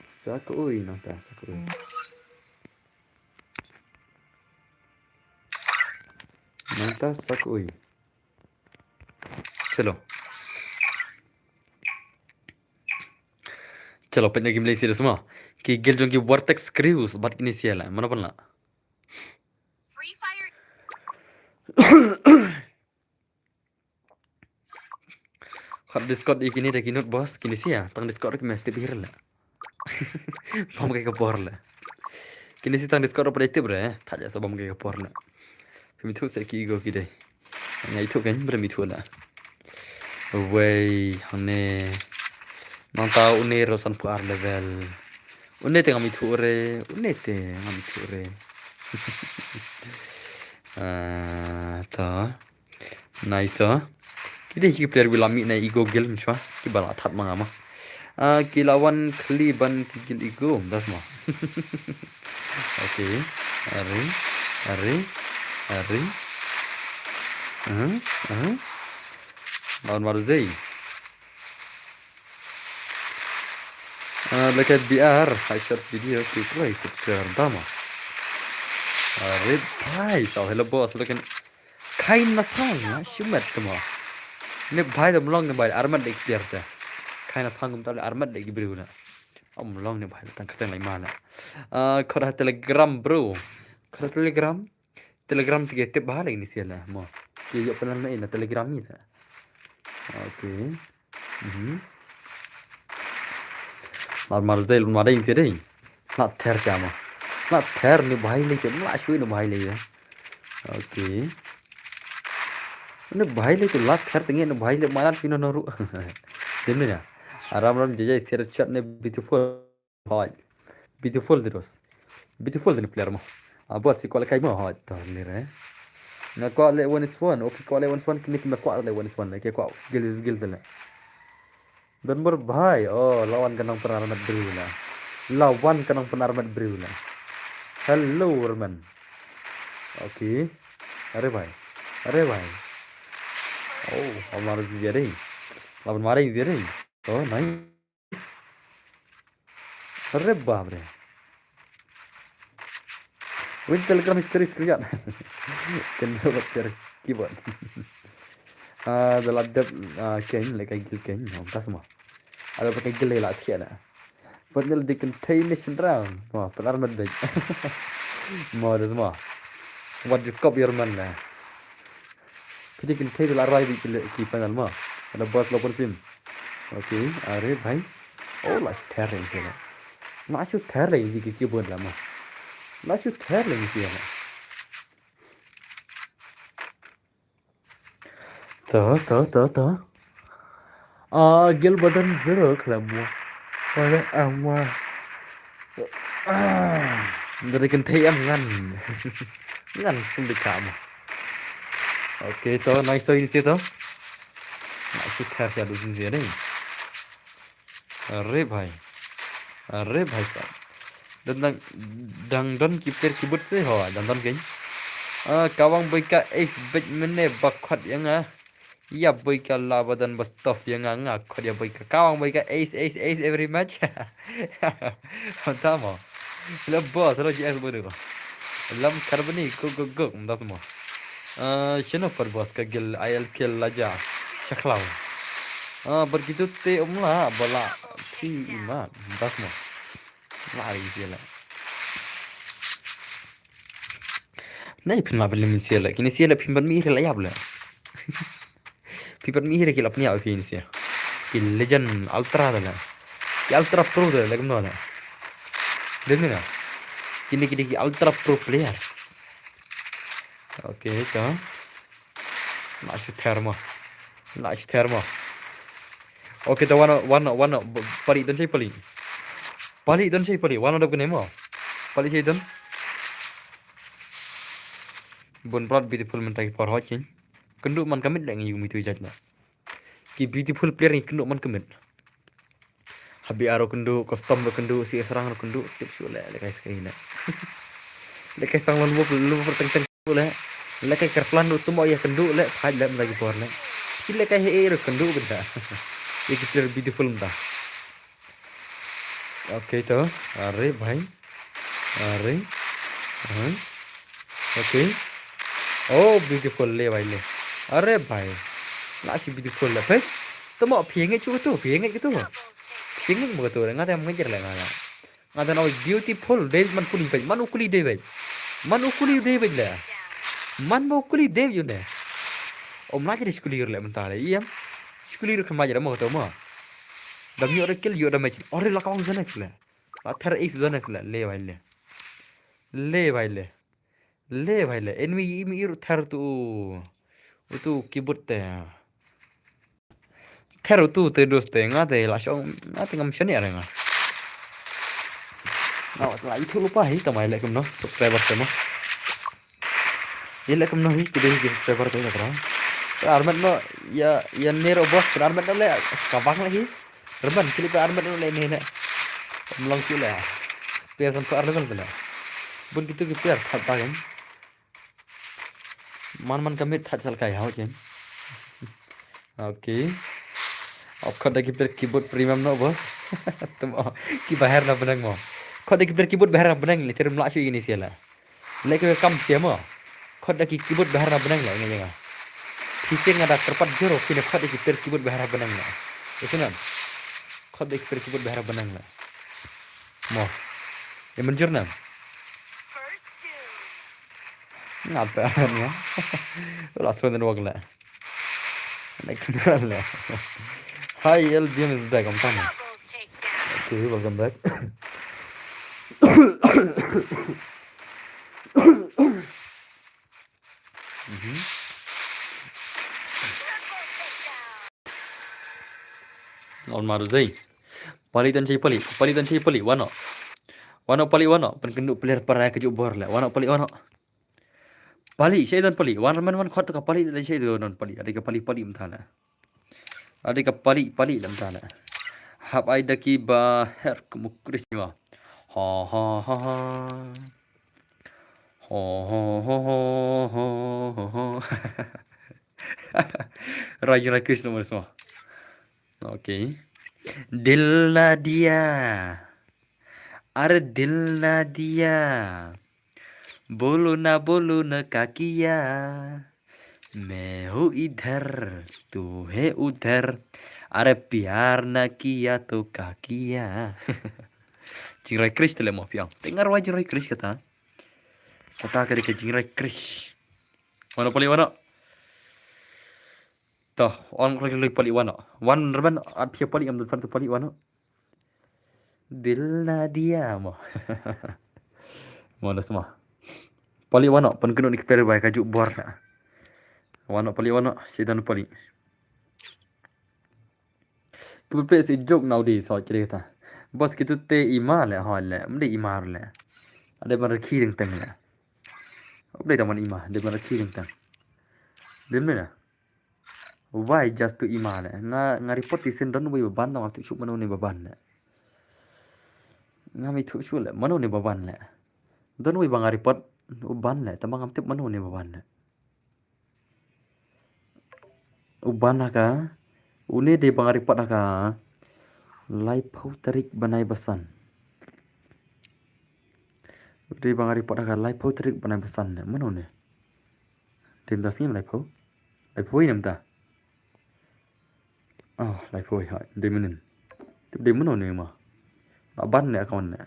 Saka oi nangta, saka oi. Nangta saka oi. Chalo. Chalo, peit na game lei serious mo. Ki gel jong ki Vortex Crews bad kine sia la. Mano pun la. Khat Discord i kine da ki not boss, kine sia tang Discord ki mesti bir la. Bam kai ka por la. Kine sia tang Discord pa dei tip re, tha ja sa bam kai ka por la. Phi mithu se ki ego ki dei. Nga ithu kan bre mithu la. Wei, hangne. Nangta une ro san phu ar level. Une te ngam ithu re, une te ngam ithu re. Ah, ta. Nice, ah. Ki dei ki player wi la mih na ego guild mynchwa. Ki ba la that ma nga ma. Ah, ki la wan khli ban ki guild ego. Das ma. Okay. Are, are, are. Aha, aha. Lawan Marzei. Ah, like B R, I share video, click like, subscribe, dama. Are, bhai, sao hello boss, lekin Khain na phang, ha, shimet te mo. Ne bhai da mlong ne bhai, armat de ki player te. Khain na phang kumta le armat de ki briew na. Am long ne bhai, tang kyrteng lai ma na. Ah, khot ha Telegram, bro. Khot ha Telegram. Telegram te ki tip bha le ni sia la, mo. Ki ïoh pynlong na Telegram ni la. Okay. Mhm. Lar mar dei, lar mar dei sia dei. La ther ka ma. La ther ni bhai le ke, la shui ni bhai le ya. Okay. Ni bhai le ke la ther tenge ni bhai le malan sino no ru. Din ni ya. Aram ram jai jai share chat ni beautiful. Hoi. Beautiful di dos. Beautiful di player mo. Abo si kol kai mo hoi. Tor ni re. Nga kwah leh one is one. Okay, kwah leh one is one. Kine ki ma kwah leh one is one. Okay, kwah gil gil te leh. Don bor bhai. Oh, la wan ka nongpynarmet briew la. La wan ka nongpynarmet briew la. Hello, Herman. Okay. Are bhai. Are bhai. Oh, Omar Zia dei. La ban mari Zia dei. Oh, nice. Are bap re. Win Telegram history screenshot. Kynduh bad keyboard. Ah, da la dep, ah, keiñ, leh kai gil keiñ, no, tas mo. Ada pakai gil la thiah na. Pat nyel di kynthei ni synran. Mo, pynar met bek. Mo, das mo. Wat ju kop ïar man la. Phi di kynthei la rai di ki panel mo. Ada boss lo pun sim. Okay, are bhai. Oh, la shu ther lei sila. La shu ther lei ji ki keyboard la mo. La shu ther lei ji la. To, to, to, to. Ah, gil badan zero khlem mo. Wala amwa. Ah, dari kynthei am ngan. Ngan sum di ka mo. Okay, to, nice to ini sih to. Nice to ther sih ada sini sih deh. Are bhai. Are bhai sahab. Dang, dang, dang don ki player keyboard se ho, dang don keiñ. Ah, kawang boi ka ace beit mynne ba khot ïa nga. Ïa boi ka la ba don ba tough ïa nga, nga khot ïa boi ka. Kawang boi ka ace, ace, ace every match. Hanta mo. Lo boss, lo G S bodo. Lam karbani, go, go, go, mdas mo. Ah, shino par boss ka gil I L kill la ja. Shakhlaw. Ah, bar kitu te umla, bala. Ti iman, mdas mo. La ri sila. Nai phin la beli min sila. Kini sila phin ban mi la yap la. Phi pat mi hi ki la pynïaid phi ni sia. Ki legend ultra da la. Ki ultra pro da la kumno la. Deng na. Kini ki ki ultra pro player. Okay, ka. La shu ther mo. La shu ther mo. Okay, ta wano, wano, wano, pali don chai pali. Pali don chai pali, wano dok ne mo. Pali chai don. Bun plat beautiful mynta ki por hot kin. Kynduh man ka mit leh ngi yu mi tu jait na. Ki beautiful player ngi kynduh man ka mit. Habi aro kynduh, custom ro kynduh, C S rang ro kynduh, tip shu leh, leh kai skai na. Leh kai stang lon wop, lon wop teng teng leh. Leh kai kerflan ro tumo ïa kynduh leh, phaj leh mynta ki por leh. Ki leh kai he ro kynduh bynta. Ïa ki player beautiful mynta. Okay to, are bhai. Are. Aha. Okay. Oh, beautiful le bhai le. Are bhai. La shi beautiful le bhai. Tamo phi ngeit chu tu, phi ngeit tu. Phi ngeit mo tu, nga te ngeit jer le nga la. Nga te na beautiful, David man kuli bhai. Man u kuli David. Man u kuli David le. Man mo kuli David yu ne. Om la jadi skuli le mynta le. Iyam. Skuli kham majra mo tu mo. Dam yu re kill yu dam mach. Ore la kawang zone le. La ther ace zone le. Le bhai le. Le bhai le. Le bhai le. Enemy imi iru ther tu. Utu keyboard te. Ther utu te dos te nga te la shong nga te ngam shani are nga. Nga la itu lupa hi tamai le kumno subscriber te mo. Ye le kumno hi kide hi subscriber te na kra. Armet no ya ya nero boss armet no le kabang le hi. Reman kili pa armet no le ne ne. Mlong kile. Player san pa armet no le. Bun kitu ki player that ta kan. Man man kamit that sal kai hau chen. Okay. Au khot da ki player keyboard premium no boss. Tum ki bahar na benang mo. Khot da ki player keyboard bahar na benang le terum la shu ini siala. Lek ke kam sia mo. Khot da ki keyboard bahar na benang le ngi nga. Phi sing ada kerpat jero phi ne khot da ki player keyboard bahar na benang le. Isunan. Khot da ki player keyboard bahar na benang le. Mo. Ye manjur nam. Ngapa ya? Last one wag la. Next one la. Hi, L B M is back. I'm coming. Okay, welcome back. Mhm. Lawan Maru Zai. Pali tan chai pali, pali tan chai pali, wano. Wano pali wano, pen kendu player para ke jubor le. Wano pali wano. Pali, sha i don pali. Wan remen wan khot ka pali, la sha i don pali. Ada ka pali pali mynta la. Ada ka pali pali la mynta la. Hap ai da ki ba her kum u Chris ni wa. Ha ha ha ha. Ho ho ho ho ho ho ho. Raj Raj Chris nomor semua. Okay. Dil na diya. Are dil na diya. Bolo na bolo na ka kiya. Main hu idhar, tu hai udhar. Are pyar na kiya to kya kiya. Jingrai Chris te le mo phi ong. Te nga rwai jingrai Chris kata. Kata ka dei ka jingrai Chris. Wan o pali wan o. To, wan rwai jingrai pali wan o. Wan remen at phi pali ngam don fan tu pali wan o. Dil na diya mo. Mo da semua. Pali wan o, pynkynduh ni ki pyrthei ba ka juk bor na. Wan o pali wan o, sha i don pali. Ki pyrthei se jok na u di so kiri kata. Boss kitu te i ma le ho le, mde i ma le. Ada ban rakhi ding teng le. Mde da man i ma, de ban rakhi ding teng. Dim ne na. Why just to i ma le. Nga, nga report ti sin don wei ba ban, ngam tip shuh mano ne ba ban le. Ngam tip shuh le, mano ne ba ban le. Don wei ba nga report u ban le, tama ngam tip mano ne ba ban le. U ban ha ka, une de ba nga report ha ka laiphew tarik bnai ba san. De ba nga report ha ka laiphew tarik bnai ba san ne, mano ne? Dem das ni laiphew? Laiphew ne mynta. Oh, laiphew ha, de mynnin. Tip de mano ne ma. La ban ne account ne.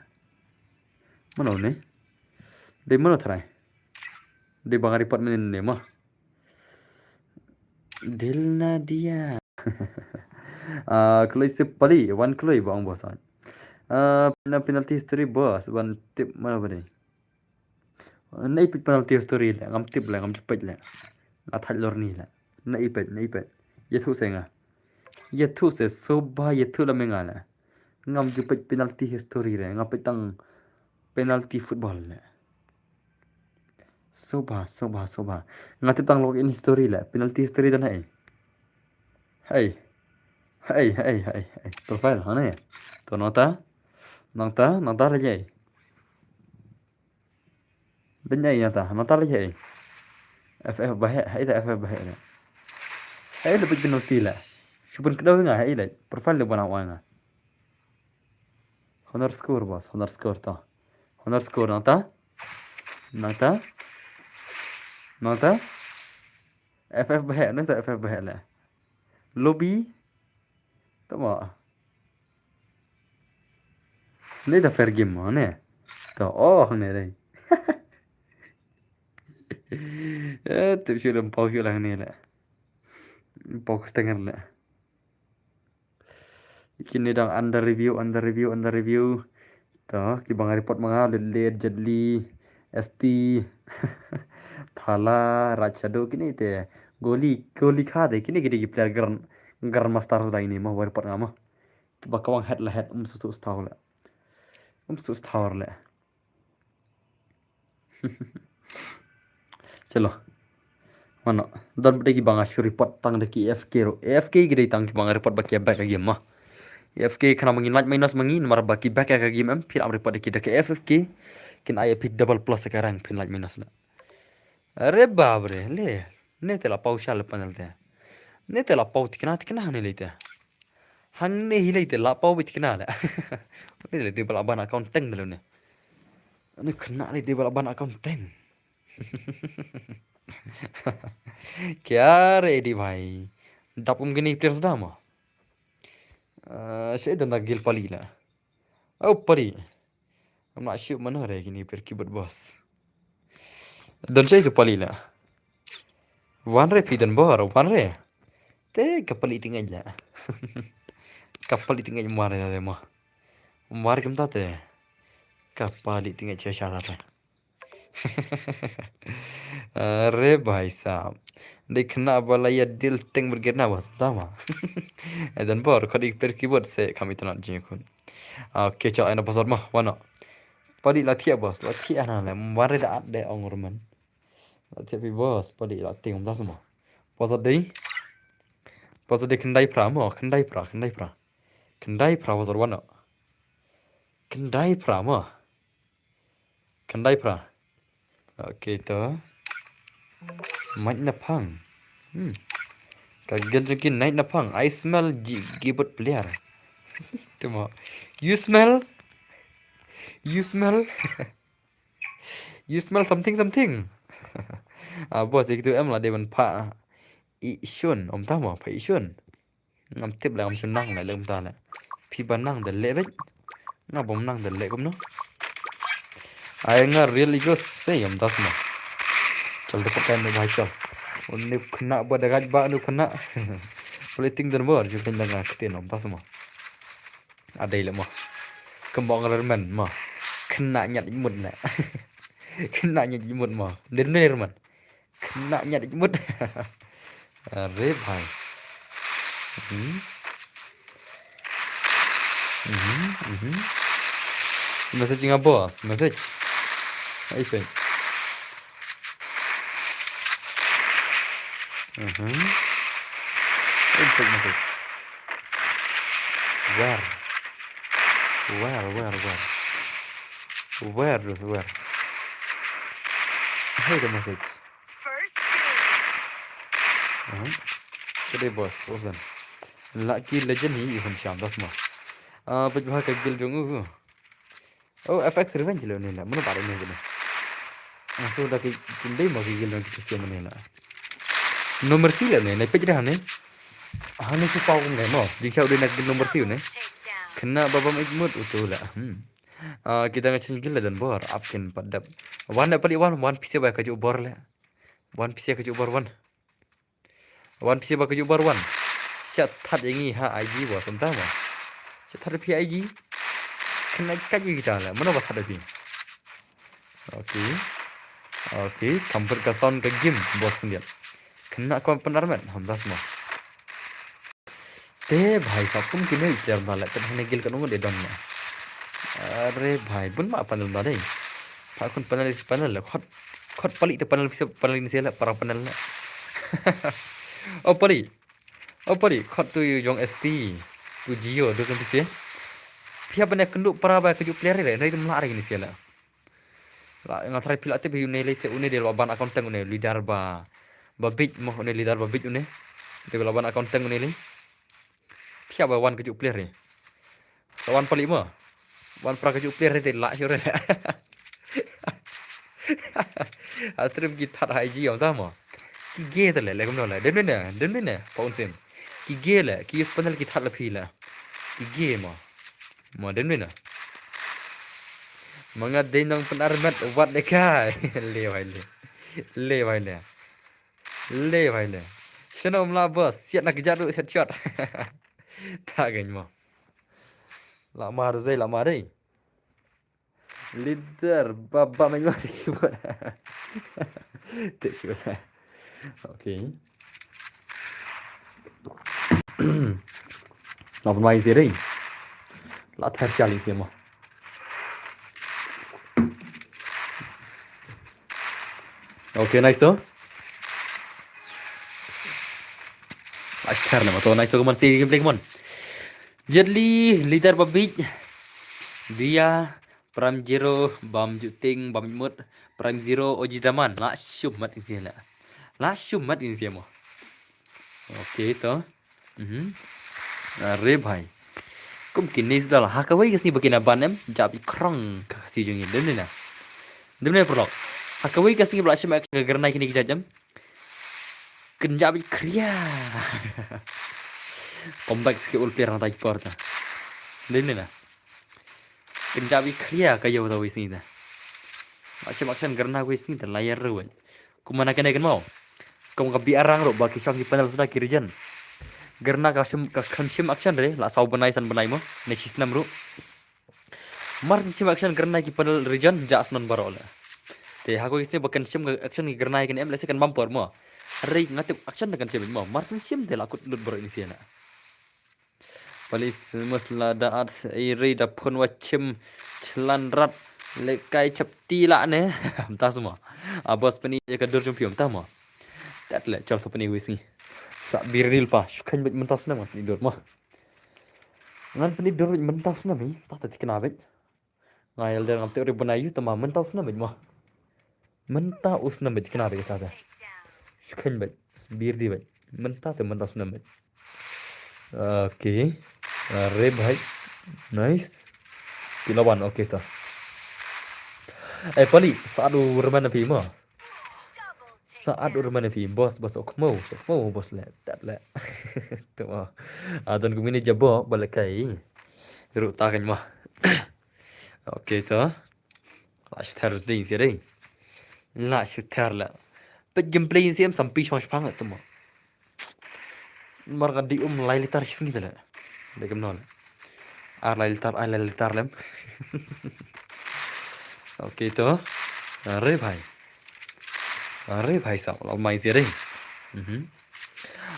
Mano ne? De mano trai. De ba nga report mynnin ne ma. Dil na diya. Ah, kloi se pali, wan kloi ba ong bosan. Ah, na penalty history boss, wan tip mana ba dei. Na ipit penalty history le, ngam tip le, ngam tip le. Nga thaj lor ni le. Na ipit, na ipit. Yathu se nga. Yathu se soba, yathu la menga le. Ngam ju pit penalty history le, nga pit tang penalty football le. Soba, soba, soba. Nga tip tang log in history le, penalty history dan hai. Hai. Hai, hai, hai, hai. Profile, ha ne? To nota. Nota, nota le jai. Danya ya ta, nota le jai. F F bahe, hai ta F F bahe le. Hai le pit penalty le. Shubun kdo nga, hai le. Profile le bana wa nga. Honor score, boss, honor score to. Honor score nang ta? Nang ta? Nang ta? F F bahe, nang ta F F bahe le. Lobby. Tama. Ni da fair game mo ne. To, oh, ne dai. Eh, tip shu lem pau shu lang ni le. Pau kestengah le. Kini dang under review, under review, under review. To, ki ba nga report ma nga, Lele, Jetli, S T, Thala, Rachado, kini te. Goli, goli kha de, kini kini ki player grand, grandmaster da ini mo, ba report nga mo. Ki ba kawang head la head, um su su stau le. Um su stau le. Chalo. Mano, don bad ki ba nga shu report tang da ki A F K ro. A F K ki dei tang ki ba nga report ba ki back ka game ma. A F K khana ma ngin lait minus ma ngin, namar ba ki back ka game em, phi la report da ki da ki F F K. Kin ai phi double plus ka rank phin lait minus na. Are babre, le. Ne te la pau sha le panel te. Ne te la pau tikna tikna ne le te. Hangne hi lei te la pau bit kina le. Lei te ba la ban account teng da lune. Anu kena lei te ba la ban account teng. Kya re di bhai. Dap um gini player sudah mo. Eh, saya dan dagil pali la. Oh, pali. Ngam lah shuh mano re kini per keyboard boss. Don sha itu pali la. Wan re phi don bor, wan re. Te ka pali tingai la. Ka pali tingai mar re mo. Mar kim ta te. Ka pali tingai cha sha ta te. Are bhai sahab. Dei khana ba la ya dil teng brigade na bas tama. Don bor khadi per keyboard se kham itanat jing khun. Okay, chal, ai na password ma, wana. Padi la thiah boss, la thiah na le, mare da at de ong rumen. La tip phi boss, pali la ting um das mo. Boss dei. Boss dei khyndai phra mo, khyndai phra, khyndai phra. Khyndai phra boss wan no. Khyndai phra mo. Khyndai phra. Okay to. Mike na phang. Hmm. Ka gel jong ki night na phang. I smell G-, keyboard player. To mo. You smell? You smell? You smell something something. Ah, boss, ïa kitu em la dei ban pha i shun, ym tang mo, pha i shun. Ngam tip la, ngam shun nang la, leh ym tang la. Phi ba nang da leh beit. Nga bym nang da leh kumno. Ai nga real ego sei ym tang mo. Chal da pakai me bhai chal. Uni khynnah ba da gaj ba uni khynnah. Pule ting dan bor ju khynnah nga kti ym tang mo. Adei le mo. Kembang rermen mo. Khynnah ñiat mut na. Khynnah ñiat mut mo. Dir ne rermen. Khynnah ñiat mut. Are bhai. Mhm. Mhm, mhm. Message nga boss, message. Ai pek. Mhm. Ai pek message. Where? Where, where, where? Where, where? Hey, the message. First kill. Mhm. Today boss, awesome. Lucky legend hi, ihun sham, das mo. Ah, pek bha ka gil jong u. Oh, F X Revenge le ne la. Mano ba ne ne. Ah, so da ki, kin dei mo ki gil jong ki siam ne la. No Mercy le ne, ne pek dah ne. Ah, ne si pau ne mo. Jing shau dei na ki No Mercy ne. Khynnah ba bam mut utu la. Hmm. Ah, kita nga chin gil le dan bor, ap kin pat dap. Wan le pali wan, wan pisa ba ka ju bor le. Wan pisa ka ju bor wan. Wan pisa ba ka ju bor wan. Shat that ïa ngi ha I G wa sam ta ma. Shat that phi I G. Kena ka ju kita le. Mano ba that phi. Okay. Okay, kam put ka sound ka game, boss khyndiat. Kena ko pynarmet, ham das mo. Te bhai sab kum kine i player ba la, te bhai ne gil ka nungu de don na. Are bhai, bun ma panel ba dei. Pha kun panel is panel le, khot, khot pali te panel pisa panel ni sela, para panel le. Oh pali. Oh pali, khot tu yu jong S T. Tu Jio, tu sampi se. Pia bane kendu para ba keju player le, nai tu mla re ni sela. La, nga try phi la tip hi une le te une de la ban account teng une leader ba, ba bit mo une leader ba bit une. De la ban account teng une le. Pia ba wan keju player ni. Sa wan pali mo. Wan pra keju player ni te la sure. Astrim ki that hai ji yom ta mo. Ki ge te le, le kum no le. Dem ne, dem ne, pa un sim. Ki ge le, ki use panel ki that la phi la. Ki ge mo. Mo dem ne na. Manga dei nong pynarmet wat de kai. Le bhai le. Le bhai le. Le bhai le. Shano mla boss, siat na kejat ru siat shot. Ta geng mo. La ma ru zai la ma dei. Leader baba mai ma ki bo. Te ki bo. Okay. Nop mai sih dei. La thar chali sih mo. Okay, nice to. Nice thar na mo to, nice to, come on, see gameplay, come on. Jetli, leader babit. Dia, Prime Zero, bam juting, bam mut. Prime Zero, Oji Daman. La shummat isi la. La shummat isi mo. Okay to. Mhm. Are bhai. Kum kine sdal ha kawei ka sngi ba kine ban em, jap i krong ka Khasi jong ngi. Dem ne na. Dem ne prolog. Ha kawei ka sngi ba la shim ka granai kine ki jait em. Kin jap i khria. Comeback ski ul player na tai por ta. Dem ne na. Kin jap i khria ka yo ta wei sngi ta. La shim action granai wei sngi ta la yar wei. Kum mana kane kan mau. Kum ka bi arang ru ba ki shong ki panel suda ki region. Gerna ka shim ka kham shim action re la saw benai san benai mo ne shi snam ru. Mar sin shim action gerna ki panel region ja snon baro le. Te ha ko isi ba kan shim ka action ki gerna kan em le se kan bam por mo. Re ngatip action kan shim mo. Mar sin shim te la kut lut baro ini siana. Pali smas la da at ei rei da phun wa chim chlan rat Le kai chapti la ne. Mynta sma. A boss pyni ïa ka dur jong phi mynta mo. Tat le chal sa pyni wis ni. Sa bir dil pa. Shu khein bad mynta snem pyni dur mo. Ngan pyni dur bad mynta snem hi. Ta ta tikna bad. Nga ïa lder ngam tip re bun aïu tama mynta u snem bad mo. Mynta u snem bad tikna bad ta ta. Shu khein bad. Bir dil bad. Mynta te mynta u snem bad. Okay. Are bhai. Nice. Phi la wan, okay ta. Eh, pali, sa du reman phi mo. Sa du reman phi, boss, boss, ok mo, ok mo, boss le, tat le. Tu mo. Ah, don kumini jabo, balakai. Ru ta kan mo. Okay ta. La shu thar sdei sdei. La shu thar la. Pet gameplay sdei em sampi shong shpang tu mo. Mar ka di um lai litar sngi tele. Dei kumno le. Ar lai litar, ar lai litar lem. Okay to. Are bhai. Are bhai sa. La mai sdei. Mhm.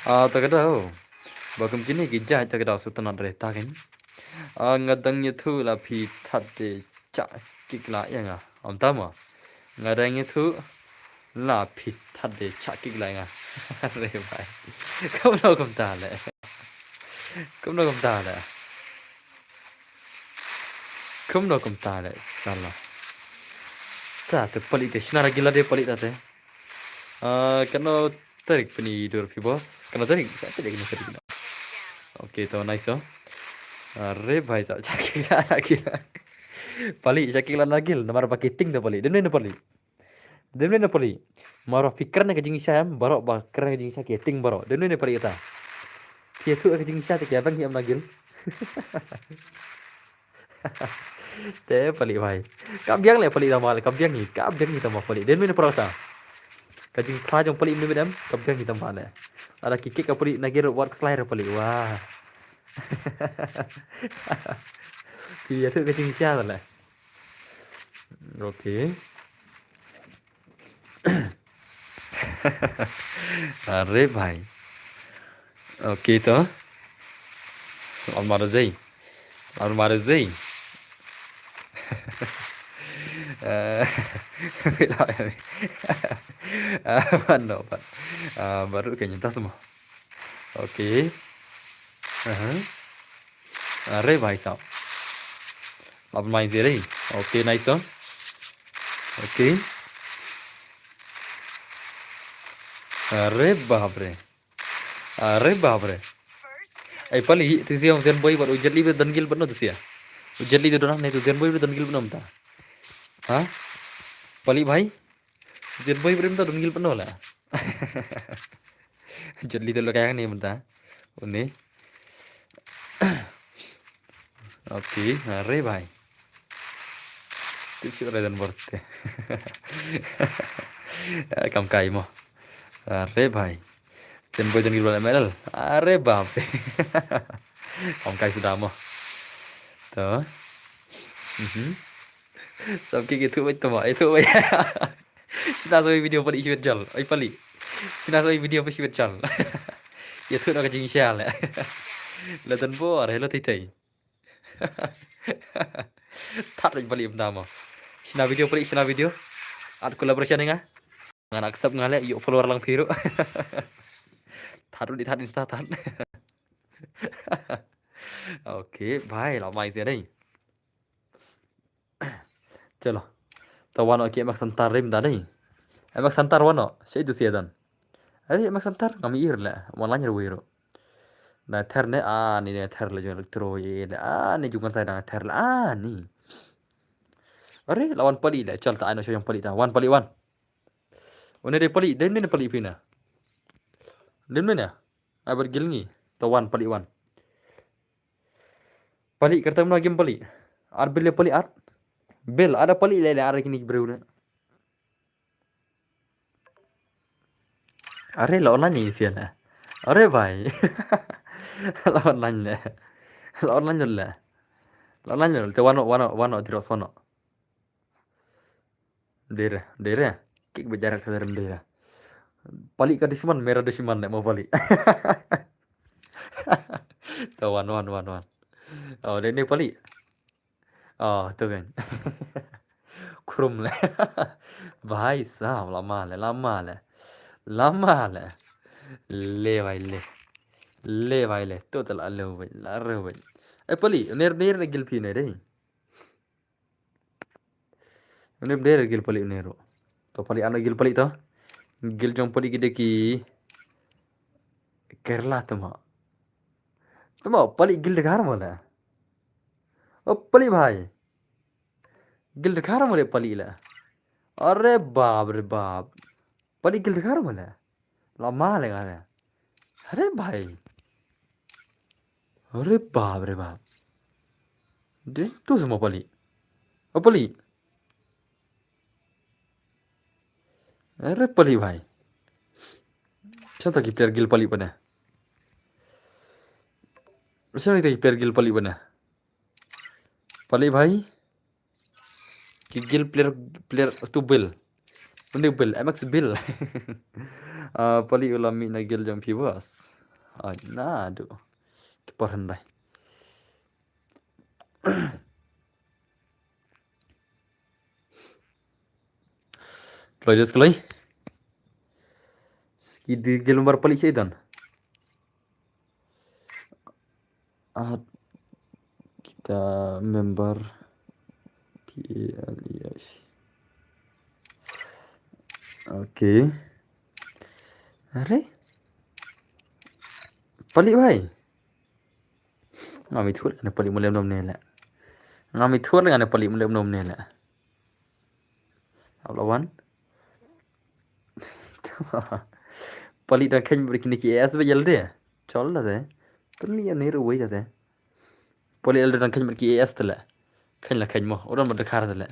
Ah, ta ka dau. Ba kum kine ki jait ta ka dau su tanat re ta kin. Ah, nga dang ïathuh la phi that de chah kik la ïa nga. Ym ta mo. Nga dang ïathuh la phi that de chah kik la ïa nga. Are bhai. Kumno kumta le. Kumno kumta le. Kumno kumta le. Sala. Ta te pali te. Shna ra gila de pali ta te. Ah, kano tarik pyni dur phi boss? Kano tarik? Sa tarik kano tarik na. Okay, to nice to. Are bhai sa chah kik la na gil. Pali, chah kik la na gil. Namar ba ki ting da pali. Dem ne pali. Dem ne pali. Mar ba phi kren ka jingshisha em, baroh ba kren ka jingshisha ki ting baroh. Dem ne pali ta. Phi tu ka jingshisha te ki abang hi am na gil. Te pali bhai. Ka biang le pali tama le, ka biang hi, ka biang hi tama pali. Dem ne pali ta. Ka jingphla jong pali mynne mynne em, ka biang hi tama le. Ada ki kik ka pali na gir wat slide pali. Wah. Phi ïathuh ka jingshisha le. Okay. Are bhai. Okay to. Almar jai. Almar jai. Eh, bila ya. Ah, ban no, ban. Ah, baru kayaknya tas semua. Okay. Aha. Are bhai sahab. Lap mai zia re. Okay, nice one. Okay. Are bap re. Are bap re. Ai pali tu sia u Zen Boy bad u Jet Li bad don gil bad no tu sia. U Jet Li tu don ne tu Zen Boy bad don gil bad no mynta. Ha? Pali bhai. Jet Boy bad mynta don gil bad no la. Jet Li tu lo kaya ni mynta. Une. Okay, are bhai. Tip shu re dan borte. Kam kai mo. Are bhai. Zen Boy don gil bad M L. Are bap. Kam kai suda mo. To. Mhm. Sab ki ki thu wai to mo. Ai thu wai. Shna sa video pali shibit jal. Ai pali. Shna sa video pali shibit jal. Ïathuh noh ka jingshisha le. La don bor, hello tei tei. That ri pali mynta mo. Shna video pali, shna video. At collaboration nga. Ngan accept nga le, ïoh follower lang phi ruh. That ruh di that Insta that. Okay, bhai, la mai zia dei. Chalo. Ta wan o ki M X Santar rim da dei. M X Santar wan o. Sha itu sia dan. Ai M X Santar ngam ir le. Wan lanyar wiru. Na ther ne ani ne ther le jong elektro ye le ani jong kan sai dang ther le ani. Are la wan pali le chal ta ano shoyang pali ta. Wan pali wan. Une de pali, de ne pali pina. De ne. Abar gilngi. Ta wan pali wan. Palik, kata muna game palik. Ar bil palik ar. Bil, ada palik le, le, ada kini breu le. Are la online ni sia le. Are bhai. La online le. La online le. La online le. Te wano, wano, wano, tiros wano. Dere, dere. Kik bejarak sa dere dere. Palik ka dushman, mera dushman le mo palik. To wan, wan, wan, wan. Oh, dene palik. Oh, tu kan. Khrum le. Bhai sahab, lama le, lama le. Lama le. Le bhai le. Le bhai le. To te la le bhai, la re bhai. Eh, pali, ner ner na gil phi ne dei. Ner ner gil pali ner. To pali, ano gil pali to. Gil jong pali ki de ki Kerala tama. Tama, pali gil de kar mala. O pali bhai. Gil de kar mala pali la. Are bap re bap. Pali gil de kar mala. Lama le nga le. Are bhai. Are bap re bap. De tu semua pali. O pali. Are pali bhai. Chata ki player gil pali bana. Chata ki player gil pali bana. Pali bhai. Ki gil player, player tu Bill. Undi Bill, M X Bill. Ah, pali u la mih na gil jong phi boss. Ai na du. Ki por handai. Kloi just kloi. Ki di gil nombar pali sha i don. Ah, kita member P A L E I. Okay. Are? Pali bhai. Ngam ithur ne pali mulem nom ne la. Ngam ithur ne pali mulem nom ne la. Abla wan. Pali dang khein bad kine ki A S ba ïalade. Chol lade. Pali ïa ne ruwei lade. Pali ïalade dang khein bad ki A S tele. Khein la khein mo. Uran bad dakhar tele.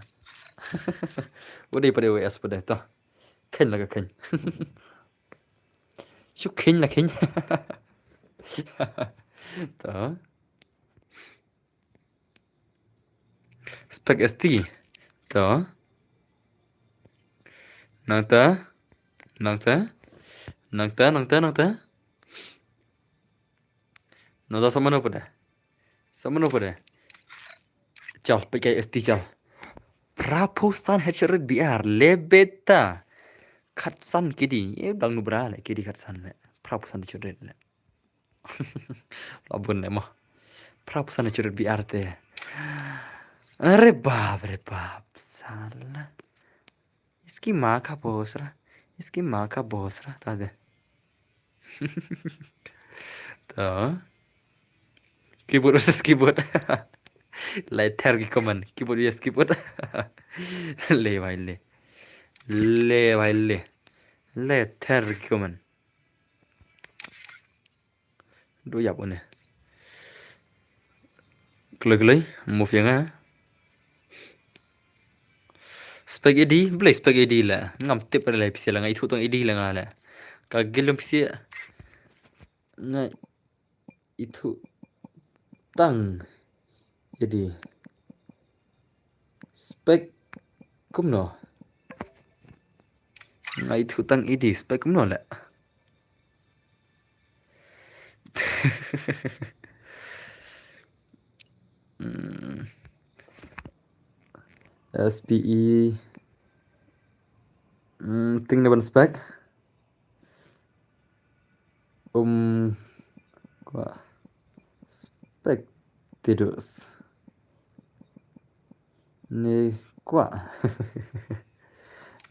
Ude pade A S pade to. Khein la ka khein. Shu khein la khein. To. Spek S T. To. Nangta. Nangta. Nangta, nangta, nangta. Nangta samano pada. Samano pada. Chal, peit ka S T chal. Phra phew san headshot rate B R, le beta. Khatsan kidi. Eh, dang nu bra le, kidi khatsan le. Phra phew san headshot rate le. La bun le mo. Phra phew san headshot rate B R te. Are bap, are bap. Sala. Iski maa ka boss ra. Iski maa ka boss ra. Ta de. To. Keyboard versus keyboard. Lai ther ki comment. Keyboard versus keyboard. Le bhai le. Le bhai le. Lai ther ki comment. Du yap une. Kloi kloi, move ïa nga. Spek A D, blei spek A D la. Ngam tip la pisa la nga ithuh tang A D la nga la. Ka gil pisa. Nga ithuh tang A D. Spek kumno? Nga ithuh tang A D, spek kumno la. Hmm. S P E. Hmm, ting ne ban spek. Um, kwah spek tidus. Ne kwah.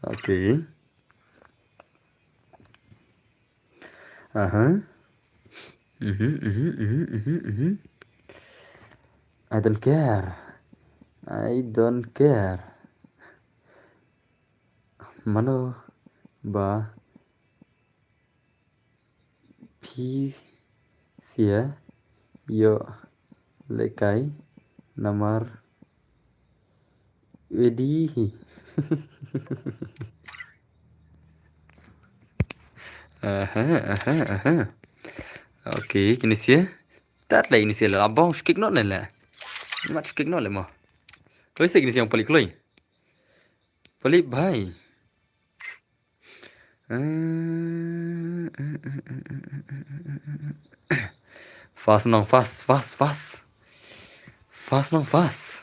Okay. Aha. Mhm, mhm, mhm, mhm, mhm. I don't care. I don't care. Mano ba phi sia ïoh lehkai namar A D hi. Aha, aha, aha. Okay, kine sia. Tat leh kine sia la bong skik not ne la. Mat skik not le mo. Kloi sia kine sia palik kloi. Palik bhai. Fast nong, fast, fast, fast. Fast nong, fast.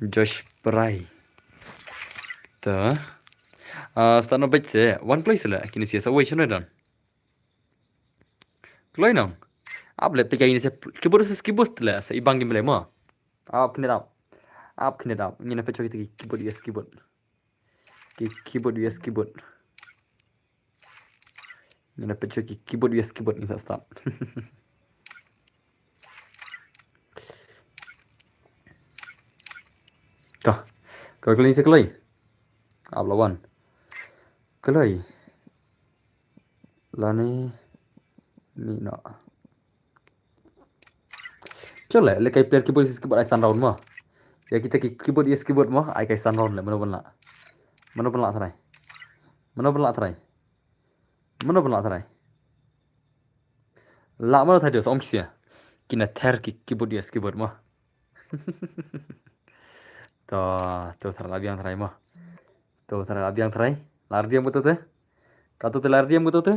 Josh Prai. Ta. Ah, start no bad se. Wan kloi sila. Kini sia sa wei shano don. Kloi nong. Ap le pika ini se keyboard se keyboard le sa ibang game le mo. Ap knit up. Ap knit up. Ngina pecho kita ki keyboard, yes, keyboard. Ki keyboard, yes, keyboard. Ngina pecho ki keyboard, yes, keyboard ni sa start. Ka. Ka kloi se kloi. Ap lawan. Kloi. Lani mi no. Chole, le kai player keyboard, yes, keyboard ai san round mo. Ya kita ki keyboard, yes, keyboard mo ai kai san round le, mano ban la. Mano ban la trai. Mano ban la trai. Mano ban la trai. La mano trai dia som sia. Kina ther ki keyboard, yes, keyboard mo. To, to ther la biang trai mo. To ther la biang trai. Lar diam betul te. Katu te lar diam betul te.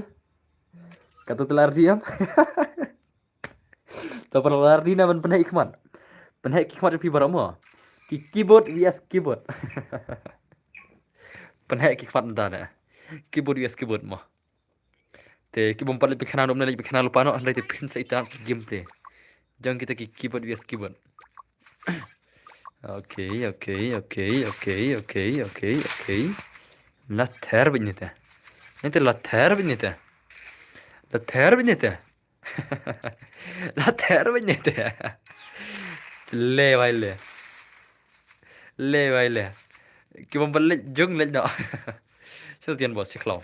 Katu te lar diam. To para lar dina ban pynhek khmat. Pynhek khmat pi baramo. Ki keyboard, yes, keyboard. Pynhek khmat da na. Keyboard, yes, keyboard mo. Te keyboard pat le pi khana nom le pi khana lupa no, hynrei te phin sa ita ki gameplay. Jang kita ki keyboard, yes, keyboard. Okay, okay, okay, okay, okay, okay, okay. La ther bit ni te. Ni te la ther bit ni te. La ther bit ni te. La ther bit ni te. Le bai le. Le bai le. Keyboard pat le jung le no. Sos dian bos siklau.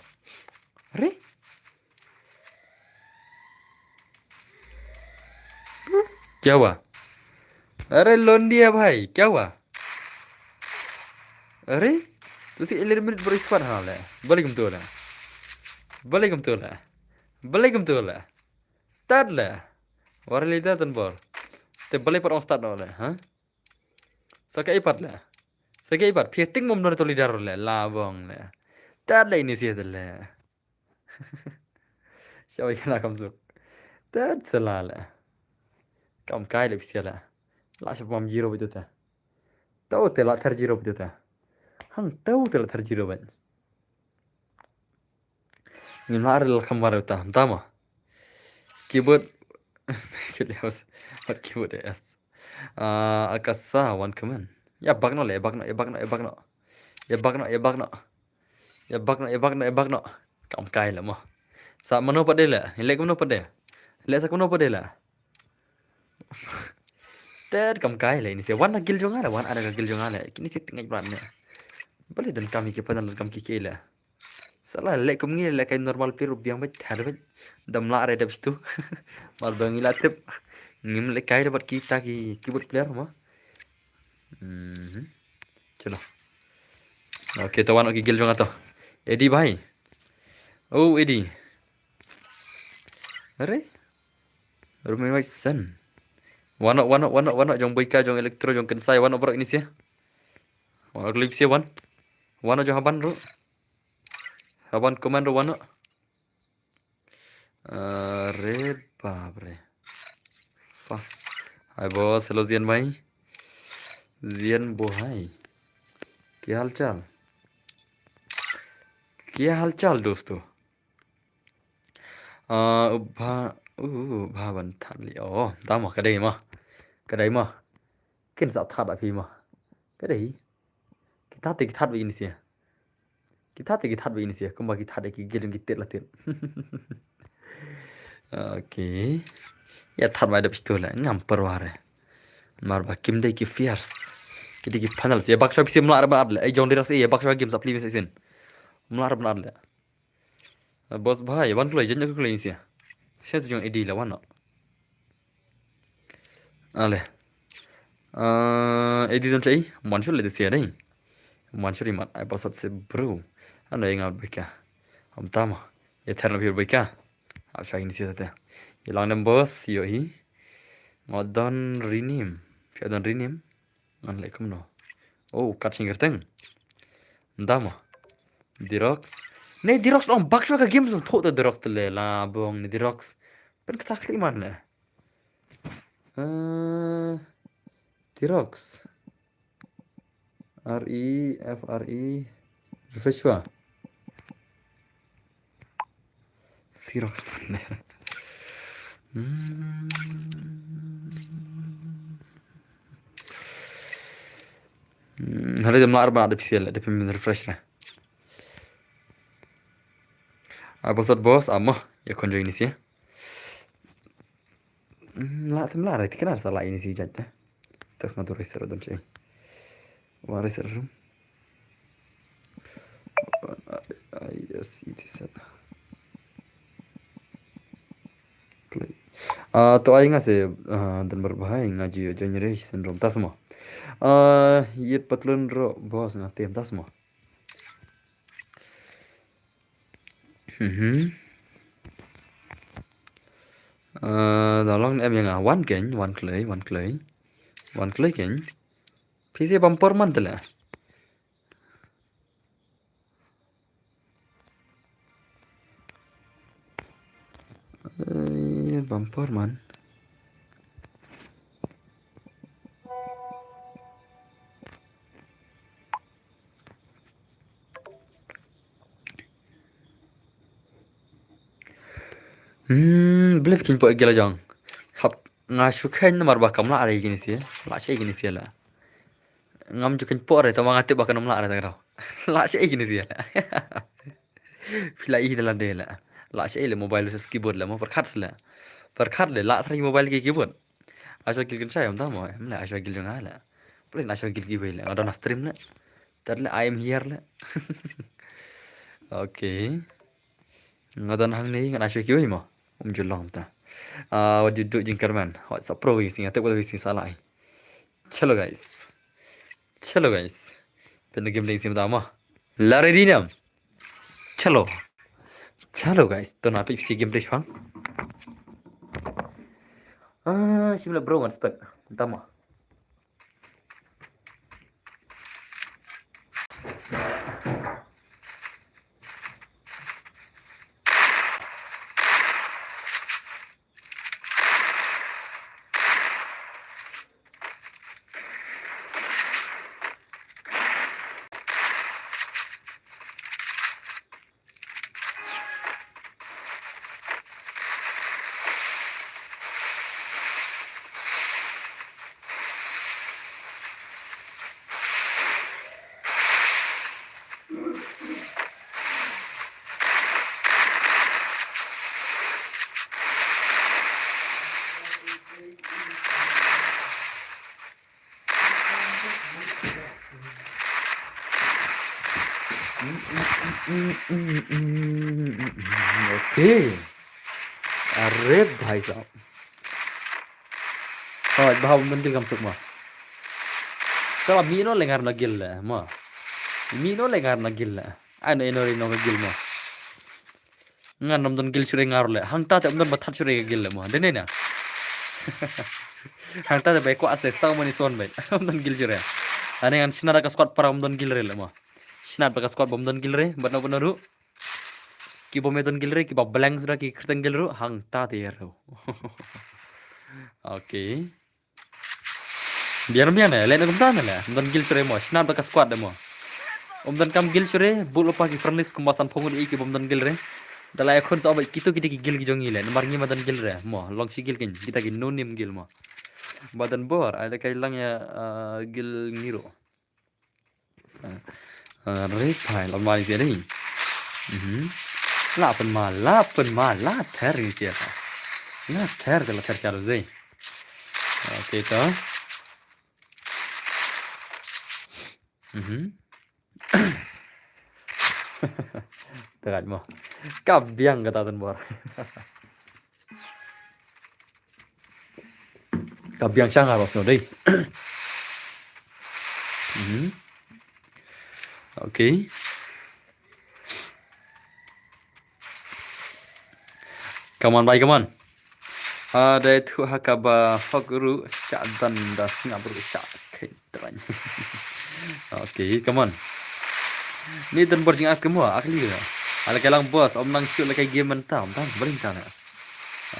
Re? क्या हुआ? अरे लोंडिया भाई, क्या हुआ? अरे, तुसी इलेवन मिनट बड़ी स्क्वाड हाँ ले। बले कम तो ले। बले कम तो ले। Bale kum tu le. Tad le. War leader tan bor. Te bale pat ong start no le, ha? Sa ka ipat le. Sa ka ipat. Phi ting mom don to leader le. La bong le. Tad le ini sia le. Siapa yang nak kamsuk? Tad sela le. Kam kai le pisia le. La siapa mam zero betul ta. Tau te la thar zero betul ta. Hang tau te la thar zero ban. Ngim lah rel kham war uta. Tama. Keyboard. Keyboard. What keyboard es? Ah, akasa one command. Ya bak no le, bak no, ya bak no, ya bak no. Ya bak no, ya bak no. Ya bak no, ya bak no, ya bak no. Kam kai le mo. Sa mano pade le. Ile mano pade. Ile sa mano pade le. Ted kam kai le ini se wan gil jong ale, wan ada gil jong ale. Kini se tingai bran ne. Bale don kami ke panal kam ki ke le. Sala le kum ngi le kai normal piru biang bet har bet. Dam la re dab stu. Mar dong ila tip. Ngim le kai dapat kita ki keyboard player ma. Mhm. Chalo. Okay, to wan ki gil jong ato. Edi bhai. Oh, Edi. Are? Rumen wai sen. Wano, wano, wano, wano jong boika, jong elektro, jong kensai, wano bro ini sia. Wano klip sia wan. Wano jong haban ru. Haban komando wano. Are babre. Fast. Hai boss, hello Zian bhai. Zian bohai. Ki hal chal? Kya halchal dosto? Ah, u bha, u bha ban thad li. Oh, da mo, ka dei mo. Ka dei mo. Kin sa thad ba phi mo. Ka dei. Ki thad te ki thad ba ini sia. Ki thad te ki thad ba ini sia. Kumba ki thad ki gil ki tit la tit. Okay. Ya thad ba dep stu la. Ngam perware. Mar ba kim dei ki fierce. Ki dei ki panel. Ya bak shwa phi sim la ban ad le. Ai jong dei ras ya bak shwa kim sa pli sin. Mla ban ad le. Ah, boss bhai, wan kloi, jan kloi sia. Sia jong A D la wan no. Ale. Ah, A D don chai, man shuri le sia dei. Man shuri mat, ai boss se bro. Ano yang al bika. Am tama. Ya ther na bir bika. Ap shagin sia te. Ya lang dem boss, yo hi. Ngodon rinim. Pia don rinim. Ngan leh kumno. Oh, kat sing gerteng. Ndama. Dirox. Ne Dirox long bak shwa ka game zong thok ta Dirox te le la bong ne Dirox. Pen kata klik man le. Eh, Dirox. R E F R E. Refresh shwa. Xerox. Hmm. Hmm, hali dem lar ba da P C L, da pim refresh na. Ah, boss, boss, ama, ya kon join isi. Hmm, la tem la, rai tikna sa la ini si jat. Test ma tu research don che. Wa research room. Yes, it is. Play. Ah, to ai nga se, ah, dan berbahai nga ji generation rom tasmo. Ah, yet patlun ro boss nga tem tasmo. Mhm. Ah, da long em yang wan ken, wan klei, wan klei. Wan klei ken. Phi se bumper man tela. Eh, bumper man. Hmm, blik kin po gela jong. Hap nga shu khen namar ba kam la are gini si. La che gini si la. Ngam ju kynpoh re, tama nga tip ba kan ym lah re ta ka daw. Lah sha ei kine sia. Phi lah i da lade la. Lah sha ei le mobile versus keyboard la, mo pyrkhat sila. Pyrkhat le lah thrang mobile ki keyboard. Asha gil kan shai ym ta mo, em le asha gil jong nga la. Pule asha gil ki wei la. Nga don stream la. Tad la I am here la. Okay. Nga don hangne ngan asha ki wei mo. Um ju long ta. Ah, what you do jingkyrmen. What sa pro wi sing, tip what wi sing sa lai. Chalo guys. Chalo guys. Pynda game dei sim da ma. La ready nam. Chalo. Chalo guys. To na pip si game dei shwang. Ah, shim la bro wan spek. Da ma. Okay. Arre bhai sahab. Oh, bhai, um don gil kam suk ma. Sala mi no lengar na gil le ma. Mi no lengar na gil le. Ai no ino ino gil ma. Ngan ym don gil shuh re ngar le. Hangta te ym don ba thad shuh re gil le mo. Dene na. Hangta te bai kwah as le stau mani son bai. Ym don gil shuh re. Ane ngan shinat ka squad para ym don gil re le mo. Shinat ba ka squad ba ym don gil re. Bad no bad no ruh. Ki bom ym don gil re. Ki ba blank suda ki kyrteng gil ruh. Hangta te yer ruh. Okay. Biar biar ne, le na kumta ne le. Ym don gil shuh re mo, shinat ba ka squad de mo. Ym don kam guild shuh re, bud lypa ki friend list kumba san phew ngut ïa ki bym don guild re. Da la ïakhun sa ba kito kita ki guild ki jong ngi le, namar ngi ma don guild re. Mo, long shi guild kin, kita ki no name guild mo. Ba don bor, ai da kai lang ïa, ah, guild ngi ruh. Ah, ah, re phai, la ma ïa re. Mhm. La pynma, la pynma, la ther ngi ïa. La ther, la ther sha re. Okay to. Mhm. Tengok mo. Ka biang kata Tun Bor. Ka biang shang ha Rosno dei. Mhm. Okay. Come on, bhai, come on. Ah, dei tu ha kaba hok ruh shah dan da sngap ruh shah khet tran. Okay, come on. Ni Tun Bor jingak kemo, akli ga. Ala kai lang boss, ym nang shoot la kai game mynta, ym tang, bring tang.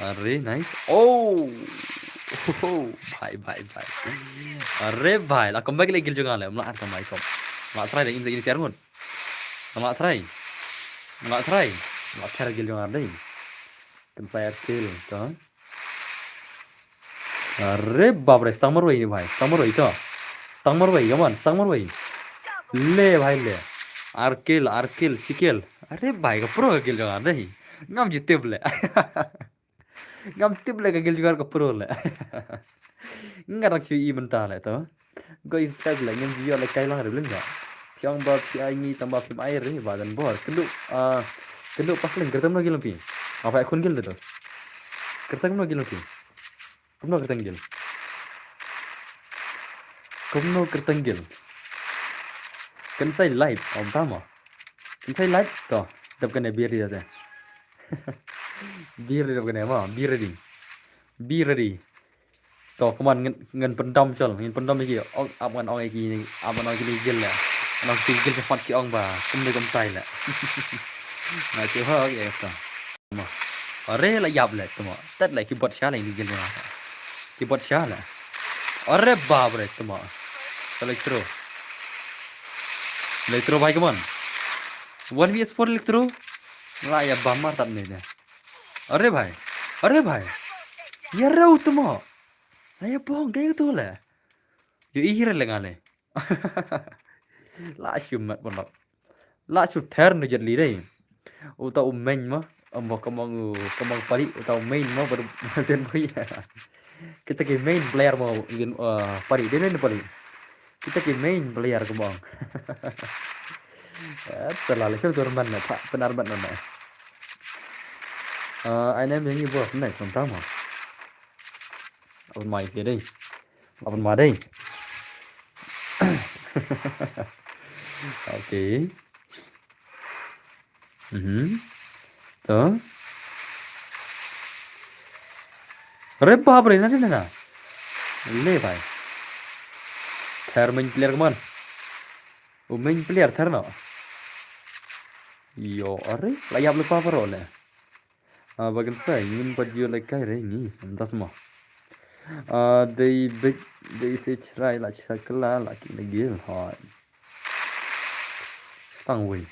Are, nice. Oh. Oh, bhai, bhai, bhai. Are, bhai, la comeback le guild jong nga le, ym lah ar comeback kom. Ym lah try le, im sa ini siar ngut. Ym lah try. Ym lah try. Ym lah try guild jong nga dei. Kan sa ar kill to. Are bap re, stang marwei ni bhai. Stang marwei to. Stang marwei, come on, stang marwei. Le bhai le. Ar kill, ar kill, shi kill. Are bhai, ka pro ka guild jong nga dei. Ngam ju tip le. Ngam tip le ka guild jong nga ka pro le. Nga dang shu i mynta le to. Go i subscribe le, ngin ju ïoh le kai lang re bling ba. Phi ong ba phi ai ngi tang ba phim ai re ba Tun Bor. Kynduh, ah, kynduh pas leng kyrteng no guild phi. Apa khun guild dos. Kyrteng no guild phi. Kumno kyrteng guild. Kumno kyrteng guild. Kynsai live, ym tang mo. Kynsai live to. Dep kane be ready te. Be ready dep kane mo, be ready. Be ready. To, come on, ngin, ngin pyndom chol, ngin pyndom ïa ki. Ong, ap ngan ong ïa ki, ap ngan ong ïa ki guild le. Ngan ong ki guild shaphang ki ong ba kumne kumtai le. Nga chu ha, okay to. Mo. Are la ïap le to mo. Tat le ki bot sha le ki guild le. Ki bot sha le. Are bap re to mo. Electro. Electro bhai, come on. One versus four Electro. La ïa bam mar tat ne ne. Are bhai. Are bhai. Ïa rau to mo. La ïa bong kai to le. Ïohi re le nga le. La shu mat ban lap. La shu ther nu jet li dei. Uta u main mo. Ym ba kamang u, kamang pali uta u main mo ba sen bui. Kita ki main player mo ngin, eh, pali dei ne pali. Kita ki main player kamang. Eh, sala le shu turman na pa penar ban na. Eh, ai nem yang i bos next ym tang mo. Ap mai sia dei. Ap mai dei. Okay. Mhm. To. Re bap re, na, na, na. Le bhai. Ther main player, come on. U main player ther no. Ïo, are, la ïap lypa baroh le. Ah, ba Kynsai, ngim pat ju leh kai re ngi, ym das mo. Ah, dei bit, dei se chrai la chakla, la ki na gil, hoi. Stang wei.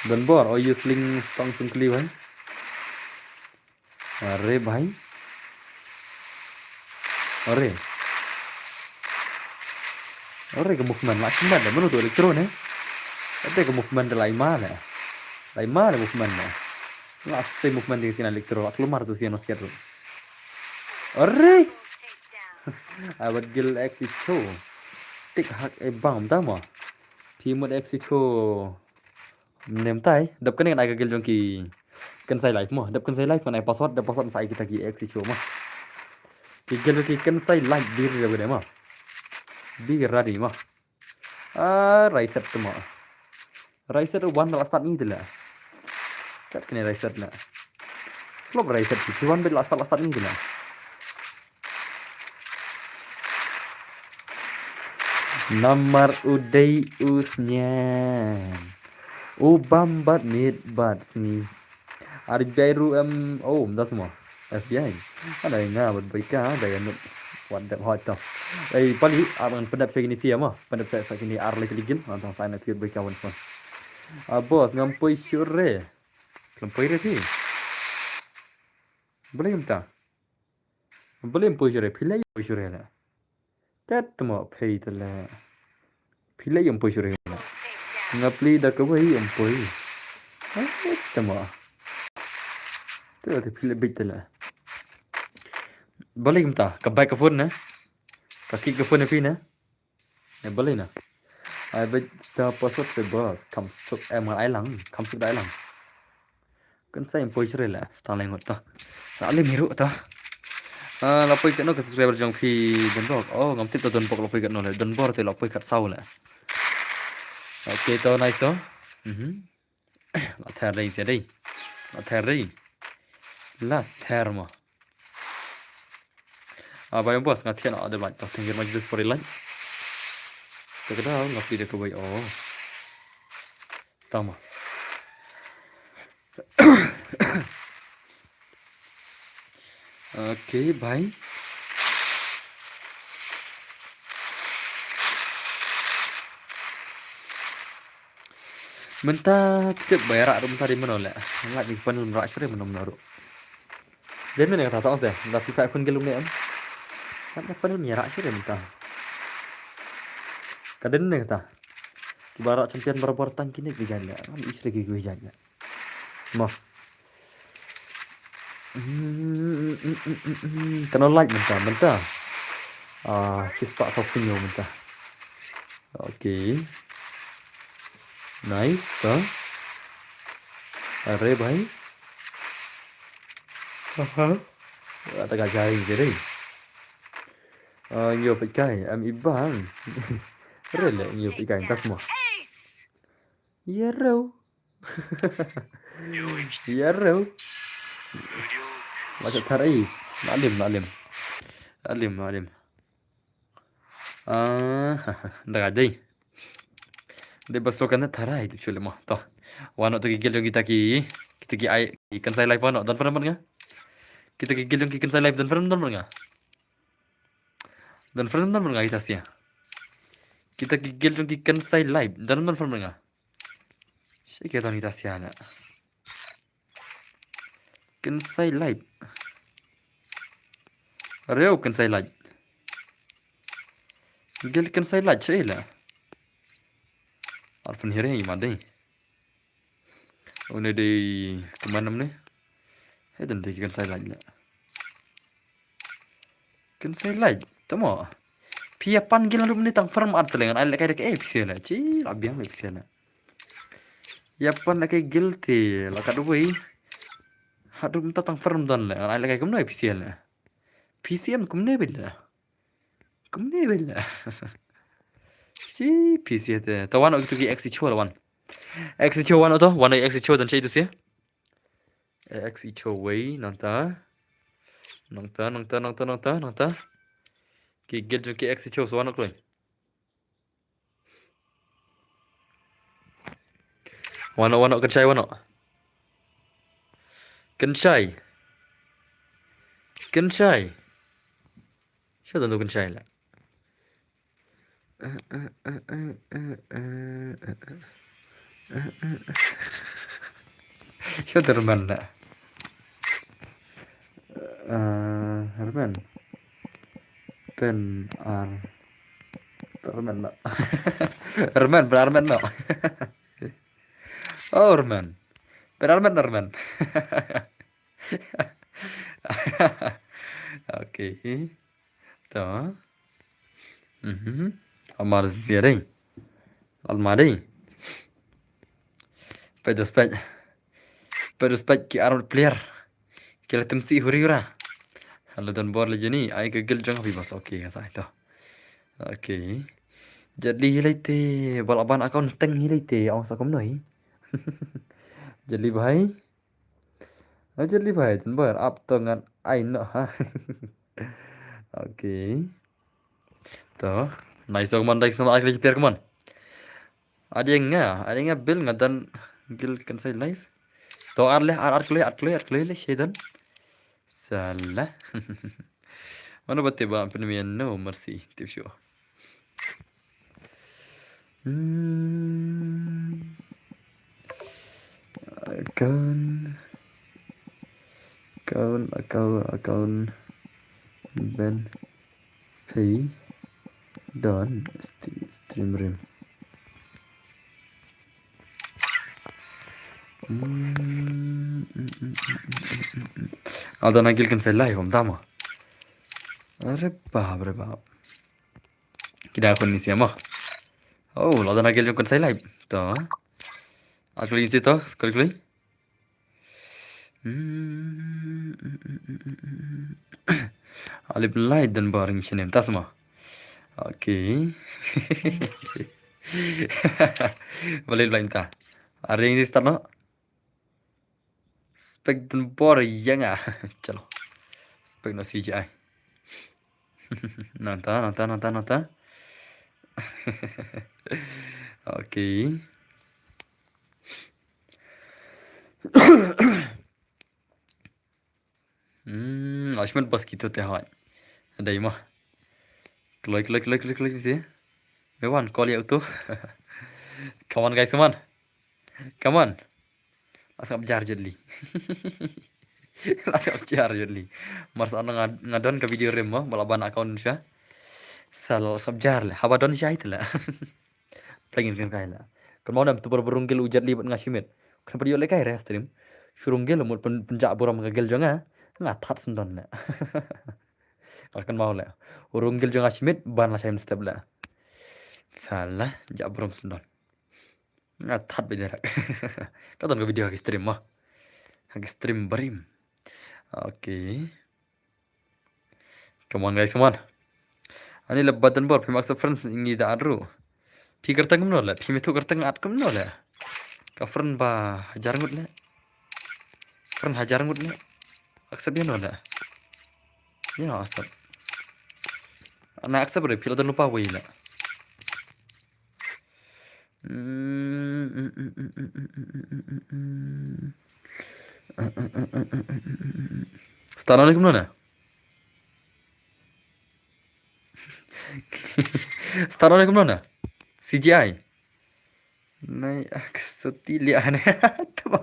Tun Bor, o yu sling stang sung kli wei. Are bhai. Are. Are ka movement la smat da mano tu Electro ne. Ate ka movement da lai ma ne. Lai ma ne movement ne. La se movement di kina Electro la klumar tu sian basket tu. Are. Abat gil X two. Tik hak e bang tama. Pimut X two. Nem tai, dap kane ngan ai ka gil jong ki Kynsai Live mo, dap Kynsai Live ngan ai password, dap password sa ai kita ki X two mo. Ki gil jong ki Kynsai Live bir jong ki mo. Bir radi mo. Ah, reset tu mo. Reset one la start ni tu la. Kat kane reset na. Flop reset ki one bit la start la start ni tu la. Namar u dei u sniang. U bam bad miet bad sngi. Ar biai ru em, oh, ym das mo. F B I. Ada nga bad baika, ada ya nuk. Wat dep hoi to. Ei, pali, ah, ngan pyndep sha kine sia mo. Pyndep sha, sha kine ar lai tylli ki guild. Ngan tang sa na piut bai ka wan swan. Ah, boss, ngam poi shuh re. Ngam poi re phi. Balei kumta? Balei ym poi shuh re? Phi leh ym poi shuh re la. Tet mo phi te la. Phi leh ym poi shuh re la. Nga plie da kawei ym poi. Tet mo. Te te phi leh bit te la. Balei kumta? Ka back ka phone na. Ka kick ka phone na phi na. Eh, balei na? Ai ba ta password se boss. Kam suk, eh, ma ai lang. Kam suk da ai lang. Kan sa ym poi shuh re la. Stang lai ngut ta. La leh miru ta. Ah, la poi katno ka subscriber jong phi Donbok. Oh, ngam tip ta Donbok la poi katno le. Donbor te la poi kat saw le. Okay, to nice to. Mhm. La ther dei, ther dei. La ther dei. La ther mo. Ah, bai boss, nga thian ah, de bai. Thank you very much just for the like. Te ka dau, nga plie da kawei, oh. Tama. Okay, bye. Mynta phi tip ba ïarah ruh mynta dei mano leh. Nga la dei pan lum rah shuh re mano mano ruh. Dei mano kata tong se, da phi phai khun guild lum ne em. Kan da pan lum ïarah shuh re mynta. Ka dei ne kata. Kiba rah champion barabor tang kine ki jan leh. Ngam ïohi shuh re ki ki jan leh. Mo. Kano like mynta, mynta. Ah, shispah sawphew hynñiew mynta. Okay. Nice, to. Are bhai. Aha. Ada ka jari je dei. Ah, yo pekai, am ibang. Re le, yo pekai, tas mo. Ya rau. Ya rau. Macam tarais. Maklum, maklum. Maklum, maklum. Ah, da ka dei. Dei ba slo kan tharai tu chule mo. To. Wan noh to ki guild jong kita ki, kita ki ai, ki kynsai live wan noh. Don friend nga. Kita ki guild jong ki kynsai live don friend, don friend nga. Don friend, don friend nga kita sia. Kita ki guild jong ki kynsai live don, don friend nga. Shi ke don kita sia na. Kynsai live. Reu kynsai live. Guild kynsai live shi la. Arfan hire i ma dei. Une dei kemana ne? He, don dei kynsai live la. Kynsai live, tamo. Phi ïa pan guild ruh mynne tang farm at te leh ngan ai lehkai da ka A P C la. Chi la biang la A P C la. Ïa pan lehkai guild te la ka dawei. Haduh mynta tang farm don leh ngan ai lehkai kumno A P C la. P C M kumne bit la. Kumne bit la. Chi P C te. To wan ok tu ki X H O la wan. X H O wan ok to, wan ok X H O don chai tu sia. X H O wei, nangta. Nangta, nangta, nangta, nangta, nangta. Ki guild jong ki X H O sa wan ok kloi. Wan ok, wan ok, kynshai wan ok. Kynshai. Kynshai. Sha don tu kynshai la. Sha don Rman la. Eh, Rman. Pen ar. Rman la. Rman, pen ar Rman la. Oh, Rman. Pen ar Rman, Rman. Okay. To. Mhm. Amar zia dei. Alma dei. Peit respect. Peit respect ki armor player. Ki la tymsi huri hura. Hello don bor le jeni. Ai ka guild jong phi bas. Okay, ka sa to. Okay. Jadi hi lai te bal aban account teng hi lai te ong sa kumno hi. Jadi bhai. Ajar li bhai, tun bar ap to ngan ai no ha. Okay. To, nice to, come on, thanks so much, actually, player, come on. Adi nga, adi nga bil nga don guild kynsai live. To, ar le, ar, ar kloi, ar kloi, ar kloi le, shi don. Salah. Mano ba tip ba pynmih ïa No Mercy, tip shuh. Hmm. Account. Account, account, account. Ban. Pay. Don. St-, stream rim. Hmm, hmm, hmm, hmm, hmm, hmm, hmm. Ada nagil kan selai, pom tama. Are bap, are bap. Kida kon ni siama. Oh, lada nagil jong kon sai live. To. Akli isi to, klik klik. Hmm. Alip lai dan baring sini tas ma. Okay. Balik lain ta. Are yang di start no. Spek dan bor yang ah. Chalo. Spek no C G I. Nata, nata, nata, nata. Okay. Hmm, Ashmet bas kito te hawai. Dai ma. Kloi, kloi, kloi, kloi, kloi, si. Me wan, call ya uto. Come on, guys, come on. Come on. La sngap jar jot li. La sngap jar jot li. Mar sa nga, nga don ka video rim mo, ba la ban account sha. Sa la sngap jar le. Haba don sha ite la. Plengin kan kai la. Kan mo nam tu bar barung gil u jot li bad nga shimit. Kan bar yo le kai re stream. Shurung gil mut pen, penjak burom ka gil jong nga. Nga that sendon le. Kan mau le. Urung gil jong nga shimit, ban la shai step le. Sa la, jak burom sendon. Nga that ba jarak. Ka ton ka video ha ki stream mo. Ha ki stream barim. Okay. Come on guys, come on. Ani le button bor, phi mak sa friends ngi da adru. Phi kyrteng kumno le, phi methu kyrteng at kumno le. Ka friend ba hajar ngut le. Friend hajar ngut le. Accept ya no le. Ya accept. Ana accept re, phi la don lupa wei le. Start nane kumno na? Start nane kumno na? C G I. Nai ak soti li ane. Tama.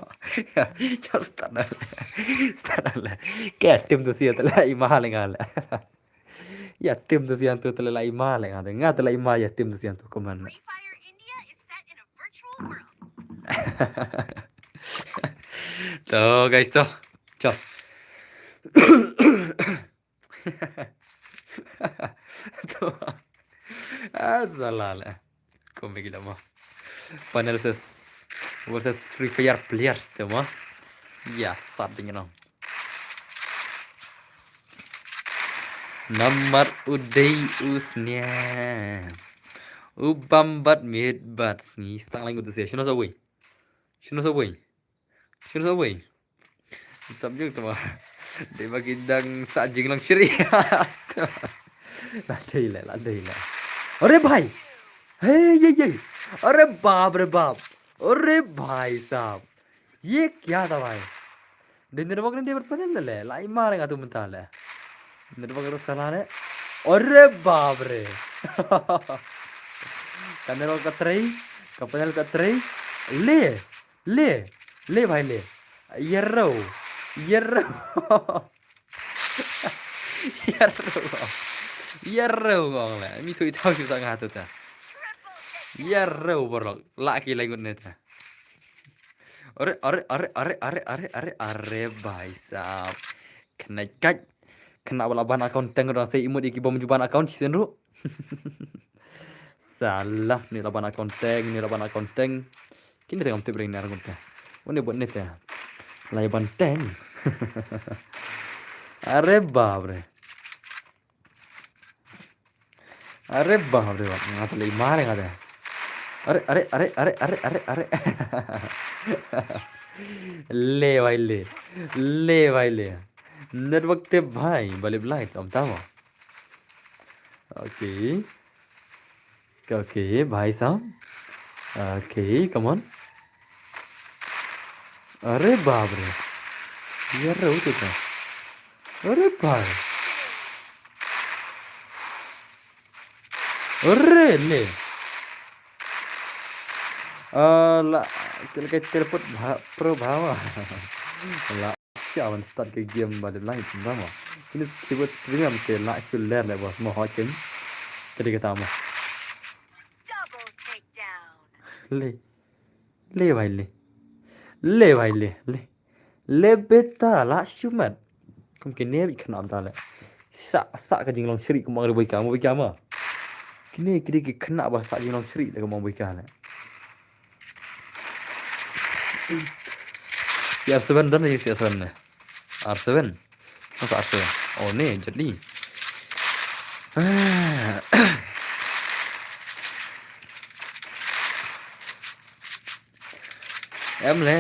Just start nane. Start nane. Ke tim tu sia tala ima le ngala. Ya tim tu sian tu tala la ima le nga. Nga tala ima ya tim tu sian tu komen. Free Fire India is set in a virtual world. To guys to. Cho. To. Ah, salah le. Kome gila mo. Panel versus, versus Free Fire players te mo. Ya, sat ding no. Namar u dei u snia. U bam bad miet bad sngi. Stang lang u dei sia. Shino sa wei. Shino sa wei. Shino sa wei. Subject tu ma. Dei ba ki dang sa jinglang shiri. La dei le, la dei le. Are bhai. Hey, ye, ye. Are bap re bap. Are bhai sahab. Ye kya tha bhai? Dei network ne dei berpanel le. La ima re nga tu mynta le. Network re salah le. Are bap re. Ka network ka trei. Ka panel ka trei. Le. Le. Le bhai le. Yarrow. Yarrow. Yarrow. Yarrow ngong le. Mi tu itau shu sa nga tu ta. Yarrow borok. La ki langut ne ta. Are, are, are, are, are, are, are, are, bhai sahab. Kena kat. Kena ba la ban account teng dang sei imut iki bom ju ban account sisen ru. Salah ni la ban account teng, ni la ban account teng. Kini tengam tip ring nar ngut ka. Une buat ni te. Lai ban teng. Are bap re. Are bap re bap. Nga te lai mare nga te. Are, are, are, are, are, are, are. Le bhai le. Le bhai le. Network te bhai. Balip light. Am tama. Okay. Okay, bhai sahab. Okay, come on. Are bap re. Yarrow tu ta. Are bhai. Ore le. Ah, la, kila kai teleport bha, pro bha ma. La, sha wan start ka game ba de lai ba ma. Kini keyboard stream am te la shu ler le boss mo ho ken. Tadi kata mo. Double takedown. Le. Le bhai le. Le bhai le. Le. Le beta la shu mat. Kum kine bi khnam ta le. Sa, sa ka jinglong shri kum ang re boi ka mo boi ka ma. Kine kine ki khna ba sa jinglong shri le kum ang boi ka le. Si R seven dan ni si R seven ne. R seven. Masa R seven. Oh ne, Jet Li. Ah. Em le.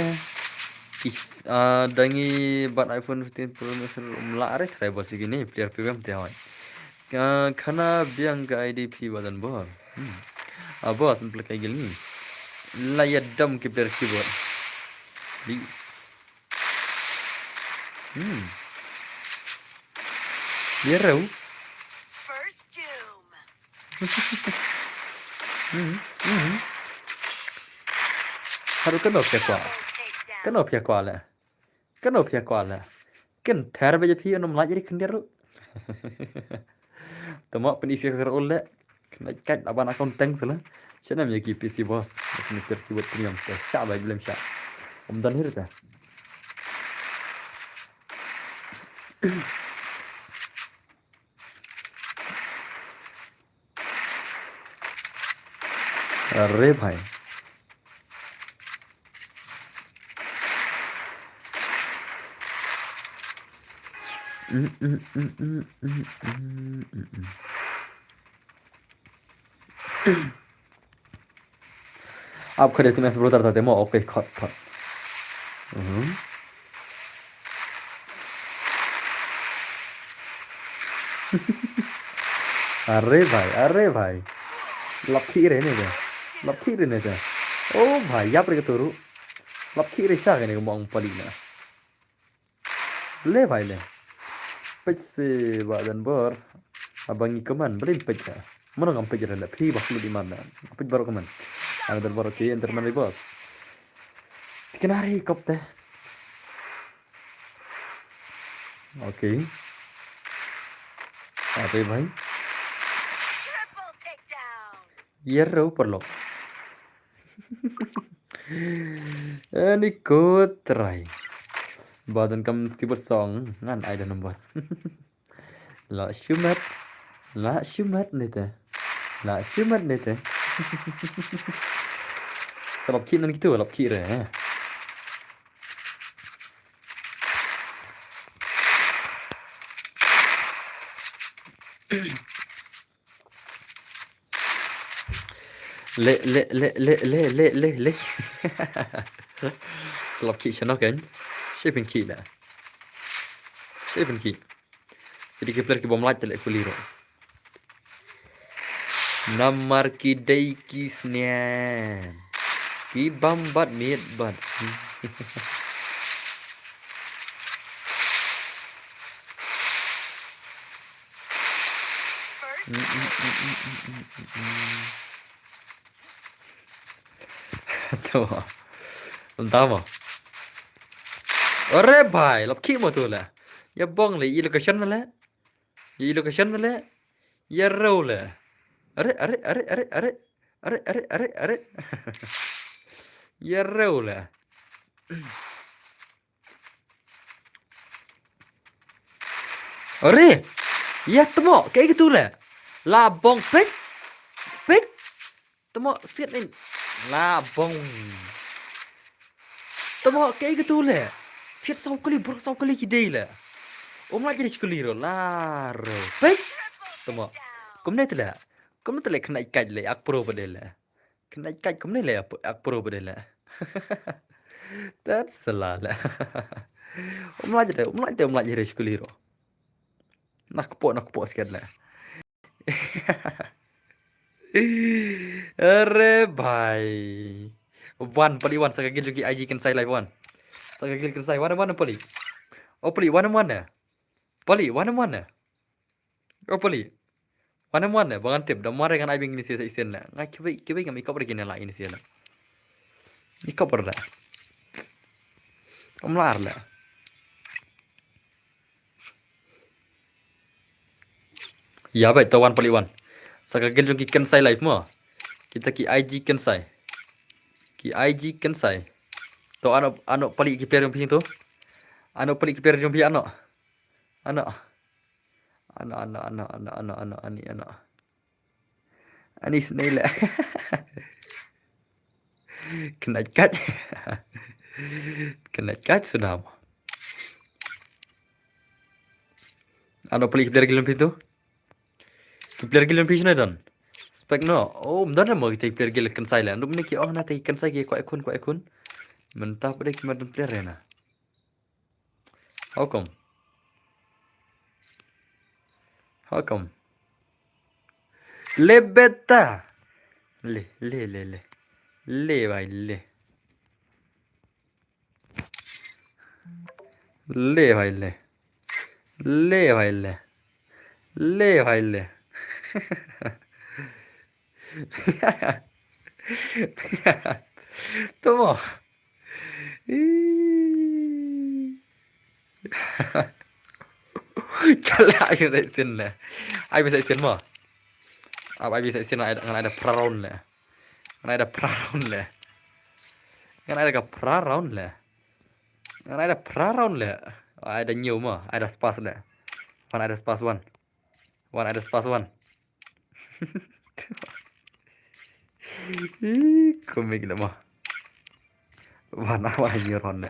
Is, ah, dangi bat iPhone fifteen Pro Max um la are try ba sigi ni player P W M te hoi. Ah, khana biang ka I D P ba dan bor. Hmm. Ah, boss, play kai gil ni. La ya dam ki player keyboard. Please. Hmm. Dia rau. First Doom. Hmm. Hmm. Haru kano pia kwa. Double takedown. Kano pia kwa le. Kano pia kwa le. Ken ter ba je phi anom laj ri khender ru. Tama pyn isi sar ul le. Kena kat aban account teng sala. Shanam ya ki P C boss. Ni ter keyboard premium te. Sha ba blem sha. Om dan hir te. अरे भाई। आप खड़े थे, मैं से बोलता रहता था, मैं ओके, खत, खत। हम्म। अरे भाई, अरे भाई। लपखी रहे ने दे। लपखी रहे ने दे। ओ भाई, या पर के तोरू। Lap khih re sha kane ka mong pali na. Le bhai le. Peit se ba dan bor. Abang i kaman balin peit ka. Mano ngam peit re le phi ba khlut iman na. Peit baro kaman. Ana dan bor ke enter man boss. Kena re kop te. Okay. Ate bhai. Triple takedown. Yer ro parlok. Ani ko try. Ba don kam keyboard song ngan ai da number. La shumat. La shumat nete. La shumat nete. Salap khih nan gitu, lap khih re. Le, le, le, le, le, le, le, le. Slap khih shano kan. Shaping khih na. Shaping khih. Jadi ki player ki bom light te le kuli ro. Namar ki dei ki snian. Ki bam bat miet bat. First. Mm, mm, mm, mm, mm, mm, mm. To. Entah mo. Ore bhai, lap khih mo tu le. Ya bong le, i location le. I location le. Ya rau le. Are, are, are, are, are. Are, are, are, are. Ya rau le. Are! Ya tmo, kaei katu le? La bong pek. Pek. Tmo siat in. La bong. Tmo kaei katu le? Siat saw kali, bro, saw kali ki dei le. Om la jadi sekali ro, la ro. Pek. Tmo. Kumne tu le. Kumne tu le kena ikat le, ak pro ba dei le. Kena ikat kumne le, ak pro ba dei le. That's a lie le. Um lait de, um lait de, um lait de sekali ro. Nak kepok, nak kepok sikit le. Are bhai. Wan, pali wan, sa ka gil juki I G kan sai live wan. Sa ka gil kan sai, wan, wan, pali. Oh, pali, wan, wan, eh. Pali, wan, wan, eh. Oh, pali. Pane mo ne, ba ngan tip, da mo re ngan ai bing ini sien sa sien le. Nga kiwei, kiwei ngam ikop re kine la ini sien le. Ikop re le. Om lar le. Ya, bai, to wan pali wan. Sa ka gel jong ki Kensai live mo. Kita ki I G Kensai. Ki I G Kensai. To ano, ano pali ki player jong phi to. Ano pali ki player jong phi ano. Ano. Ano, ano, ano, ano, ano, ano, ani, ano. Ani snei le. Kena kat. Kena kat sudah mo. Ano pali ki player gilon phi to. Ki player gilon phi shne don. Spek no. Oh, mdon mo kita ki player gilon Kensai le. Andu mne ki oh na te Kensai ki ko ekun, ko ekun. Mynta pade ki madon player na. How come? How come? Le beta. Le, le, le, le. Le bhai le. Le bhai le. Le bhai le. Le bhai le. Tamo. Ih. Chala ai sa sien le. Ai sa sien mo. Ab ai sa sien ngan ai da phra round le. Ngan ai da phra round le. Ngan ai da ka phra round le. Ngan ai da phra round le. Ai da new mo. Ai da spas le. Wan ai da spas wan. Wan ai da spas wan. Ih, komik da mo. Wan ai wan new round le.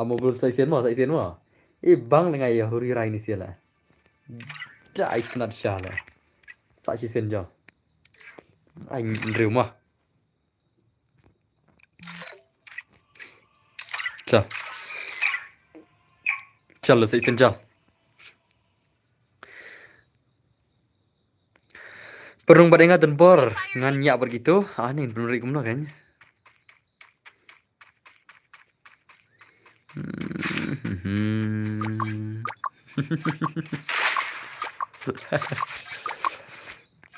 Amo bul sa sien mo, sa sien mo. I bang le ngai ya huri rai ni sien le. Dai knat sha le. Sa sien jo. Ai ndriu mo. Cha. Cha lo sa sien cha. Perung bad nga don bor ngan ïa bad kito. Ani pynri kumno kan.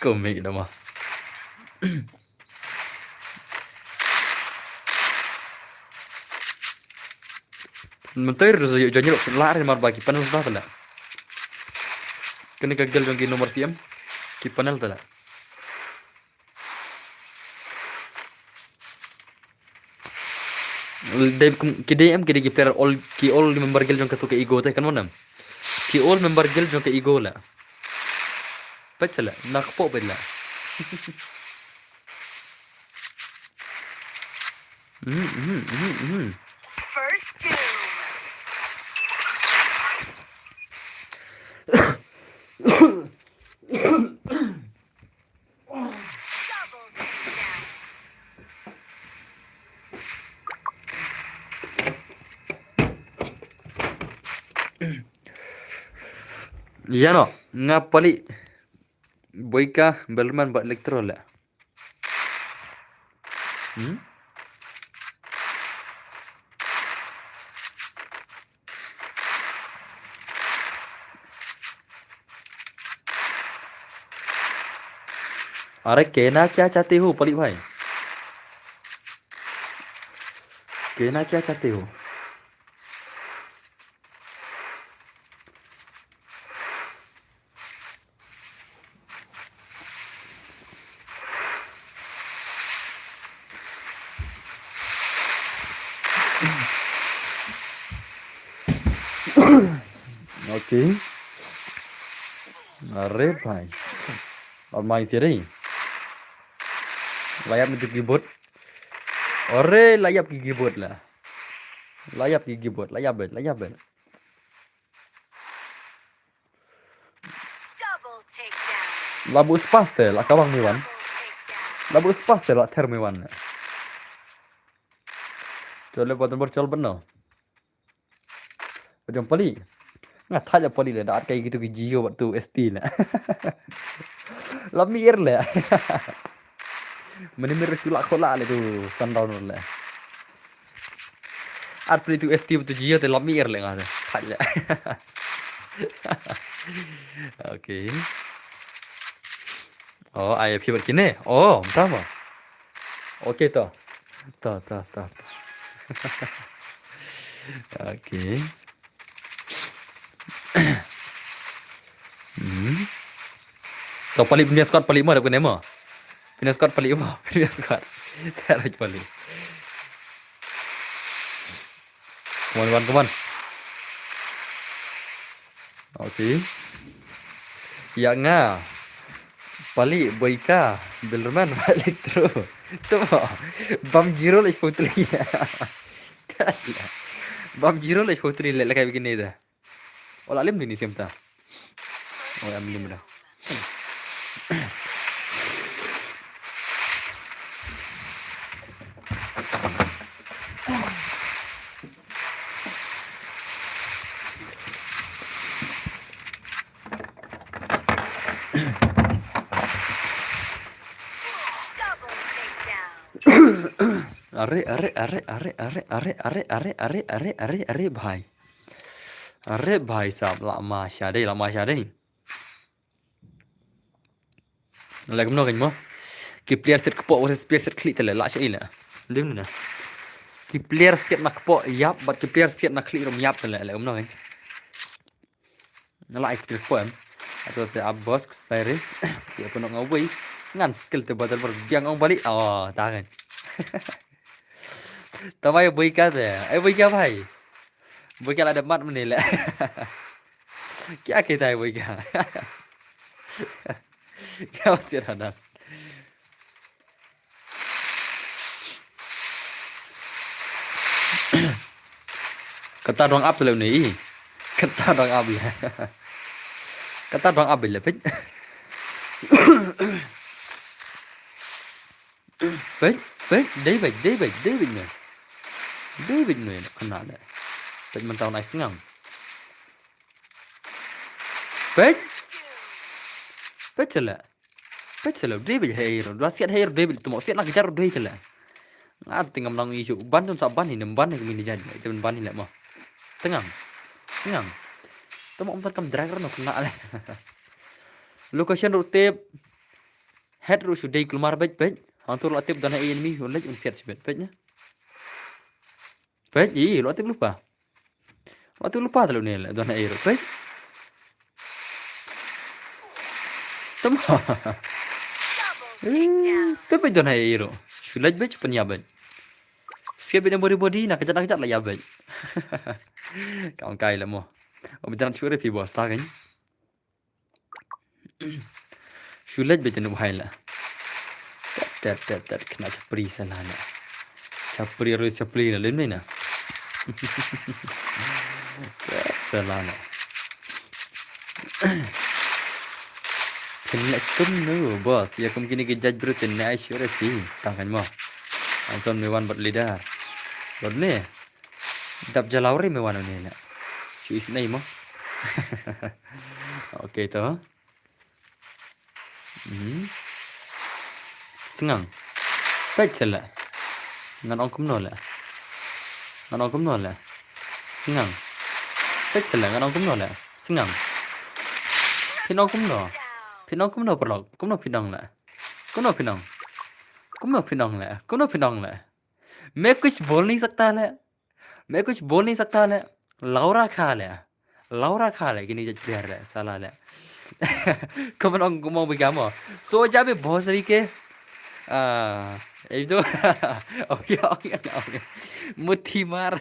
Komik da mo. Mynta ruh sa ïoh janyok la re mar ba ki panel sa tala. Kane ka gel jong ki nomor siem ki panel tala. Dei kum ki dei em ki dei ki player all ki all member guild jong katu ka Ego te kan mo nam. Ki all member guild jong ka Ego la. Pet sala na kpo pet la. Mhm, mhm, mhm, mhm. First doom. Double takedown. Ïano, nga pali Boika, Belman bad Electro la. Hmm? अरे कहना क्या चाहते हो पली भाई? कहना क्या चाहते हो? Okay. अरे भाई। और माई से रही। Layap itu keyboard. Ore, layap ki keyboard la. Layap ki keyboard, layap bet, layap bet. Double takedown. Labu spas te la kawang mi wan. Double takedown. Labu spas te la ther mi wan. Chole button bor chol bano. Jong pali. Nga thaj pali le da at kai gitu ki Jio bad tu S T le. Lam mir le. Mani mir sula khola le tu Sundowner le. At pali tu S T bad tu Jio te lam mir le nga te. Thaj le. Okay. Oh, ai phi bad kine. Oh, mynta mo. Okay to. To, to, to, to. Okay. Hmm. To pali punya squad pali mo da kune mo. Punya squad pali mo. Punya squad. Tarik pali. Come on, come on, come on. Okay. Ïa nga. Pali, Boika, Bilderman, Pali Tru. To mo. Bam zero leh putri. Bam zero leh putri leh leh kai bikin ni dah. Ola lim ni sim ta. Oh, am lim dah. Double takedown. Are, are, are, bhai. Are, bhai sahab, la ma sha dei, la ma sha dei. Leh kumno kein mo. Ki player siat kpoh versus player siat khlieh te leh, la sha i leh. Lim na. Ki player siat na kpoh ïap, bad ki player siat na khlieh ruh ïap te leh, leh kumno kein. Nga la ai ktir kpoh em. Ato te ap boss, sorry. Ïa pynok nga wei. Ngan skill te battle bar biang ong bali. Oh, ta kein. Tama ïa Boika te. Ai Boika bhai. Boika la da mat mane leh. Kya kita hai Boika. Kya bacha da. Kata dong ap leh ni. Kata dong ap leh. Kata dong ap leh peit. Peit, peit, dei beit, dei beit, dei beit ne. Dei beit ne, kena leh. Peit mynta un ai sngang. Peit. Peit sha leh. Peit sha leh, dei beit hei ro. Dua siat hei ro dei beit tumo. Siat na kejar dei sha leh. Nga te ngam nang issue. Ban tun sa ban hi, nem ban hi kami ni jan. Jan ban hi leh mo. Tngang. Sngang. Tumo um tan kam drag ro no kena leh. Location ruh tip. Head ruh shu dei kulmar beit, beit. Hangto la tip don ha enemy, un leit un siat shu beit, beit ne. Beit, i, la tip lupa. La tip lupa te leh ne leh, don ha ei ruh, beit. Tama. Double takedown. Te beit don ha ei ruh. Shu leit beit, shu pynïap beit. Siat beit na body body, na kejat na kejat la ïap beit. Kam kai leh mo. Ong beit na shu re phi boss ta kein. Shu leit beit tenu bhai la. Tet, tet, tet, tet, kena chapri sala na. Chapri ru chapri na, len na. Tet, sala na. Kena tenu, boss. Ïa kum kine ki judge bro tenu ai sure si. Tang kan mo. Anson me wan bad leader. Bad me. Dap jalaw re me wan une leh. Shu isnei mo. Okay to. Hmm. Sngang. Peit sha leh. Ngan ong kumno leh. Ngan ong kumno leh. Sngang. Peit sha leh ngan ong kumno leh. Sngang. Phin ong kumno. Phin ong kumno paralok. Kumno phin ong leh. Kumno phin ong. Kumno phin ong leh. Kumno phin ong leh. मैं कुछ बोल नहीं सकता ले। मैं कुछ बोल नहीं सकता ले। Laura kha le. Laura kha le, kini judge player le, sala le. Kaman ong kumong bigamo. So ja be boss ri ke. Ah, ei to. Okay, okay, okay. Muthi mar.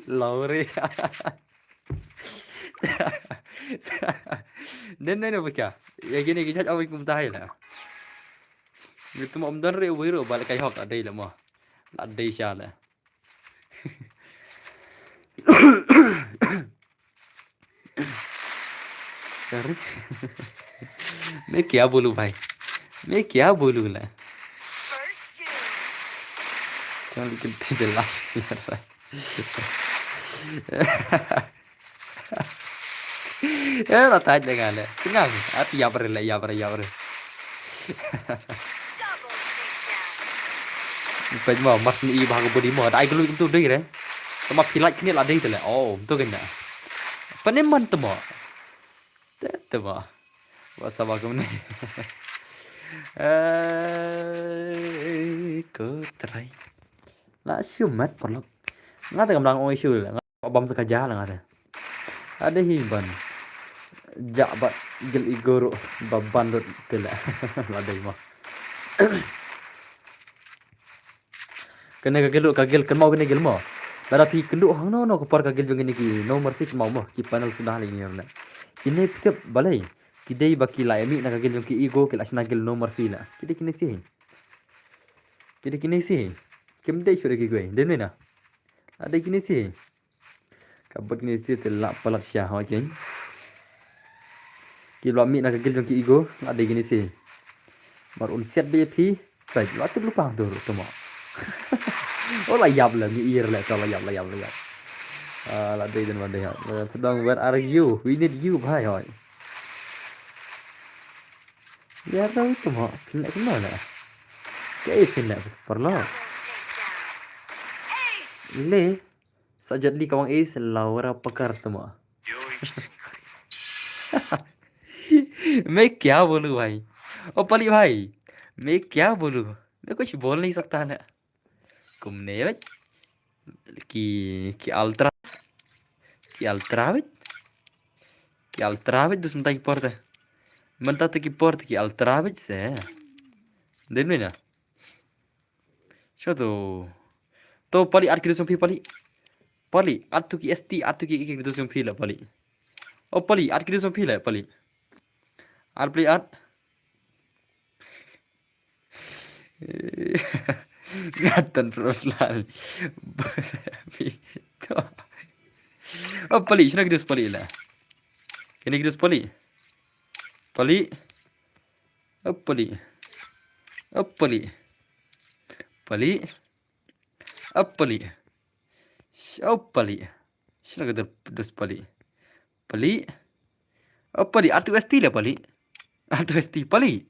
Laure. Nen nen bika. Ya kini ki judge awing kumta hai la. Ngi tu ma um don re wei ro ba la kai hok la dei la mo. La dei sha la. Sorry. मैं क्या बोलूं भाई? मैं क्या बोलूं ना? First down. चल, कितने दिन last player है। Eh, la tait de nga le. Sngang. At ïap re le, ïap re, ïap re. Double takedown. Peit mo, mas ni i bha ka body mo. Dai glu tu dei re. Tama phi lait kine la dei te le. Oh, tu kena. Pane man tama. Te tama. Wa sa ba kumne. Eh, ko trai. La shu mat paralok. Nga te kam dang ong issue la. Nga bam sa ka ja la nga te. Ade hi ban. Ja bat gil igoro ba bandot pela. La dei mo. Kane ka gil, ka gil kynmaw kane gil mo. Lada phi kynduh hangno no ka por ka gil jong kine ki No Mercy kynmaw mo, ki panel suda ha lei ne. Kine phi tip balei. Ki dei ba ki la ïa mih na ka gil jong ki ego, ki la shna gil No Mercy la. Ki dei kine si. Ki dei kine si. Kim dei shuh da ki guy. Dei ne na. La dei kine si. Ka bad kine si te la palat sha ho jeng. Ki la mih na ka gil jong ki ego, la dei kine si. Mar un siat beit ïa phi. Peit, la tip lypa dur tu mo. Oh, la ïap la, ngi ir la, to la ïap, la ïap, la ïap. Ah, la dei den wan dei ha. Tdong, where are you? We need you, bhai hoi. Where are you tu mo? Phin leh kumno leh? Kaei phin leh paralok? Le. Sa jot li ka wang ace la wara pakar tu mo. मैं क्या बोलूं भाई? ओ पली भाई, मैं क्या बोलूं? मैं कुछ बोल नहीं सकता ना. Kumne beit. Ki, ki ultra. Ki ultra beit. Ki ultra beit dus mynta ki por te. Mynta te ki por te ki ultra beit se. Dei ne na. Sho to. To pali at ki dus jong phi pali. Pali, at tu ki S T, at tu ki, ki dus jong phi la pali. Oh pali, at ki dus jong phi la pali. At pali at. Nathan Proslan. Oh pali, shna ki dus pali la. Kine ki dus pali. Pali. Oh pali. Oh pali. Pali. Oh pali. Sh-, oh pali. Shna ki dus pali. Pali. Oh pali, atu S T la pali. Atu S T pali.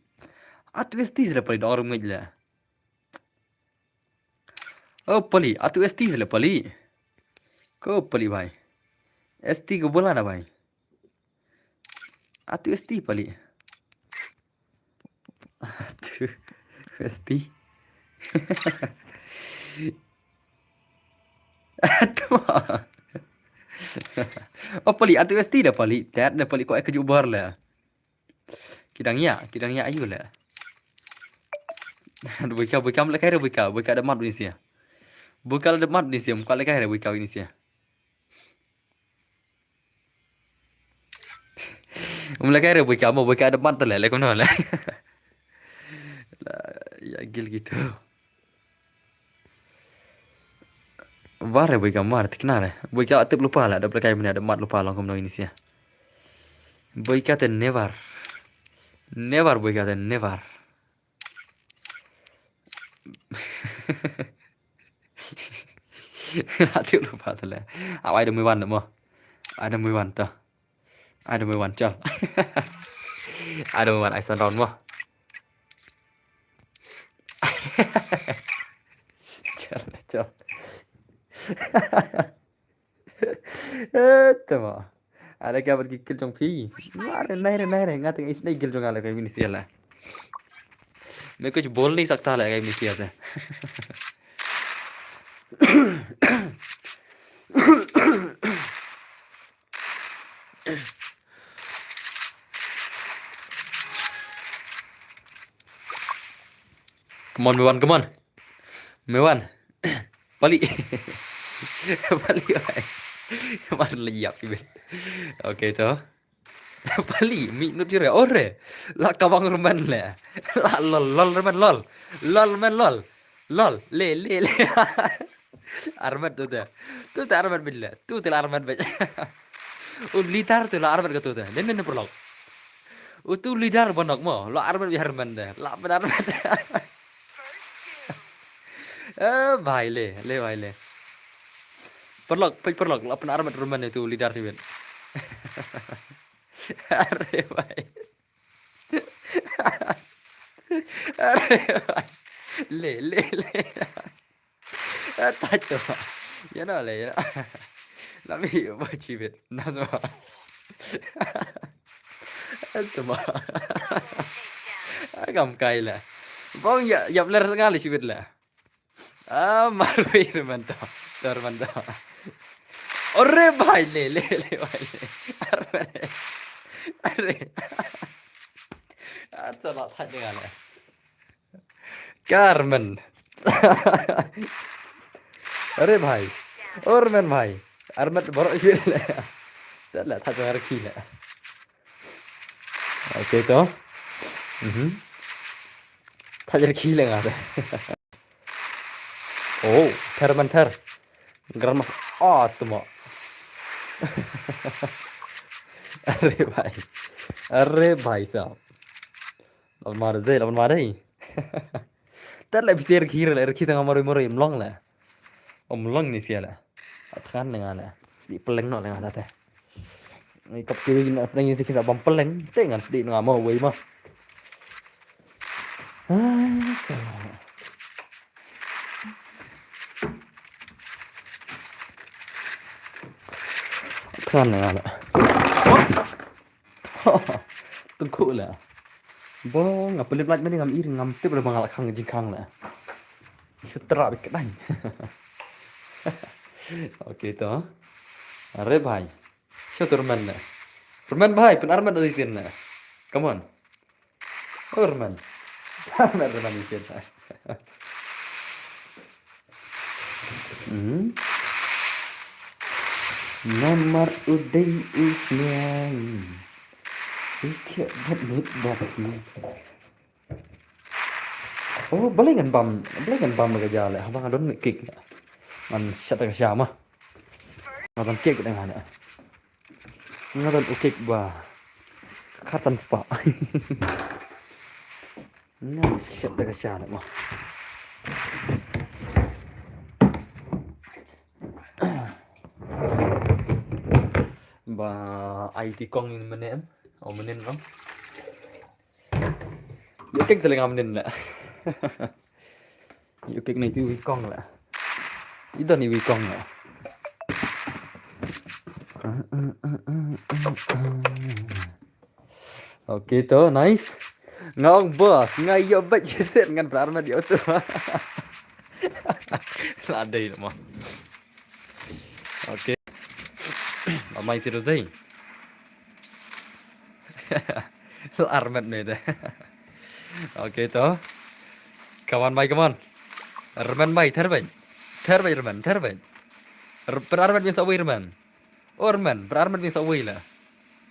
Atu S T la pali, da orang ngej la. Oh pali, atu S T la pali. Ko pali bhai. S T ko bola na bhai. Atu S T pali. Atu S T. Atu. Oh pali, atu S T da pali. Tat da pali ko ek jubar la. Ki dang ïa, ki dang ïa ayu la. Bui ka, bui ka, mla kai re bui ka, bui ka da mat ni sia. Bui ka da mat ni sia, mla kai re bui ka ni sia. Mla kai re bui ka, mo bui ka da mat le, le kumno le. La, ïa gil gitu. War re bui ka mar tikna re. Bui ka tip lupa la, da pla kai mena da mat lupa long kumno ini sia. Bui ka te never. Never bui ka te never. Atu lupa tu le. Awai demi wan mo. Ada mui wan tu. Ada mui wan chal. Ada mui wan ai san round mo. Chal, chal. Eh, tama. Ada ka bad ki kill jong phi. Nai re, nai re, nai re. Nga teng is nai kill jong nga la ka mini sia la. मैं कुछ बोल नहीं सकता la ka mini sia te. Come on, Mewan, come on. Mewan. Pali. Pali, oi. Mar la ïap ki bel. Okay, to. Pali, mi nut jure. Ore. La ka bang remen le. La lol, lol remen lol. Lol remen lol. Lol. Le, le, le. Armet tu te. Tu te armet bel le. Tu te la armet bel. U leader tu la armet ka tu te. Nen nen perlu. U tu leader banok mo. La armet bi armet de. La ben armet. Eh, bhai le, le bhai le. Perlu, pek perlu. La ben armet remen tu leader sibit. Are bhai. Are bhai. Le, le, le. Eh, tacho. Ya no le ya. Lami ba chibit. Naso. Tuma. Kam kai la. Bong ya, ya bler nga le shibit la. Ah, marwei reman to. To reman to. Ore bhai le, le, le bhai le. Are. Are. Ar sa la thaj nga le. Karmen. Are bhai. Ormen bhai. Armet borok ywit le. Tat la thaj ngar ki le. Okay to. Mhm. Thaj ngar ki le ngar. Oh, ther man ther. Gramas ah tuma. Are bhai. Are bhai sahab. Laban mare zei, laban mare. Tar la phi ser khir la, er khita nga maroi maroi mlong la. Om long ni sia la. Atkan lenga la. Sdi peleng no lenga la te. Ni kap kiwi na peleng ni sikit abang peleng. Te ngan sdi nga mau wei ma. Ah, sa. Atkan lenga la. Tengkuk la. Bo nga pelip lait mani ngam iri ngam tip la ba nga la khang jingkhang la. Sutra bi kedang. Okay to. Are bhai. Sio to reman la. Reman bhai, pyn armet da isin la. Come on. Oh, reman. Armet reman isin la. Hmm. Namar u dei u sniang. Ikhe bat mut bat sniang. Oh, balei ngan bam, balei ngan bam ka ja le. Haba nga don kick. Ngan shat ka sha ma. Nga don kick da nga le. Nga don u kick ba. Kharsan spa. Ngan shat da ka sha le ma. Ba ai ti kong in mene em. O menen long. Yo kek telinga menen la. Yo kek na itu wi kong la. Ito ni wi kong la. Okay to, nice. Nga ong boss, nga yo bet jeset ngan berarmat yo tu. La dei mo. Okay. Amai tiru dei. Armet ne de. Okay to. Come on, bhai, come on. Reman bhai, ther bhai. Ther bhai, reman, ther bhai. Berarmat bin sa wei reman. Oh, reman, berarmat bin sa wei la.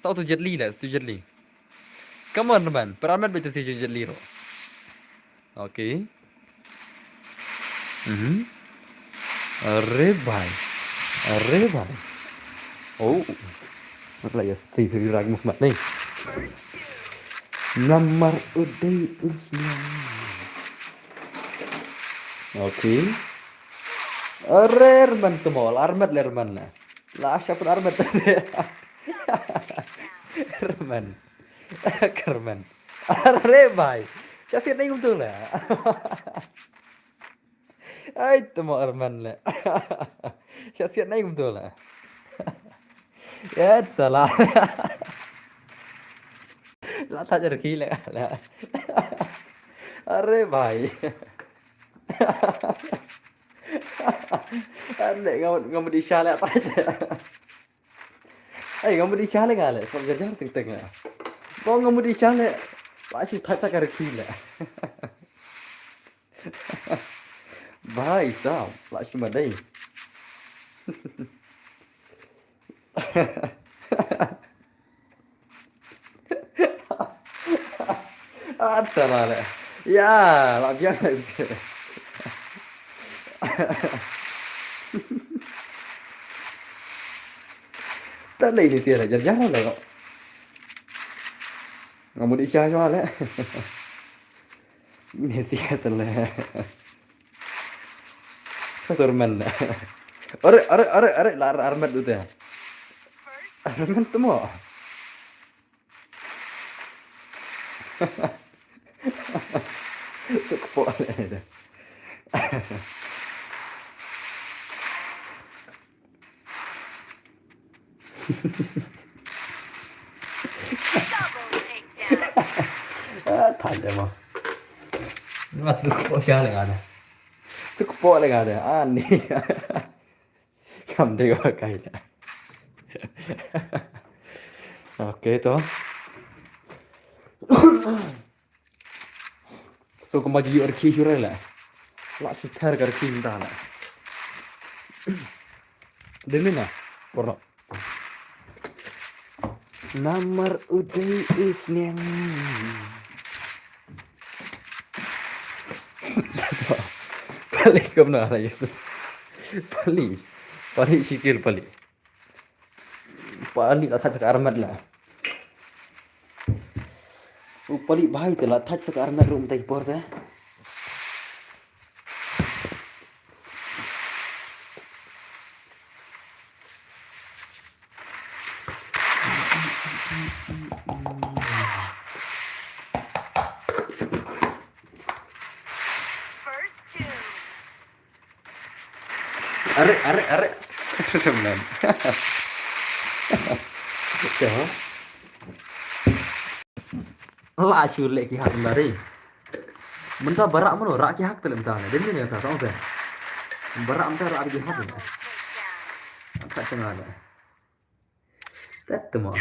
Sa tu Jet Li la, tu Jet Li. Come on, reman, berarmat bin tu si Jet Li ro. Okay. Mhm. Are bhai. Are bhai. Oh. Mat la ya si rang mat ni. Namar u dei u sniang. Okay. Are reman temol, armet le reman la. La siapa armet. Reman. Kerman. Are bhai. Siapa sih nai betul la. Ai, temo Arman le. Siap-siap naik betul lah. Ya, salah. La thaj rkhi le la. Are bhai. Ande ngam ngam di sha le thaj. Ai, ngam di sha le nga le. Sob jar jar teng teng la. Bo ngam di sha le. La shi thaj sa ka rkhi le. Bhai sahab, la shu madai. At salah le. Ya, la biang le bisi. Ta le ini sia le, jar jar le kok. Ngam di sha sha le. Messi ata le. Turman. Are, are, are, are, la ar-, armat tu te. Armat tu mo. Suk po le. Ada mo. Masuk kok siya le nga de. Suk po le nga de. Ani. Kam de wa kai de. Okay to. So kumba ju ïoh rkhie shuh re le. La shu ther ka rkhie mynta le. Dei mynne por no. Namar u dei u sniang. Palik kumno la ïoh. Palik. Palik sikil palik. Palik la thait sa ka armet la. U palik bhai te la thait sa ka armet ruh mynta ki por te. First two. Are, are, are. Man. Te ho. La shu leh ki hak mynta re. Mynta ba rah mano, rah ki hak te leh mynta ne. Dei ne ta song se. Ba rah mynta rah ki hak ne. Ka sanga ne. Tet te mo.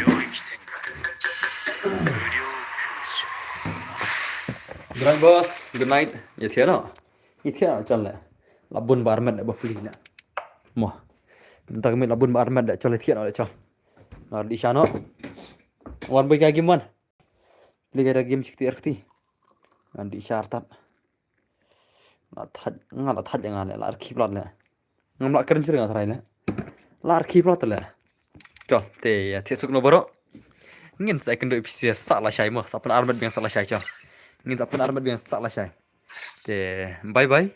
Good night, boss. Good night. Ïa thiah noh. Ïa thiah noh chal le. La bun ba armet ba pli na. Mo. Mynta ka miet la bun ba armet da chal, ïa thiah noh le chal. Ngar di sha noh. Wan boi ka game wan. Pli ka da game chikti arkti. Ngan di sha tap. La thait, nga la thait nga le, la rkhie palat le. Ngam lah kren shuh nga trai le. La rkhie palat le. Chal, te ïa thiah suk noh baroh. Ngin sa ïakynduh phi sa lashai mo, sa pynarmet biang sa lashai chal. Ngin sa pynarmet biang sa lashai. Te bye bye.